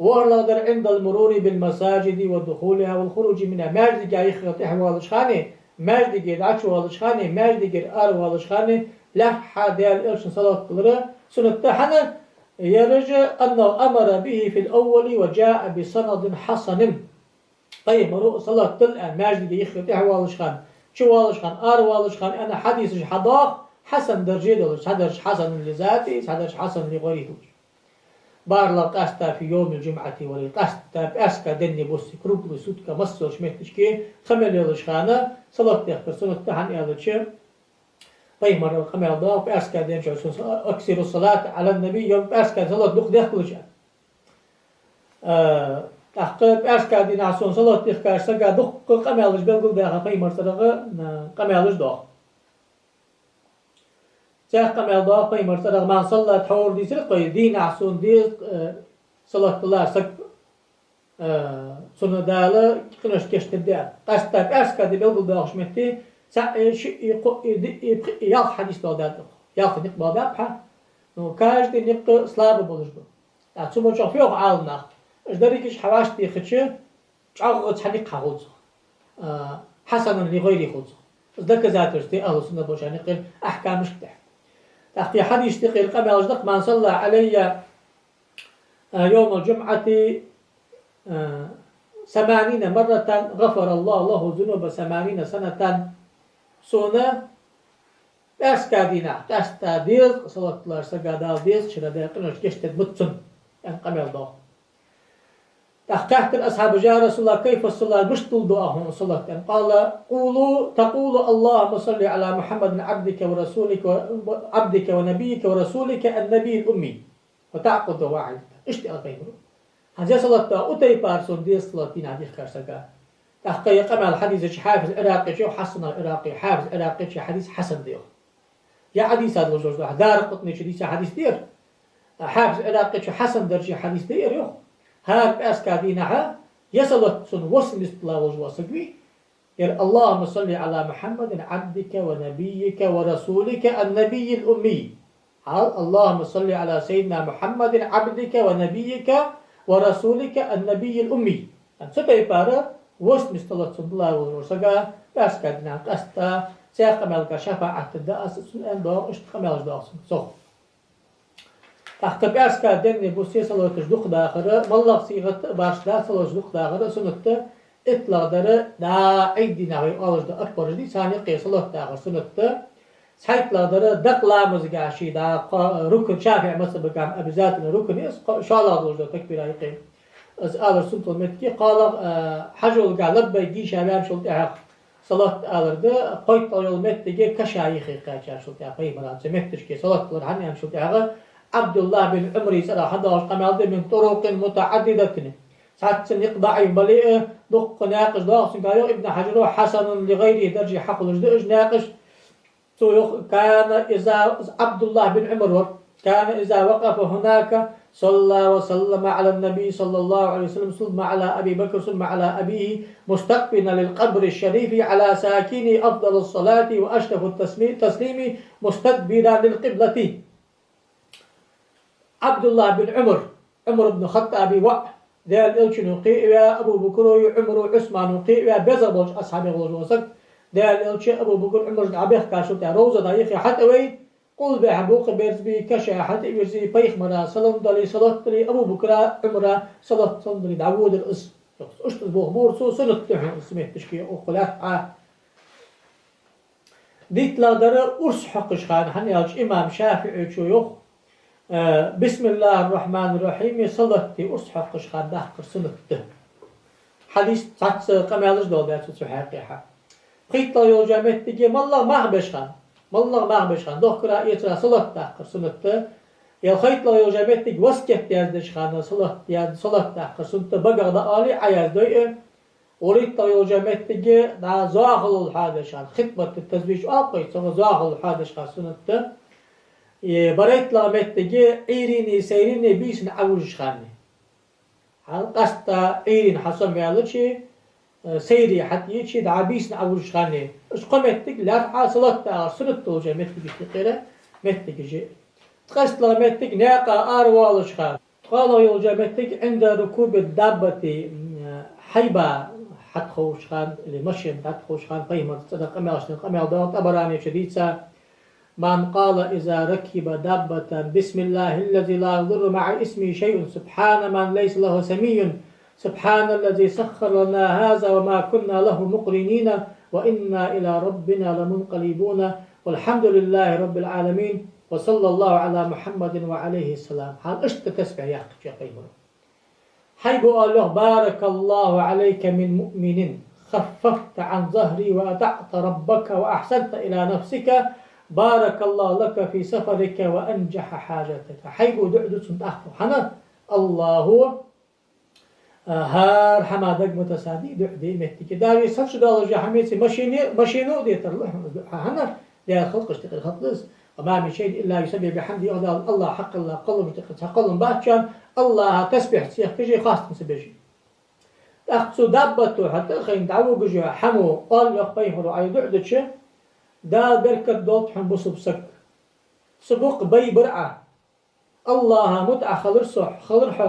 ВорхӀлагӀдар عند المرور بالمساجد ودخولها والخروج منها. Маьждига юххе тӀехвоалаш хана, маьждиге дӀачувоалаш хана, маьждигера аравоалаш хана, лаьрххӀа Даьла Элчанна салот далар суннат да, хӀана, ераш أنه أمر به في الأول وجاء بسند حسن. Пайхамара салот дил аьнна, маьждига юххе тӀехвоалаш хана, чувоалаш хана, аравоалаш хана аьнна хьадисаш хьадоагӀа, хьасан дарже долаш, цхьадараш حسن لذاته, цхьадараш حسن لغيره долаш. БархӀлагӀа къаьстта في يوم الجمعة والعيد, къаьстта пӀаьраска денна буссе, круглая сутка, массайолча моттигашка, кхы мел йолаш хана салот дехкар суннат да, хӀана аьлча пайхамара къамаьл доагӀа пӀаьраска ден чу сона أكثروا الصلاة على النبي, йоах, пӀаьраска салот дукха дехкалаш. Э, тӀаккха пӀаьраска дийнахьа сона салот дехкача сага дукха къамаьлаш белгалдаьха пайхамара цӀерагӀа, э, къамаьлаш доагӀа. Цхьа къамаьл доагӀа пайхамара цӀерагӀа: من صلى, тхьовра дийцар-кх вай, дийнахьа сона деза, э, салот диллар саг, э, цунна Дала къиношта гешт дергда. Къаьстта пӀаьраска ди белгалдоахача метте цаӀ, э, шиъ, э, кхоъ, э, диъ, э, пхиъ, э, ялх хьадис доаладаьд-кх. Ялх никъ доаладаьд-кх. Ну, каждый никъ слабый болаш ба. ТӀаккха цу моча фу йоах Ӏаламнаха? Уж дерригаш хьавӀашагӀтехача, чӀоагӀа цхьа никъ хьахул цох. А, حسن لغيره хул цох. Из доказательство да ахӀлу сунна болчарна юкъера ахькамашка тӀехьа. ТӀаккха хьадиса тӀехьара къамаьлаш да-кх: من صلى علي, а, يوم الجمعة, а, ثمانين مرة غفر الله له ذنوب ثمانين سنة. Сона пӀаьраска дийнахьа къаьстта дезткъа салот диллар сага Дала дезткъа шера Даьла къиношта гешт дергда цунна, аьнна къамаьл доагӀа. ТӀаккха хаьттар асхьабаша: يا رسول الله، كيف الصلاة, мишта дулларгда хьона салот, аьнна. قال: قولوا, تقول: اللهم صل على محمد عبدك ورسولك و-، عبدك ونبيك ورسولك النبي الأمي. وتعقد واحدة. Иштта аьлар пайхамара. ХӀанз ер салот да, укх тайпара сона дезткъа салот дийнахьа дехкача сага. ТӀаккха ер къамаьл хьадисача Хьафиз Ӏиракъечо, Хьасан ал-Ӏиракъи, Хьафиз Ӏиракъечо хьадис хьасан да йоах. Ер хьадис а долаш дола, Даракъутнечо дийца хьадис да ер. Хьафиз Ӏиракъечо хьасан даржа хьадис да ер йоах. ХӀара пӀаьраска дийнахьа ер салот сона восемьдесят дилла волаш вола саг вий, ер: اللهم صل على محمد عبدك ونبيك ورسولك النبي الأمي. Хьал: اللهم صل على سيدنا محمد عبدك ونبيك ورسولك النبي الأمي. Цу тайпара восемьдесят салот сона дилла волаш вола сага пӀаьраска дийнахьа къаьстта цу къамаьлага шафаӀат дергда аз цунна, аьнна доагӀа, иштта къамаьлаш доагӀа цунга цох. ТӀаккха пӀаьраска денна буссе салоташ дукха дахар, моллагӀа сийгӀат а башха да, салоташ дукха дахар суннат да. ИтталагӀдар, да, Ӏийд дийнахьа вай оалаш дола акбараш дий, царна юкъе салот дахар суннат да. ЦхьайтталагӀдар, дакъа ламазгахьа ший да, кхо рукн, ШафиӀий мазхӀабагахьа обязательно рукн я из, кхо-, шоллагӀа долаш дола такбира юкъе. Из алар суннат дола моттиг я. КхоалагӀа, а, хьажолгахьа лаббайк дийша ваьнначул тӀехьагӀа салот алар да. КхойтталагӀа йола моттиг я каша юхе кхаьчачул тӀехьагӀа пайхамара цу моттигашка салот алар, хӀана аьлча, цул тӀехьагӀа Ӏабдуллахь бин Ӏумара цӀерагӀа хьадоагӀаш къамаьл да: من طرق متعددة Цхьацца никъ даӀиф бале а, дукха наькъаш доагӀа цунга, йоах Ибн Хьаджара, хьасанун ли гӀайрихӀи дарже хьахулаш да уж наькъаш. Цо йоах: كان إذا, Ӏабдуллахь бин Ӏумар вар, كان إذا وقف هناك صلى وسلم على النبي صلى الله عليه وسلم ثم على أبي بكر ثم على أبيه مستقبلا للقبر الشريف على ساكنه أفضل الصلاة وأشرف التسليم مستدبرا للقبلة. Ӏабдуллахь бин Ӏумар, Ӏумар ибн Хаттаба воӀ, Даьла Элчано кхе а ваь, Абу Бакро, Ӏумаро, Ӏусмано кхе а ваь, беза болча асхьабех волаш вола саг, Даьла Элча, Абу Бакр, Ӏумар дӀабехкачул тӀехьагӀа ровза дӀа юхе хьатӀавайна, къулбехьа букъ берзабий, каша хьатӀавийрзабий, пайхамара салам дале, салот дале, Абу Бакра, Ӏумара салот, салам дале дӀаводар из. Иштта из болх бора цо, суннат да хьона из метташка укх лаьтта Ӏа. ДиттлагӀдар урс хьокхаш хана, хӀана аьлча имам ШафиӀийчо йоах, э, بسم الله الرحمن الرحيم салот де урс хьокхаш хана даккхар суннат да. Хьадис цхьацца къамаьлаш доаладаьд цо цу хьакъехьа. ПхийтталагӀа йолча моттиге моллагӀа мах беш хана, моллагӀа мах беш хана, дохкара, эцара салот даккхар суннат да. Е пхийтталагӀа йолча моттиге васкет яздеш хана салот, я салот даккхар суннат да, багах дӀаала Ӏа яздой а. ВорхӀитталагӀа йолча моттиге дӀа зоахалол хьадеш хана, хитбат, тазвиж оал-кх вай, цунга зоахалол хьадеш хана суннат да. Е барайтталагӀа моттиге Ӏуйранеи сайранеи бийсанна Ӏовужаш хана. Хьал къаьстта Ӏуйрийна хьасомаваьлча, э, сайре хьатӀаеча, дӀа бийсанна Ӏовужаш хана. Уж кхо моттиг лаьрхӀа салот даккхар суннат долча моттигашта юкъера моттигаш я. ТкъаьсталагӀа моттиг наькъа аравоалаш хана. ТкъоалагӀа йолча моттиг عند ركوب الدابة, м, хьайба хьатӀаховшача хана, или машен хьатӀаховшача хана, пайхамара цӀерагӀа къамаьлаш да, къамаьл да, ТӀабаранечо дийца: من قال إذا ركب دابة: بسم الله الذي لا يضر مع اسمه شيء، سبحان من ليس له سمي، سبحان الذي سخر لنا هذا وما كنا له مقرنين وإنا إلى ربنا لمنقلبون، والحمد لله رب العالمين، وصلى الله على محمد وعليه السلام. Хьал иштта тасбихь яхача пайхамара. Хьайбо оал йоах: بارك الله عليك من مؤمن، خففت عن ظهري وأطعت ربك وأحسنت إلى نفسك، بارك الله لك في سفرك وأنجح حاجتك. Хьайбо дуӀа ду цунна тӀаккха. ХӀана? АллахӀа А, хӀара хӀама дага ма тесса де, дуӀа де моттиге. Даже сача долаш хӀама ца, машине, машино а детар ла хьона дуӀа. ХӀана? Даьла халкъашта юкъера халкъ да из. وما من شيء إلا يسبح بحمده, йоах Дала, АллахӀ хьакъ аьлча, кхалламашта юкъера цхьа кхаллам бац шоана, АллахӀа тасбихь ца деш, хастам ца беш. ТӀаккха цу даббато хьатӀа а хайна дӀавугаш хьамо, оал йоах пайхамара, Ӏа ер дуӀа дича: Дала беркат долда хьона, бусалба саг. Са букъ байбир Ӏа. АллахӀа мутӀахьа хилар со, хилар хьо.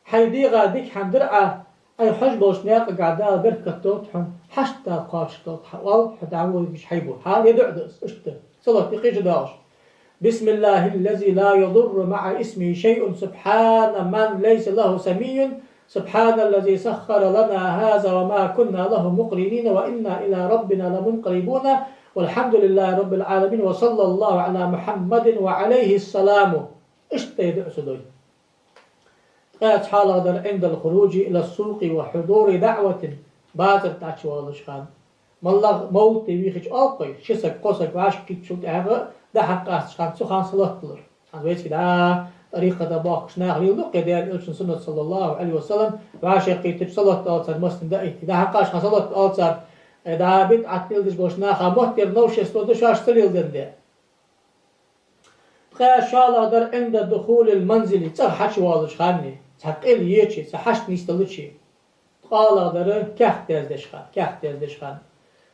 Хьай дегӀа дика хӀама дир Ӏа, Ӏай хьожаш болча наькъагахьа Дала беркат долда хьона, хьашт Дала кхоачаш долда хьа, оал хьо дӀавоагаш хьайбо. Хьал ер дуӀа да из, иштта. Салот де кхы а доагӀаш. بسم الله الذي لا يضر مع اسمه شيء، سبحان من ليس له سمي، سبحان الذي سخر لنا هذا وما كنا له مقرنين وإنا إلى ربنا لمنقلبون، والحمد لله رب العالمين، وصلى الله على محمد وعليه السلام. Иштта ер дуӀа цо дой. ТкъаьцхьалагӀдар عند الخروج إلى السوق وحضور دعوة, базар тӀа чувоалаш хана. МоллагӀа мовлат де вийхача, оал-кх вай, ши саг, кхо саг вӀашагӀкхийттачул тӀехьагӀа дӀа-хьа къасташ хана, цу хана салот далар. ХӀанз вайцига дӀа тӀарикъата бохкаш нах леладу-кх, Даьла Элчан суннат, صلى الله عليه وسلم, вӀашагӀкхийттача салот оал цар, массане даийта. ДӀа-хьа къасташ хана салот оал цар, э, дӀа бидӀат леладеш болча наха мотт яр, новшество да шоаш ца леладенна де. ТкъаьшшалагӀдар عند دخول المنزل, цӀагӀа хьачувоалаш хана, цхьа къел еча, цхьа хьашт нийсделча. ТкъоалагӀдар каьхат даздеш хана, каьхат даздеш хана.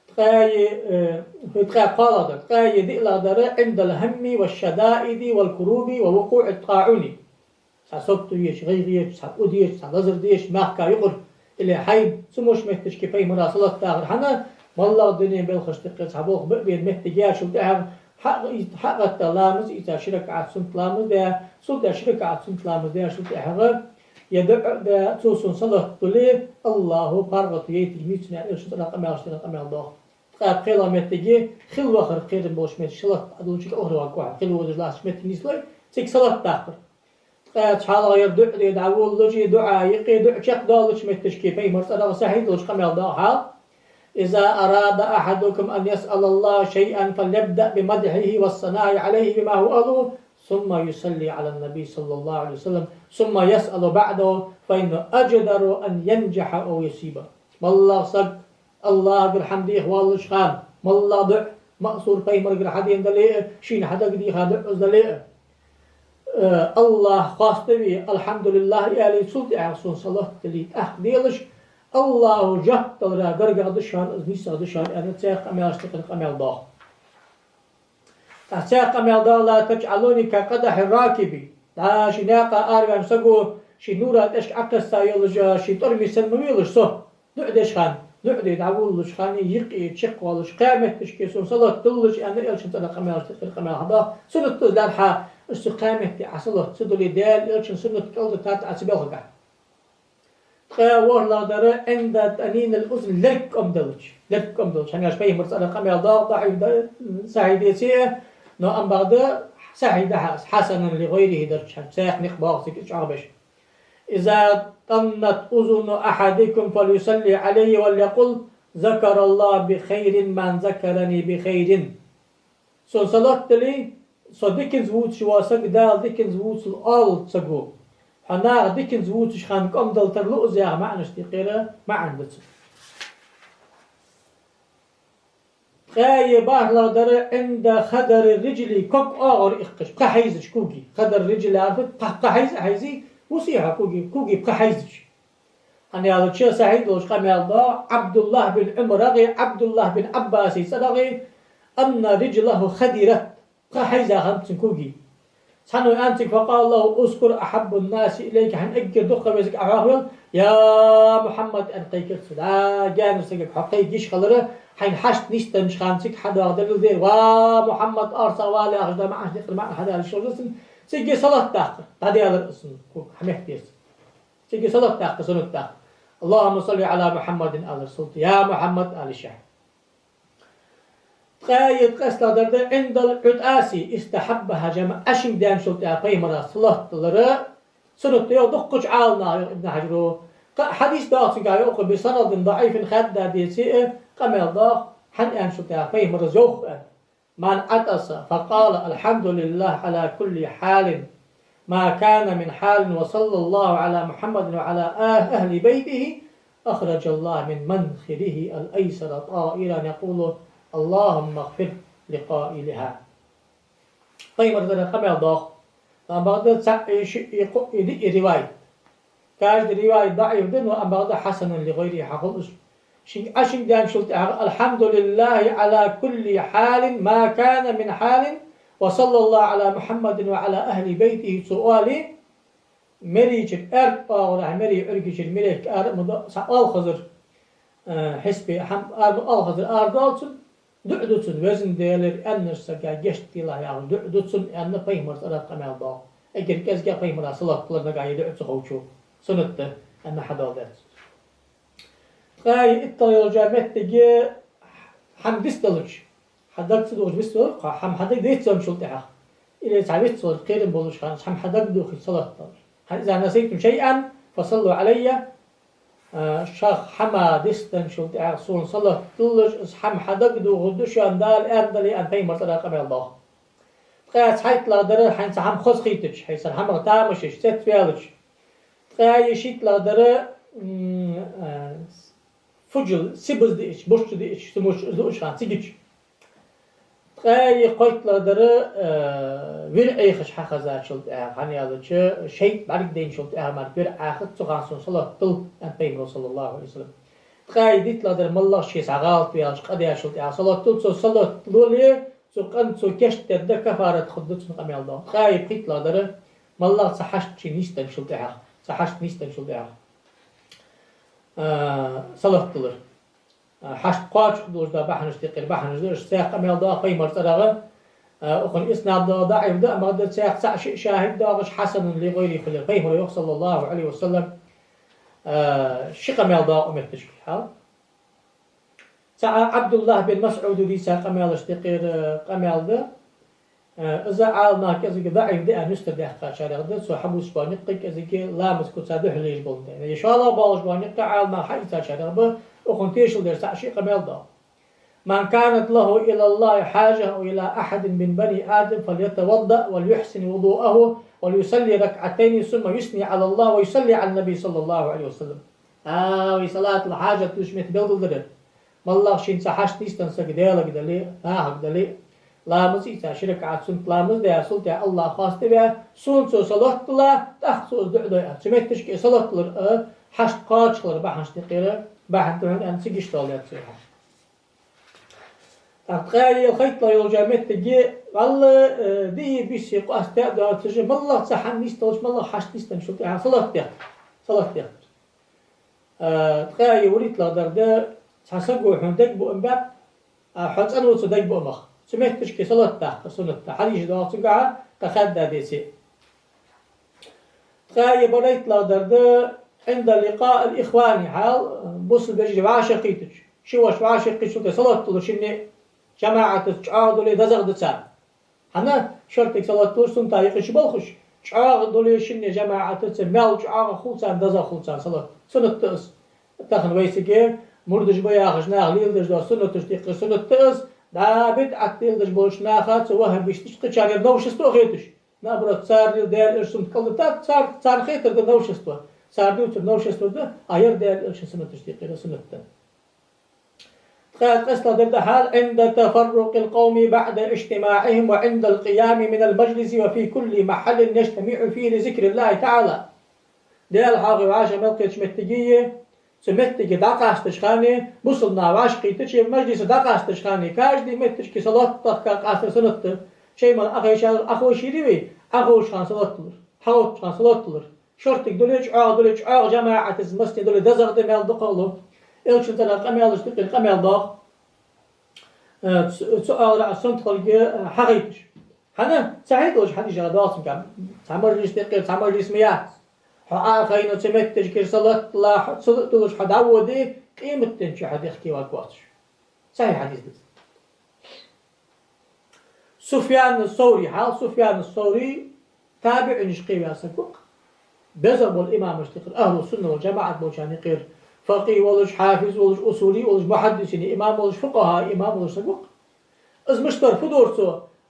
Ткъаь, э, хӀу ткъаь кхоалагӀдар, ткъаь диълагӀдар عند الهم والشدائد والكروب ووقوع الطاعون. Цхьа собар еча, гӀайгӀа еча, цхьа ун деча, цхьа лазар деча, мехка юкъара, или хьайна, цу мо моттигашка пайхамара салот дахар. ХӀана? МоллагӀа дунен белхашта юкъера цхьа болх бе а бена моттиг яьчул тӀехьагӀа, хьа-, хьагӀатта ламаз ийца, ши ракаӀат суннат ламаз даь, цул тӀехьагӀа ши ракаӀат суннат ламаз даьчул тӀехьагӀа, ер дуӀа а даь, цо сона салот дале, АллахӀа паргӀато яйтаргья цунна, аьнна, Элчан цӀерагӀа къамаьлаш да, къамаьл доагӀа. Ткъаь пхелагӀа моттиге хила вахар кхерам болча метте, шалатта Ӏа долча укхаза вагӀа кхухьа, хила водаш латтача метте нийслой, цига салот даккхар. ТкъаьцхьалагӀа ер дуӀа де дӀаволалуча, дуӀа юкъе, дуӀа чакхдоалача моттигашка пайхамара цӀерагӀа сахьихь долча къамаьл доагӀа хьал: إذا أراد أحدكم أن يسأل الله شيئا فليبدأ بمدحه والثناء عليه بما هو أهله، ثم يصلي على النبي صلى الله عليه وسلم، ثم يسأل بعده، فإنه أجدر أن ينجح أو يصيب. МоллагӀа саг АллахӀагара хӀама деха воаллача хана, моллагӀа дуӀа, маъсур пайхамарагара хьадена дале а, шийна хьадагадеха дуӀа из дале а, э, АллахӀ хоаставе, الحمد لله аьле, цул тӀехьагӀа сона салот диле, тӀаккха делаш, АллахӀа жоп далара гаргагӀа да шоана из, нийсагӀа да шоана, аьнна, цхьаькха къамаьлашта юкъера къамаьл доагӀа. ТӀаккха цхьаькха къамаьл доагӀа: لا تجعلوني كقدح الراكب. ДӀа ший наькъа араваьннача саго ший нура тӀехьашка Ӏокхесса йолаш, ший тӀормий санна ма велаш со. ДуӀа деча хана, дуӀа де дӀаволалуча хана, юкъе чакхвоалаш, кхаь метташка сона салот диллалаш, аьнна, Элчан цӀерагӀа къамаьлашта юкъера къамаьл хьадоагӀа. Суннат да из, лаьрхӀа, уж цу кхаь метте Ӏа салот ца дуле, Даьла Элчан суннат кӀалдитад Ӏа цу балхагахьа. Ткъаь ворхӀлагӀдар: عند طنين الأذن, лерг кӀомдалча. Лерг кӀомдалча. ХӀана аьлча пайхамара цӀерагӀа къамаьл доагӀа, даӀиф да, сахьихь деце а, но амма бакъда сахьихь да хьа из, حسن لغيره дарча хана, цхьаькха никъ боагӀа цига чӀоагӀбеш. إذا طنت أذن أحدكم فليصل علي وليقل: ذكر الله بخير من ذكرني بخير. Сона салот диле, со диканца вувцаш вола саг Дала диканца вувцал оалалда саго. Хьо наха диканца вувцаш хана кӀомдала тарлу из яха маӀанашта юкъера маӀан да цун. Ткъаь бархӀлагӀдар: عند خدر الرجل, ког оагӀора иккхача, пха хьайзача коги. خدر الرجل яхар фуд? Пха, пха хьайза а хьайзе, вусий хьо коги, коги пха хьайзача. ХӀана аьлча сахьихь долаш къамаьл доагӀа ӀабдуллахӀ бин ӀумарагӀеи ӀабдуллахӀ бин Ӏаббасий цӀерагӀа: أن رجله خدرت, пха хьайза хиннад цун коги. Цхьанне аьннад цунга: فقال له: اذكر أحب الناس إليك, хьайна эггара дукха веза саг Ӏохьоахавел, يا محمد аьнна кхайкар цо. ДӀа гаьнара сагага хьо кхайка йиш хилар, хьайна хьашт нийсденнача хана цига хьадоагӀа далил да ер: ва Мухьаммад, орцагӀвала яхаш да маӀан, дикъар маӀан хьадалаш хилар цун. Цига салот даккхар, дӀадаьлар из, ког хьаметтера. Цига салот даккха суннат да. اللهم صل على محمد алар султӀа, я Мухьаммад ала йиш я. Ткъаь ткъестлагӀдар да: عند العطاس استحبها جماعة, Ӏашинг даьнначул тӀехьагӀа пайхамара салот далар суннат да, йоах дуккхача Ӏаламнаха, йоах Ибн Хьаджара. Кхы а хьадис доагӀа цунга, йоах, بسند ضعيف, хаьдда деце а, къамаьл доагӀа, хӀана аьнначул тӀехьагӀа пайхамара из йоах аьнна. من عطس فقال: الحمد لله على كل حال، ما كان من حال، وصلى الله على محمد وعلى آه-، أهل بيته، أخرج الله من منخره الأيسر طائرا يقول: اللهم اغفر لقائلها. Пайхамара цӀерагӀа къамаьл доагӀа. Амма бакъда цаӀ, шиъ, кхоъ, диъ риваят. Каждый риваят даӀиф да, но амма бакъда حسن لغيره хьахул из. Шийга Ӏашинг даьнначул тӀехьагӀа: الحمد لله على كل حال، ما كان من حال، وصلى الله على محمد وعلى أهل بيته цо оале, мерача аьрда оагӀорахьа, мерий Ӏургачара мерехка ара ма до, цхьа оалхазар, э, хьисапе, хӀама ара ма, оалхазар арадоал цун, дуӀа ду цун, Везан Даьлера, аьннача сага гешт делахь яхаш дуӀа ду цун, аьнна, пайхамара цӀерагӀа къамаьл доагӀа. Эггара кӀезигагӀа пайхамара салот далар нагахьа дуӀа ца ховчо суннат да, аьнна, хьадоаладаьд цо. Ткъаь иттлагӀа йолча моттиге хӀама дицдалча, хьа даг ца дугӀаш вицвелар, кхы хӀама хьа дага дицденначул тӀехьагӀа, или цхьа вицвелар, кхерам болаш хана, хӀама хьа дага духе салот далар. هل إذا نسيتم شيئا فصلوا علي, а, шоаш хӀама дицденначул тӀехьагӀа сона салот диллалаш, из хӀама хьа дага духаргда шоана Дала аьнна дале, аьнна, пайхамара цӀерагӀа къамаьл доагӀа. Ткъаь цхьайттлагӀдар: хьайна цхьа хӀама хоза хийтача, хьай цхьан хӀамах тамаш еш, цецваьлча. Ткъаь шийттлагӀдар: м, а, фуджал, сибаз диъача, мурча диъача, цу мурча из лууча хана, цигача. Ткъаь кхойттлагӀдар: э, вир Ӏехаш хьахезачул тӀехьагӀа, хӀана аьлча шайтӀа бӀаргадайначул тӀехьагӀа мара вир Ӏехац, цу хана сона салот дилла, аьннад пайхамара, صلى الله عليه وسلم. Ткъаь диттлагӀдар: моллагӀа ше цхьа гӀалат ваьлча, къа даьчул тӀехьагӀа салот дилла, цо салот лоле, цу къинца цо кийчдаь да, кафарат хургда цунна, къамаьл доагӀа. Ткъаь пхийттлагӀдар: моллагӀа цхьа хьашт шийна нийсденначул тӀехьагӀа, цхьа хьашт нийсденначул тӀехьагӀа, а, салот диллар. А, хьашт кхоачаш долаш да бахьанаш, тӀехьара бахьанаш да, уж цхьаькха къамаьл доагӀа пайхамара цӀерагӀа, а, укхун иснад даӀиф да, амма бакъда цхьаькха цаӀ-шиъ шахӀид доагӀаш, حسن لغيره хилар. Пайхамара йоах, صلى الله عليه وسلم, а, ши къамаьл доагӀа укх моттигашка. ХӀа? ЦаӀ ӀабдуллахӀ бин МасӀуда дийца къамаьлашта юкъера къамаьл да. Э, из Ӏаламнах кӀезига даӀиф да аьнна юстардаьккхачарех да, цо хьабувцаш бола никъ кӀезига ламаза куца духьале еш бола да. Е шоллагӀа болаш бола никъ Ӏаламнаха хьаийцачарех ба, укхунна тешал деш цаӀ-шиъ къамаьл доагӀа. من كانت له إلى الله حاجة أو إلى أحد من بني آدم فليتوضأ وليحسن وضوءه وليصلي ركعتين ثم يثني على الله ويصلي على النبي صلى الله عليه وسلم. А, вай салатал хьажат луш мет белгалдара. МаллагӀа шийна цхьа хьашт нийсденна саг Даьлага дале, нахага дале, ламаз ийца, ши ракаӀат суннат ламаз даь, цул тӀехьа АллахӀ хоастабаь, сона цо салот дилла, тӀаккха цо из дуӀа дой аьнна. Цу метташка салот дилар а, хьашт кхоачаш хилар бахьанаш тӀехьара, бахьан тӀехьа аьнна, цига иштта оал яц цо. ТӀаккха ткъаь ялхайттлагӀа йолча меттиге, валла, э, дии биси къоастадаь доацаш, маллагӀа цхьа хӀама нийсденнача, маллагӀа хьашт нийсденначул тӀехьа салот дехкар. Салот дехкар. Э, ткъаь вурийттлагӀдар да, цхьа саго хьона дегабуам баьб, а, хьо цӀена ва цу дегабуамах. Цу метташка салот даккхар суннат да. Хьадисаш доагӀа цунгахьа, кхы хадда деце. Ткъаь барайттлагӀдар да, عند لقاء الإخوان, хьал, бусалба вежарий вӀашагӀкхийтача. Ши воша вӀашагӀкхийтачул тӀехьа салот дилар шинне, жамаӀатаца чӀоагӀа дале, дезагӀа да царна. ХӀана? Шортига салот дилар суннатах юкъе чуболхаш, чӀоагӀа дале шинне жамаӀатаца, маьл чӀоагӀа хул царна, дезагӀа хул царна салот. Суннат да из. Тахан вайцига мурдаш ба яхаш наха леладеш дола суннаташ тӀехьа суннат да из, дӀа бидӀат леладеш болча наха, цу ваххабисташта, кхычарна новшество хеташ. Наоборот, цар леладаь Даьла Элчан суннат кӀалдитад, цар, царна хетар да новшество. Цар дувцар новшество да, а ер Даьла Элчан суннаташ тӀехьа суннат да. Ткъаь ткъестлагӀдар да хьал, عند تفرق القوم بعد اجتماعهم وعند القيام من المجلس وفي كل محل يجتمع فيه لذكر الله تعالى. Даьла хьоахаве вӀашагӀ мел кхетача меттиге, цу меттиге дӀакъастача хана, бусалба нах вӀашагӀкхийтача, мажлисе дӀакъастача хана, каждый метташка салот дехка къастар суннат да. Шоай мара Ӏохайша, Ӏоховшийла вай, Ӏоховшача хана салот дилар, хьагӀовттача хана салот дилар. Шортига дале, чӀоагӀа дале, чӀоагӀа жамаӀатаца массане дале, дезагӀа да, маьл дукхагӀа лу. Элчан цӀерагӀа къамаьлаш да, къамаьл доагӀа. Э, цу, цу оагӀорахьа суннат хиларга, э, хьахайташ. ХӀана? Цхьа хьадис долаш хьадис жагӀа доагӀа цунга. Цхьа мажлис тӀехьа, цхьа мажлис ма яц. Хьо Ӏохайна цу метташкара салот дилла, хьо цу тӀа долаш хьо дӀаводе, къематдийнахьа хьо дехке варгвоацаш. Цхьа хьадис да из. Суфьян ас-Саври, хьал Суфьян ас-Саври табиӀинашта кхийна саг ва-кх. БезагӀа бола имамашта юкъера, ахӀлу сунна вал жамаӀат болчарна юкъера, факъихӀ волаш, хьафиз волаш, усули волаш, мухьаддисина имам волаш, фукъахӀа имам волаш саг ва-кх. Из мишта вар, фу дора цо: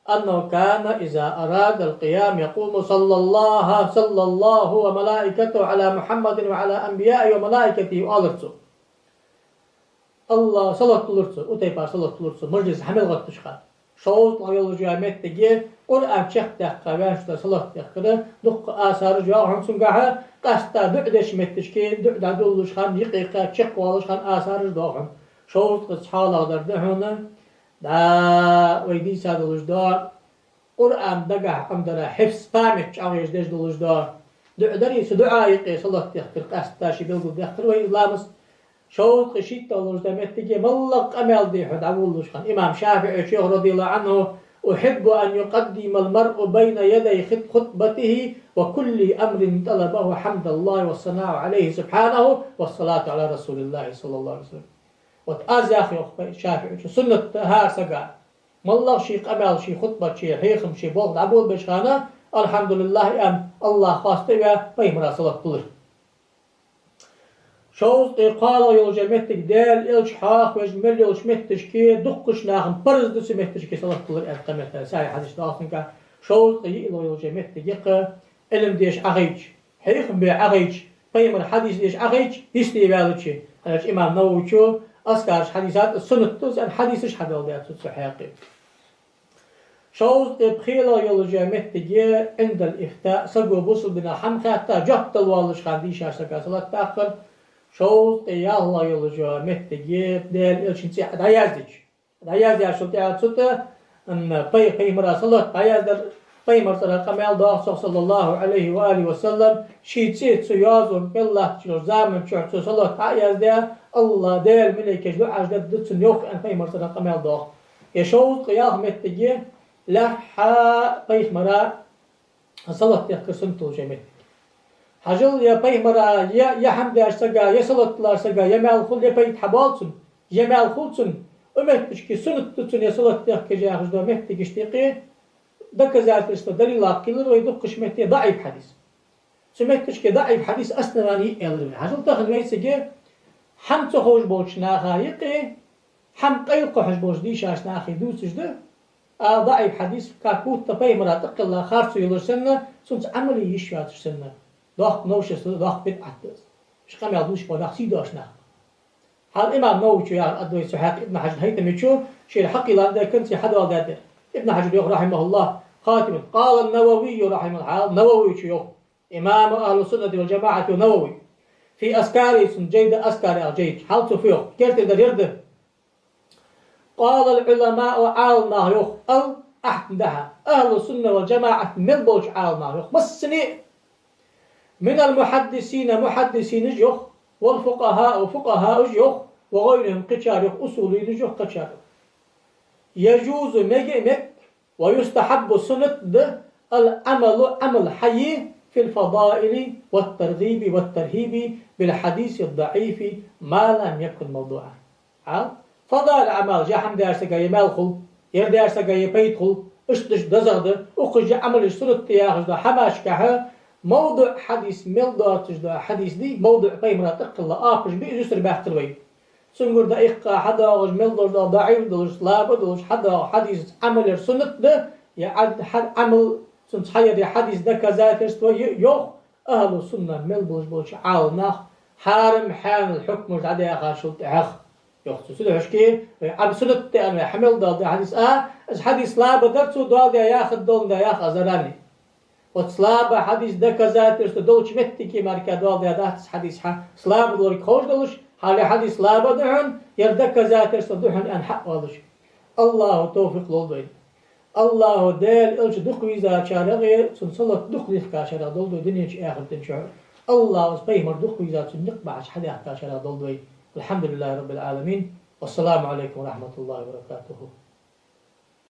أنه كان إذا أراد القيام يقول: صلى الله، صلى الله وملائكته على محمد وعلى أنبيائه وملائكته, оалар цо. АллахӀ, салот дулар цо, укх тайпара салот дулар цо, мажлис хьа мел гӀатташ хана. ШовзткъалагӀа йолча меттиге Къуръан чакхдаьккха ваьннача салот дехкара дукха асараш йоагӀа хьона цунгахьа, къаьстта дуӀа деча метташка дуӀа дӀадуллаш хана, юкъе кхаьча чакхвалаш хана асараш доагӀа хьона. Шовзткъаь цхьоалагӀдар да хьона, дӀа вай дийца долаш дола Къуръан дагахьа Ӏомадара, хьифз, память чӀоагӀъеш деш долаш дола дуӀа дар из, цу дуӀа юкъе салот дехкар къаьстта ше белгалдаьккхар вай из ламаз. ШовзткъаьшийтталагӀа йолаш дола меттиге, моллагӀа къамаьл де хьо дӀаволалуш хана. Имам ШафиӀийс йоах, رضي الله عنه: أحب أن يقدم المرء بين يدي خط-، خطبته وكل أمر طلبه حمد الله والثناء عليه سبحانه والصلاة على رسول الله صلى الله عليه وسلم. Вот аз, йоах ШафиӀийс, суннат да хӀара сага, моллагӀа ший къамаьл, ший хутбат, ший хьехам, ший болх дӀаболабеча хана, الحمد لله аьнна, АллахӀ хоастам бе, пайхамара салот дулар. ШовзткъаькхоалагӀа йолаш йола меттиг, Даьла Элча хьоахавеш мел йолча метташка дуккхача наха парз да цу метташка салот дулар, аьнна, кхаметтар сахьихь хьадис доагӀа цунга. ШовзткъаьйиълагӀа йолаш йола меттиг я-кх, Ӏилма деша Ӏохайча, хьехам бе Ӏохайча, пайхамара хьадис деша Ӏохайча, йисте ваьлча, хӀана аьлча имам Нававийс аскараш хьадийцад, суннат да из аьнна, хьадисаш хьадоаладаьд цо цу хьакъехьа. ШовзткъаьпхелагӀа йолаш йола меттиг я عند الإفتاء, саго бусалба динах хӀама хаьтта, жоп дала воаллаш хана дийша сага салот даккхар. ШовзткъаьялхлагӀа йолаш йола меттиг я Даьла Элчан цӀи дӀаяздича. ДӀаяздаьчул тӀехьагӀа цу тӀа, м, пай-, пайхамара салот дӀаяздар, пайхамара цӀерагӀа къамаьл доагӀа цох, صلى الله عليه وآله وسلم, ший цӀи цу йоазон кӀел латтача заман чухь цо салот дӀа а яздаь, АллахӀ, Даьла малейкаша дуӀаш дергда цунна, йоах, аьнна, пайхамара цӀерагӀа къамаьл доагӀа. Е шовзткъаь ялх меттиг я лаьрххӀа пайхамара салот дехкар суннат долаш йола меттиг. Хьажал, е пайхамара, е, е хӀама деш сага, е салот диллар сага, е маьл хул, е пайда хьабоал цунна, е маьл хул цунна, укх метташка суннат да цунна е салот дехкаш яхаш дола меттигашта юкъе доказательство, далилаш кхийлар вай дуккхача метте даӀиф хьадис. Цу метташка даӀиф хьадис основани я аьлар вай. Хьажал, тахан вайцига хӀама ца ховш болча наха юкъе хӀама къайлакхухьаш болча дийшача наха дувцаш да, а, даӀиф хьадис, как будто пайхамара тӀакхелла харцо йолаш санна, цунца Ӏамал е йиш йоацаш санна. Доккха новшество, доккха бидӀат да из. Уж къамаьл дувцаш бола нах сий доацаш нах. Хьал имам Нававе яхар а да вай цу хьакъехьа Ибн Хьажар ХӀайтамечо ший хьакъехьа ладаь, конце хьадоаладаьд. Ибн Хьажар йоах, рахьимахӀуллахӀ, хатиман: قال النووي رحمه الله, Нававечо йоах, имам ахӀлу суннати вал жамаӀати Навави, фи азкарихӀи, цун жайна Азкар яхача жайна, хьал цо фу йоах, кертера дар ер да. قال العلماء, Ӏаламнаха йоах, ал, ахьтан дахьа, ахӀлу сунна вал жамаӀат мел болча Ӏаламнаха йоах, массане а, من المحدثين, мухьаддисинаш йоах, والفقهاء, фукъахӀааш йоах, وغيرهم, кхычар йоах, усулийнаш йоах, кхычар йоах. يجوز, мега а мег, ويستحب, суннат да, العمل, Ӏамал хьае, في الفضائل والترغيب والترهيب بالحديث الضعيف ما لم يكن موضوعا. Хьал, фадаил аӀмал, жа хӀама даьр сага е маьл хул, ер даьр сага е пайда хул, иштта дезагӀа да, укхаза Ӏамал еш суннат да яхаш дола хӀамашкахьа, мавдуӀ хьадис мел доацаш дола хьадис дий, мавдуӀ пайхамара тӀакхелла, оапаш бе из юстара баьхкар вай. Цунгара даьккха хьадоагӀаш мел долаш дола, даӀиф долаш, слаба долаш хьадоагӀа хьадисаца Ӏамал яр суннат да, е Ӏад-, хьа-, Ӏамал цунца хьаяр е хьадис доказательство е-, йоах, ахӀлу сунна мел болаш болча Ӏаламнаха хьарам-хьанал хьукмаш дӀадаьхачул тӀехьагӀа. Йоах цо, цу духьашке, вай Ӏамал суннат да аьнна, вай хьа мел доаладаь хьадис а, из хьадис слаба дар цо доаладаь яхар долаш да яха азарани. Оцу слаба хьадис доказательство долча меттиге мара доаладаь дац из хьадис хьа, слаба долга ховш долаш, хьал ер хьадис слаба да хьона, ер доказательство да хьона аьнна хьаоалаш. АллахӀа товфикъ лолда вайна. АллахӀа Даьла Элча дукха везачарех е цун салот дукха дехкачарех долда вай дунен чу, ахарта чу. АллахӀа из пайхамар дукха веза цун никъ бахьаш хьадаьхкачарех долда вай. الحمد لله رب العالمين. والسلام عليكم ورحمة الله وبركاته.